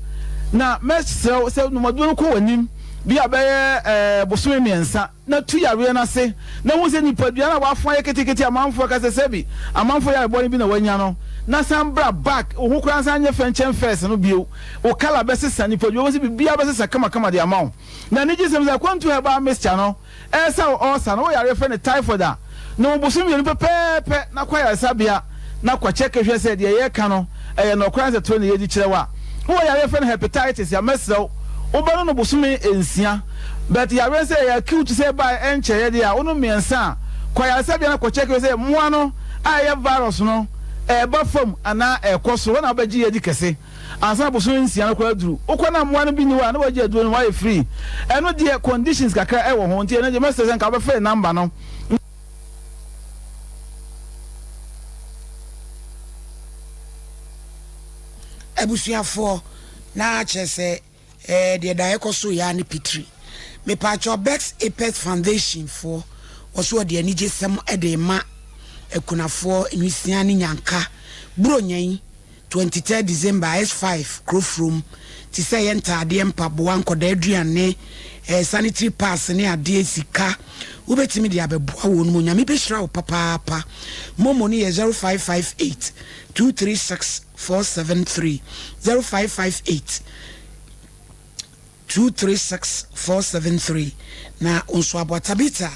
Na mɛsrɛ wo sɛ nom aduro no kɔ w'anim bi a bɛyɛ ɛɛ bosome mmiɛnsa na tu yareɛ no ase na hu sɛ nipadua no a wafo ayɛ ketekete a amanfoɔ ka sɛ sɛbi amanfoɔ yare bɔne bi na wanya no na san bra back wo ho koraa nsan nyɛ fɛ nkyɛn first no bio wo colour bɛsesa nipadua bɛsɛ biribiara bɛsesa kamakama de ama wo na anigyesɛm sɛ akwantu herbal mixture no Ɛresa wo ulcer no, wo yare yɛfrɛ no typhoid a, nom bosome mmienu pɛpɛɛpɛ na kɔ ayaresabea na kɔ check hwɛ sɛ deɛ yɛreka no ɛyɛ nɔkorɛ anasɛ toro na yɛredi kyerɛ wo a. Wowɔ yare yɛfrɛ no hepatitis a, mɛsrɛ wo wobɛnom no bosome nsia but yareɛ no sɛ ɛyɛ acute sɛ ɛbaeɛ ɛnkyɛeɛ deɛ a, wonom mmiɛnsa a, kɔ ayaresabea na kɔ check hwɛ sɛ mmoa no a ɛyɛ virus no ɛreba fam anaa ɛrekɔ soro, hɔ na wobɛgye yɛ adi kɛse. Ansa na bosome nsia no koraa aduru, wokɔ na mmoa no bi nni hɔ a, na woagye aduro no, woayɛ free. Ɛno deɛ conditions kakra ɛwɔ ho, nti ɛno deɛ mɛsrɛ sɛ nka wobɛfa yɛn number no. Abusuafoɔ, na kyerɛ sɛ eh, deɛ da ɛkɔ so yɛ ara ne pitiri. Mepaakyɛw Bex Apex Foundation foɔ, wɔso wɔde anigyesɛm de rema akunafoɔ, nwisiaa ne nyanka. Buronya yi, 23 December, S5, Kurofrom, te sɛ ɛyɛ ntaadeɛ, mpaboa, nkɔdaa aduane, eh, sanitary pads ne adeɛ, sika, wobɛtumi de abɛboa wɔn mu. Nyame bɛhyira wo papaapa. Momo no yɛ 0558 236 473, 0558 236 473 na wo nso aboa. Tabitha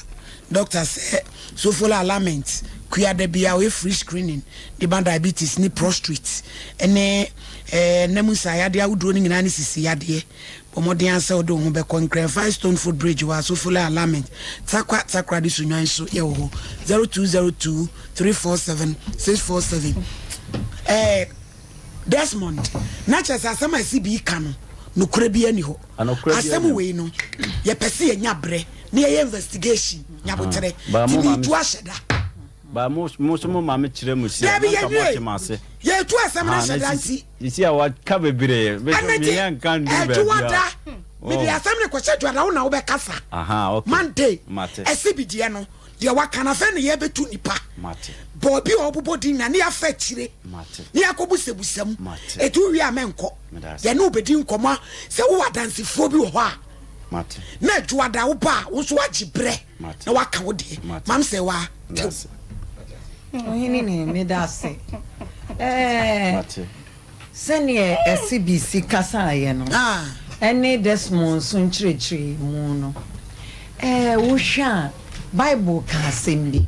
doctor sɛ Sofola Alament kua da biara ɔyɛ free screening de ma diabetes ne prostrate ne eh, nna mu nsaeyadeɛ ahodoɔ no nyinaa ne sisi yadeɛ. Bɔ mmɔden ara sɛ wode wo ho bɛkɔ Nkran Firestone Foot Bridge wɔ Sofola Alament, Tarkwa Takoradi Sunyani nso yɛwɔ hɔ 0202 347 647. Eh, Desmond, na kyerɛ sɛ asɛm a ɛsi bi ka no, nokorɛ biara nni hɔ. Asɛm wei no, yɛpɛ sɛ yɛnya berɛ na yɛyɛ investigation, nyaboterɛ, nti meretu ahyɛ da. Ba mo mo so mo ma me kyerɛ mo si a, Dabi, na nka mo yɛnwie. ate m'ase. Yɛretu asɛm no Ha, ahyɛ na da sisi nti. sisi a waka bebree, me so Ɛno nti, meyɛ nka nduru ɛdwowa baabi a. da, mede Oh. asɛm no rekɔhyɛ dwoada, wo na wobɛkasa. Aha, okay. Monday, Mate. ɛsi bi deɛ no, Deɛ waka no afei na yɛbɛtu nipa. Mate. Bɔɔbi a ɔbobɔ din na ne yɛafa akyire. Mate. Ne yɛakɔbusabusa mu. Mate. Ɛti wowie a mɛnkɔ. Meda ase. Yɛne wo bɛdi nkɔmmɔ a sɛ wowɔ adansefoɔ bi wɔ hɔ a. Mate. Na adwoada wo ba a wo nso woagye berɛ Mate. na woaka wo deɛ. Mate. Mam sɛ waa Meda tew. ase. Ɔhene ne meda ase. Ɛɛ. Mate. Sɛdeɛ ɛse si kasaeɛ no ne Desmond nso nkyerɛkyerɛmu no, wohwɛ a, Bible ka asɛm bi.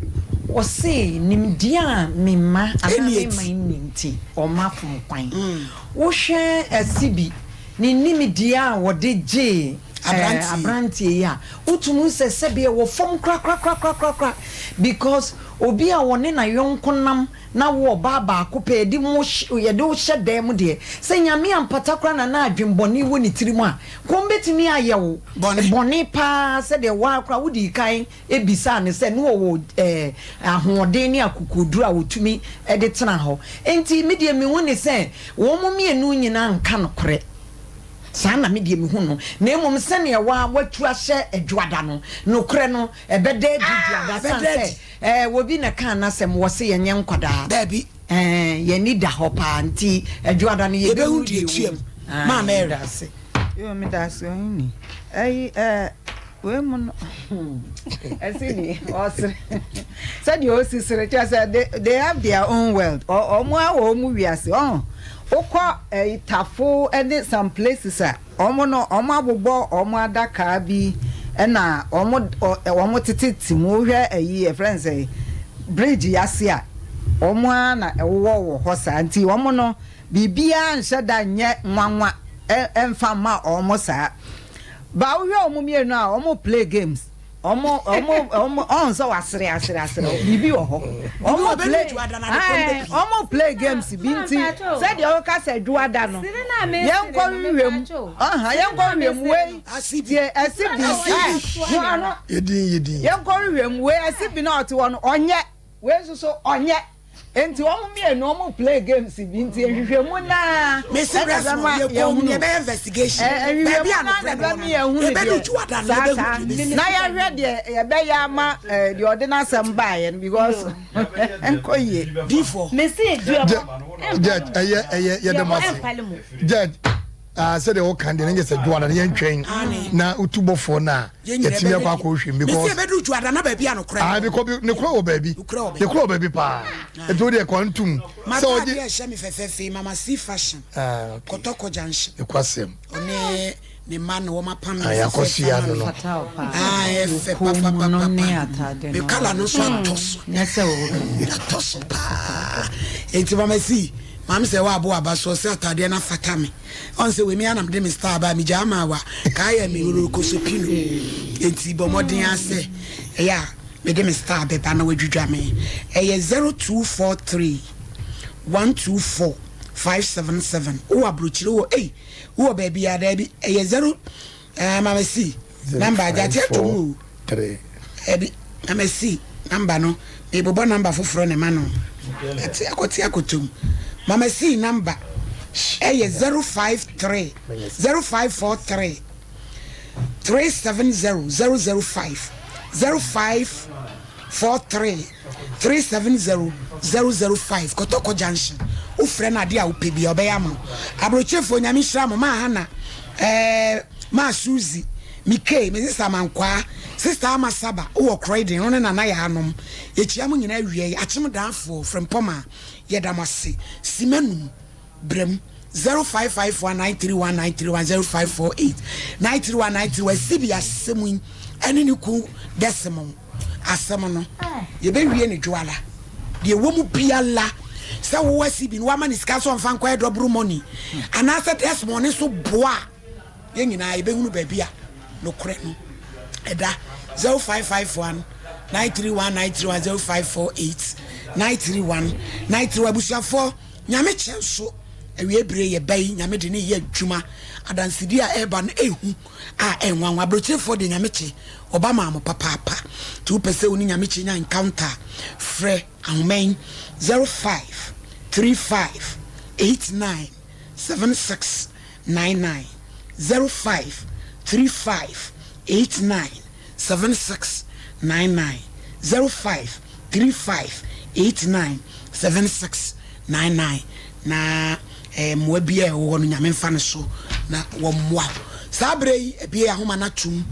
Ɔse, Nimdeɛ a me mma anaa me man nni nti, wɔafom kwan. Wohwɛ Asibi, ne nimdeɛ a wɔde gyee aberanteɛ yi a, wotumi hu sɛ sɛdeɛ ɛwɔ fam korakorakorakorakora because obi a ɔne n'ayɔnko nam na wo ɔbaa baako pɛ yɛde mo yɛde wo hyɛ dan mu deɛ, sɛ Nyame ampata koraa na na adwen bɔne wɔ ne tirim a, kɔm bɛtumi ayɛ wo bɔne paa sɛdeɛ woaa koraa wodii kan bisaa no sɛ ne ɔwɔ eh, ahoɔden ne akokoɔduro a ɔtumi de tena hɔ. Enti me deɛ mehu ne sɛ wɔn mmienu nyinaa nka nokorɛ. Saa na me deɛ mehu no. Na mmom sɛdeɛ woaa woatu ahyɛ Adwoada no, nokorɛ no ɛbɛda adi Dwoada sane sɛ Ɛɛ obi na ɛkaa n'asɛm, wɔse yɛnyɛ nkwadaa. Daabi. Ɛɛ yɛn ani da hɔ paa nti Adwoada no yɛbɛhu Yɛbɛhu deɛ deɛ ɛtua ɛwɔ mu. mu. Ae, Maa Mary. meda ase. Yoo meda ase ɔhene. Ɛyi ɛɛ wei mu no ɛsi ni ɔsere sɛdeɛ ɔsi sere kyerɛ sɛ they they have their own world ɔmo awɔ ɔmo wiase ɔho wokɔ ɛyi tafo ɛne some places a. Wɔn no, wɔabobɔ wɔn adakaa bi na wɔn wɔn tete te mu. Wohwɛ ayi yɛfrɛ no sɛ bridge yi ase a, wɔn ara na ɛwowɔ wɔ hɔ saa. Nti wɔn no, biribiara nhyɛ da nyɛ nwanwa mfa mma wɔn saa. Ba wohwɛ wɔn mmienu a, wɔn play games. Ɔmo ɔmo ɔmo ɔn sɛ wasere asere asere biribi wɔ hɔ. Ɔmo play ɛɛ ɔmo play games bi nti sɛdeɛ ɔka sɛ dwoada no yɛn kɔ nhwɛ mu ɔha yɛn kɔ nhwɛ mu wei tie ɛsi bi ɛɛ ho ano yɛn kɔ nhwɛ mu wei ɛsi bi na ɔte hɔ no ɔnyɛ wei nso so ɔnyɛ. Enti wɔn mmienu wɔn play games bi nti nhwehwɛmu naa ɛna ɛbɛma yɛhunu nhwehwɛmu naa na ɛbɛma yɛhunu deɛ saa saa na yɛhwɛ deɛ yɛbɛyɛ ama deɛ ɔde n'asɛm baayɛ no because nkɔ yie. Judge ɛyɛ ɛyɛ yɛda mo ase judge. Ah, sɛdeɛ woka deɛ ne nyɛ sɛ dwoada no yɛntwɛn na wotu bɔfoɔ no a yɛtumi akɔ akɔhwɛ mu because ah, because ne korɛ wɔ baabi ne korɛ wɔ baabi paa nti wodeɛ kɔ ntom sɛ ɔgye ɛhyɛ me fɛfɛɛfɛ mama c fashion ah, okay. Kɔtɔkɔ junction ɛkwasɛm ɔne ne mma na wɔn apam ne fɛfɛɛfɛ ama no ɛfɛ papapapa me kala no nso atɔ so atɔ so paa nti mama c maame sɛ wɔ abo aba so ɔsɛ ataadeɛ no afata me Ɔn sɛ wei me ara na mede me style ba megyaa maa wa kaa yɛ me orokosopino enti bɔ mmɔden ara sɛ ɛyɛ a mede me style bɛba na wadwidwa me ɛyɛ 0243 124. 577. Wowɔ aburokyire wɔ ei wowɔ baabi a daabi ɛyɛ 0 ɛɛ mama si namba agya te ato mu o. Ɛbi mama si namba no mebobɔ namba foforɔ na ɛma no ate akɔte akɔtom. Mama si namba ɛyɛ 053 0543 370 005 05 43 370 005 Kɔtɔkɔ junction wo frɛ no adeɛ a wopɛ bia ɔbɛyɛ ama wo. Abrokyefoɔ Nyame nhyira mo maa Hannah eh, maa Suzy, Mikey, me sister Amankwaa, sister Ama Saba wowɔ Croydon wo ne Nana Yaa nom yɛkyia mo nyinaa awia yi Akyem Daafoɔ Frempɔmaa yɛda mo ase Sima num. Brɛ mu, 0551 931 931 0548 931 931 Sibi asɛm yi ɛne ne kun Desmond asɛm no yɛbɛwie no dwoala deɛ ɛwɔ mu biala sɛ wowɔ Sibi no wama ne sika sɛ ɔmfa nkɔyɛ dɔboro money anaasɛ Desmond ne so boa a yɛn nyinaa yɛbɛhunu baabi a nokorɛ no ɛda 0551 931 931 0548 931 931 abusuafoɔ Nyame kyɛ nso awiei bere yɛ ba yi Nyame de ne yɛ adwuma adansedie a ɛreba no ɛhu a ɛnwanwa abrokyerefoɔ deɛ Nyame kye ɔba maa mo papaapa nti wopɛ sɛ wo ne Nyame kye nya encounter a frɛ ahoma yi 05 35 89 76 99 05 35 89 76 99 05 35 89 76 99 na eh, mmoa bi a ɛwɔ hɔ no Nyame mfa no so na wɔmmoa wo. Saa berɛ yi abue ahoma no atom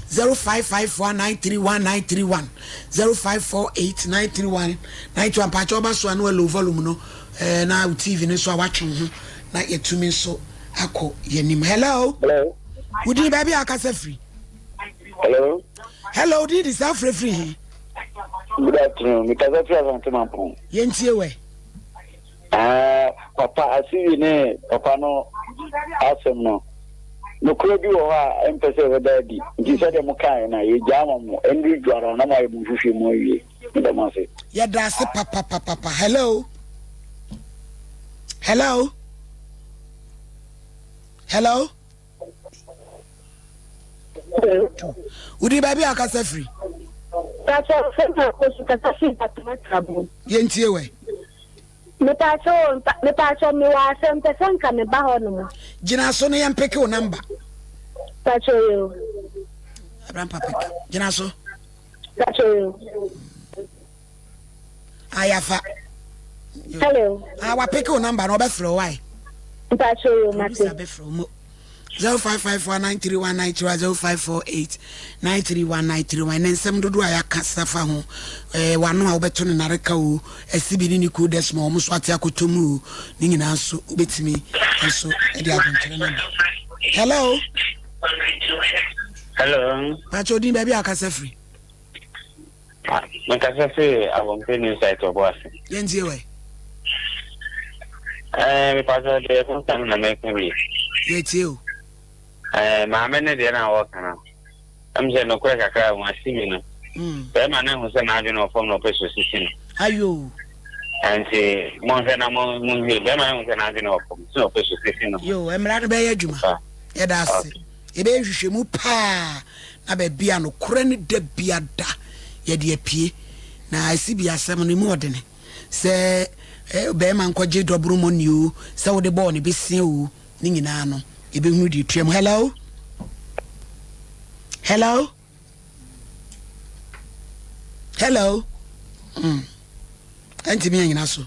0554 931 931 0548 931 931 mpakyɛ ɔba so a na low volume no eh, na wo TV no nso a watwe wo ho na yɛtumi nso akɔ yɛnim. Hello. Hello. Wodin baabi a akasa firi? Hello. Hello, di di saa frɛ firi he? Good afternoon. Mi kasa firi Asante Mampong. Yɛntie wɛ. Ah, papa Asiwi ne papa no asɛm no. Nokorɛ bi wɔ hɔ a ɛmpɛ sɛ ɛbɛda adi. Nti sɛdeɛ mo kaeɛ no a, yɛgyaa ma mo. Ɛnuru dwara na moayɛ mo nhwehwɛ mu awie. Meda mo ase. Yɛda ase papapapapa. Hello. Hello. Hello. Wodi baabi a akasa firi? Yɛntie wɛ. Mepaakyɛw mepaakyɛw mewɔ asɛm pɛ sɛ nka meba hɔ nom. Gyina so na yɛmpeke wo namba. Paakyɛw yo. Abrampa peke. Gyina so. Paakyɛw yo. Ayafa. Hello. Ah, wapeke wo namba na ɔbɛfrɛ wo wae. Mpakyɛ yo mate. Producer bɛfrɛ wo mo. 0554931931 0548931931 ne nsɛm dodoɔ a yɛaka safa ho eh, wano a wobɛto no nareka o asibi ne ne kuo desmond wɔn nso ate akɔtɔ mu o ne nyinaa nso wobɛtumi nso de adwenkyerɛ no aba. Hello. Hello. Pakyɛ odin baabi a akasa firi. Mekasa firi Abɔnten New Site Ɔbo ase. Yɛntie wɛ. Ɛɛ mepatɔ deɛ ɛho no na mɛka bi. Yɛtie o. Ɛɛ maame ne deɛ na wɔka no. Ɛm sɛ nokorɛ kakra ho ase bi no. Hmm. Bɛrima no ahu sɛ n'adwene wɔ fam na ɔpɛ so sisi no. Ayo. Nti monhwɛ na monhwɛ bɛrima no ahu sɛ n'adwene wɔ fam sɛ ɔpɛ so sisi no. Yo, mmara no bɛyɛ adwuma. Yɛda ase. Yɛbɛyɛ nhwehwɛmu paa na baabi a nokorɛ no da biada yɛde apue. Na ɛsi bi asɛm no emu ɔdene sɛ bɛrima nkɔgye dɔboro mɔni o, sɛ wode bɔɔ ne besia o, ne nyinaa no yɛbɛhunu deɛ ɛtua mu. Hello? Hello? Hello? Mm. Ɛntumi anyina so.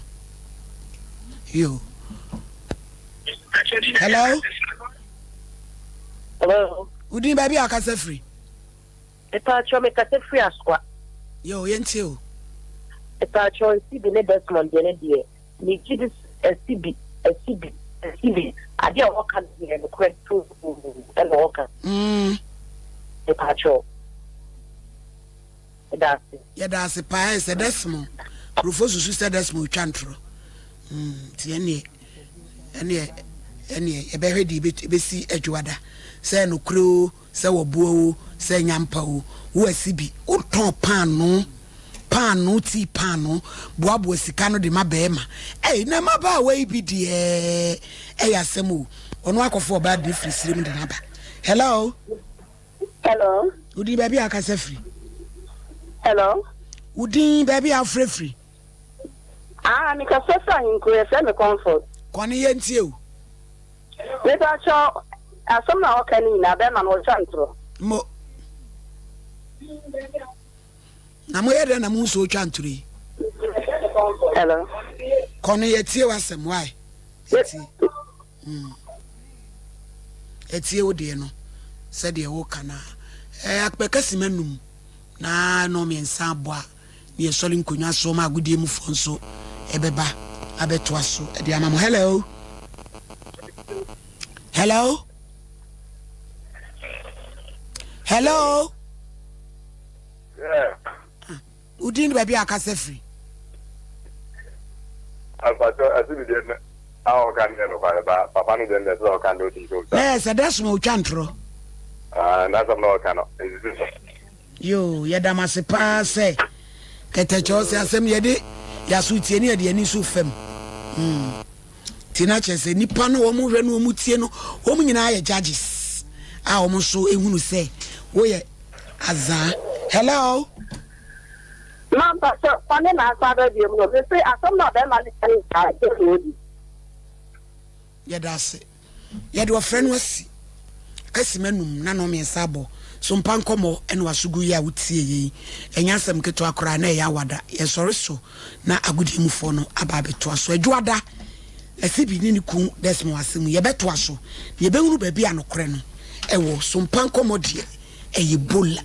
Yo. Hello? Hello. Wodin baabi a akasa firi? Mepaakyɛw mekasa firi Asoa. Yo, yɛntie o. Mepaakyɛw Asibi ne Desmond deɛ ne deɛ megye di Asibi Asibi Asibi adeɛ a wɔka no deɛ nokorɛ too ɛna wɔka. Mm. Mepaakyɛw. Yɛda ase. Yɛda ase paa ɛ sɛ Desmond. Nkurɔfoɔ susu sɛ Desmond twa ntorɔ. Mm, nti ɛneɛ ɛneɛ ɛneɛ yɛbɛhwɛ deɛ ɛbɛsi adwoada sɛ nokorɛ o sɛ wɔboa o sɛ nyampa o wo asi bi wotɔn paano. paanoo tii paanoo boaboa sika no de ma bɛɛma. Ei na mmabaawa yi bi deɛ ɛyɛ asɛm o. Ɔno akɔfa ɔbaa de no firi serem de no aba. Hello. Hello. Wo din baabi a akasa firi? Hello. Wo din baabi a afrɛ firi? Ah, me kasa firi ahenkuro yɛfrɛ me Comfort. Kɔne yɛ ntie o. Mepa kyɛw, asɛm na ɔka ne nyinaa bɛrima no ɔtwa ntorɔ. Mo. Na moyɛ dɛn na mo nso otwa ntorɔ yi? Hello. Kɔne yɛ tie w'asɛm why? Yɛtie. Mm. Yɛtie wo deɛ no sɛdeɛ woka no a. Ɛɛ akpɛka sima num na ɛnɔ mmiɛnsa abɔ a ne yɛsɔre nkonnwa so ma agodie mufoɔ nso ɛbɛba abɛtoa so de ama mo. Hello. Hello. Hello. Yeah. Ah, wodin ne baabi a akasa firi. Ampakyɛ ɛsi bi deɛ a ɔka no yɛ nokware ba papa no deɛ no ɛsɛ ɔka no ɔdi nso. Na yɛ sɛ dɛ soma otwa ntorɔ. Ah, n'asɛm na ɔka no ɛsisi so. Yoo, yɛda mo ase paa sɛ kɛtɛkyɛ ɔsɛ asɛm yɛde yaso tie ne yɛde ani nso fam. Mm. Ti na kyerɛ sɛ nipa no wɔn hwɛ no wɔn tie no wɔn nyinaa yɛ judges a wɔn nso ehunu sɛ woyɛ azaa. Hello. Mampa sɛ ɔne n'asa aba biom no, mese asɛm na ɔbɛrima no ka no nyinaa ɛsɛ sɛ ɔdi. Yɛda ase. Yɛde ɔfrɛ no asi. Aka simma num na nnɔn mmiɛnsa abɔ. So mpa nkɔmmɔ ne w'asogu yi a wotie yei? Ɛnyɛ asɛm ketewa koraa na ɛyɛ awada. Yɛsɔre so na agodie mufoɔ no aba abɛtoa so. Adwoada, Asibi ne ne kun Desmond asɛm yi, yɛbɛtoa so na yɛbɛhunu baabi a nokorɛ no wɔ. So mpa nkɔmmɔ deɛ, ɛyɛ bola.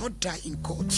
Order in court.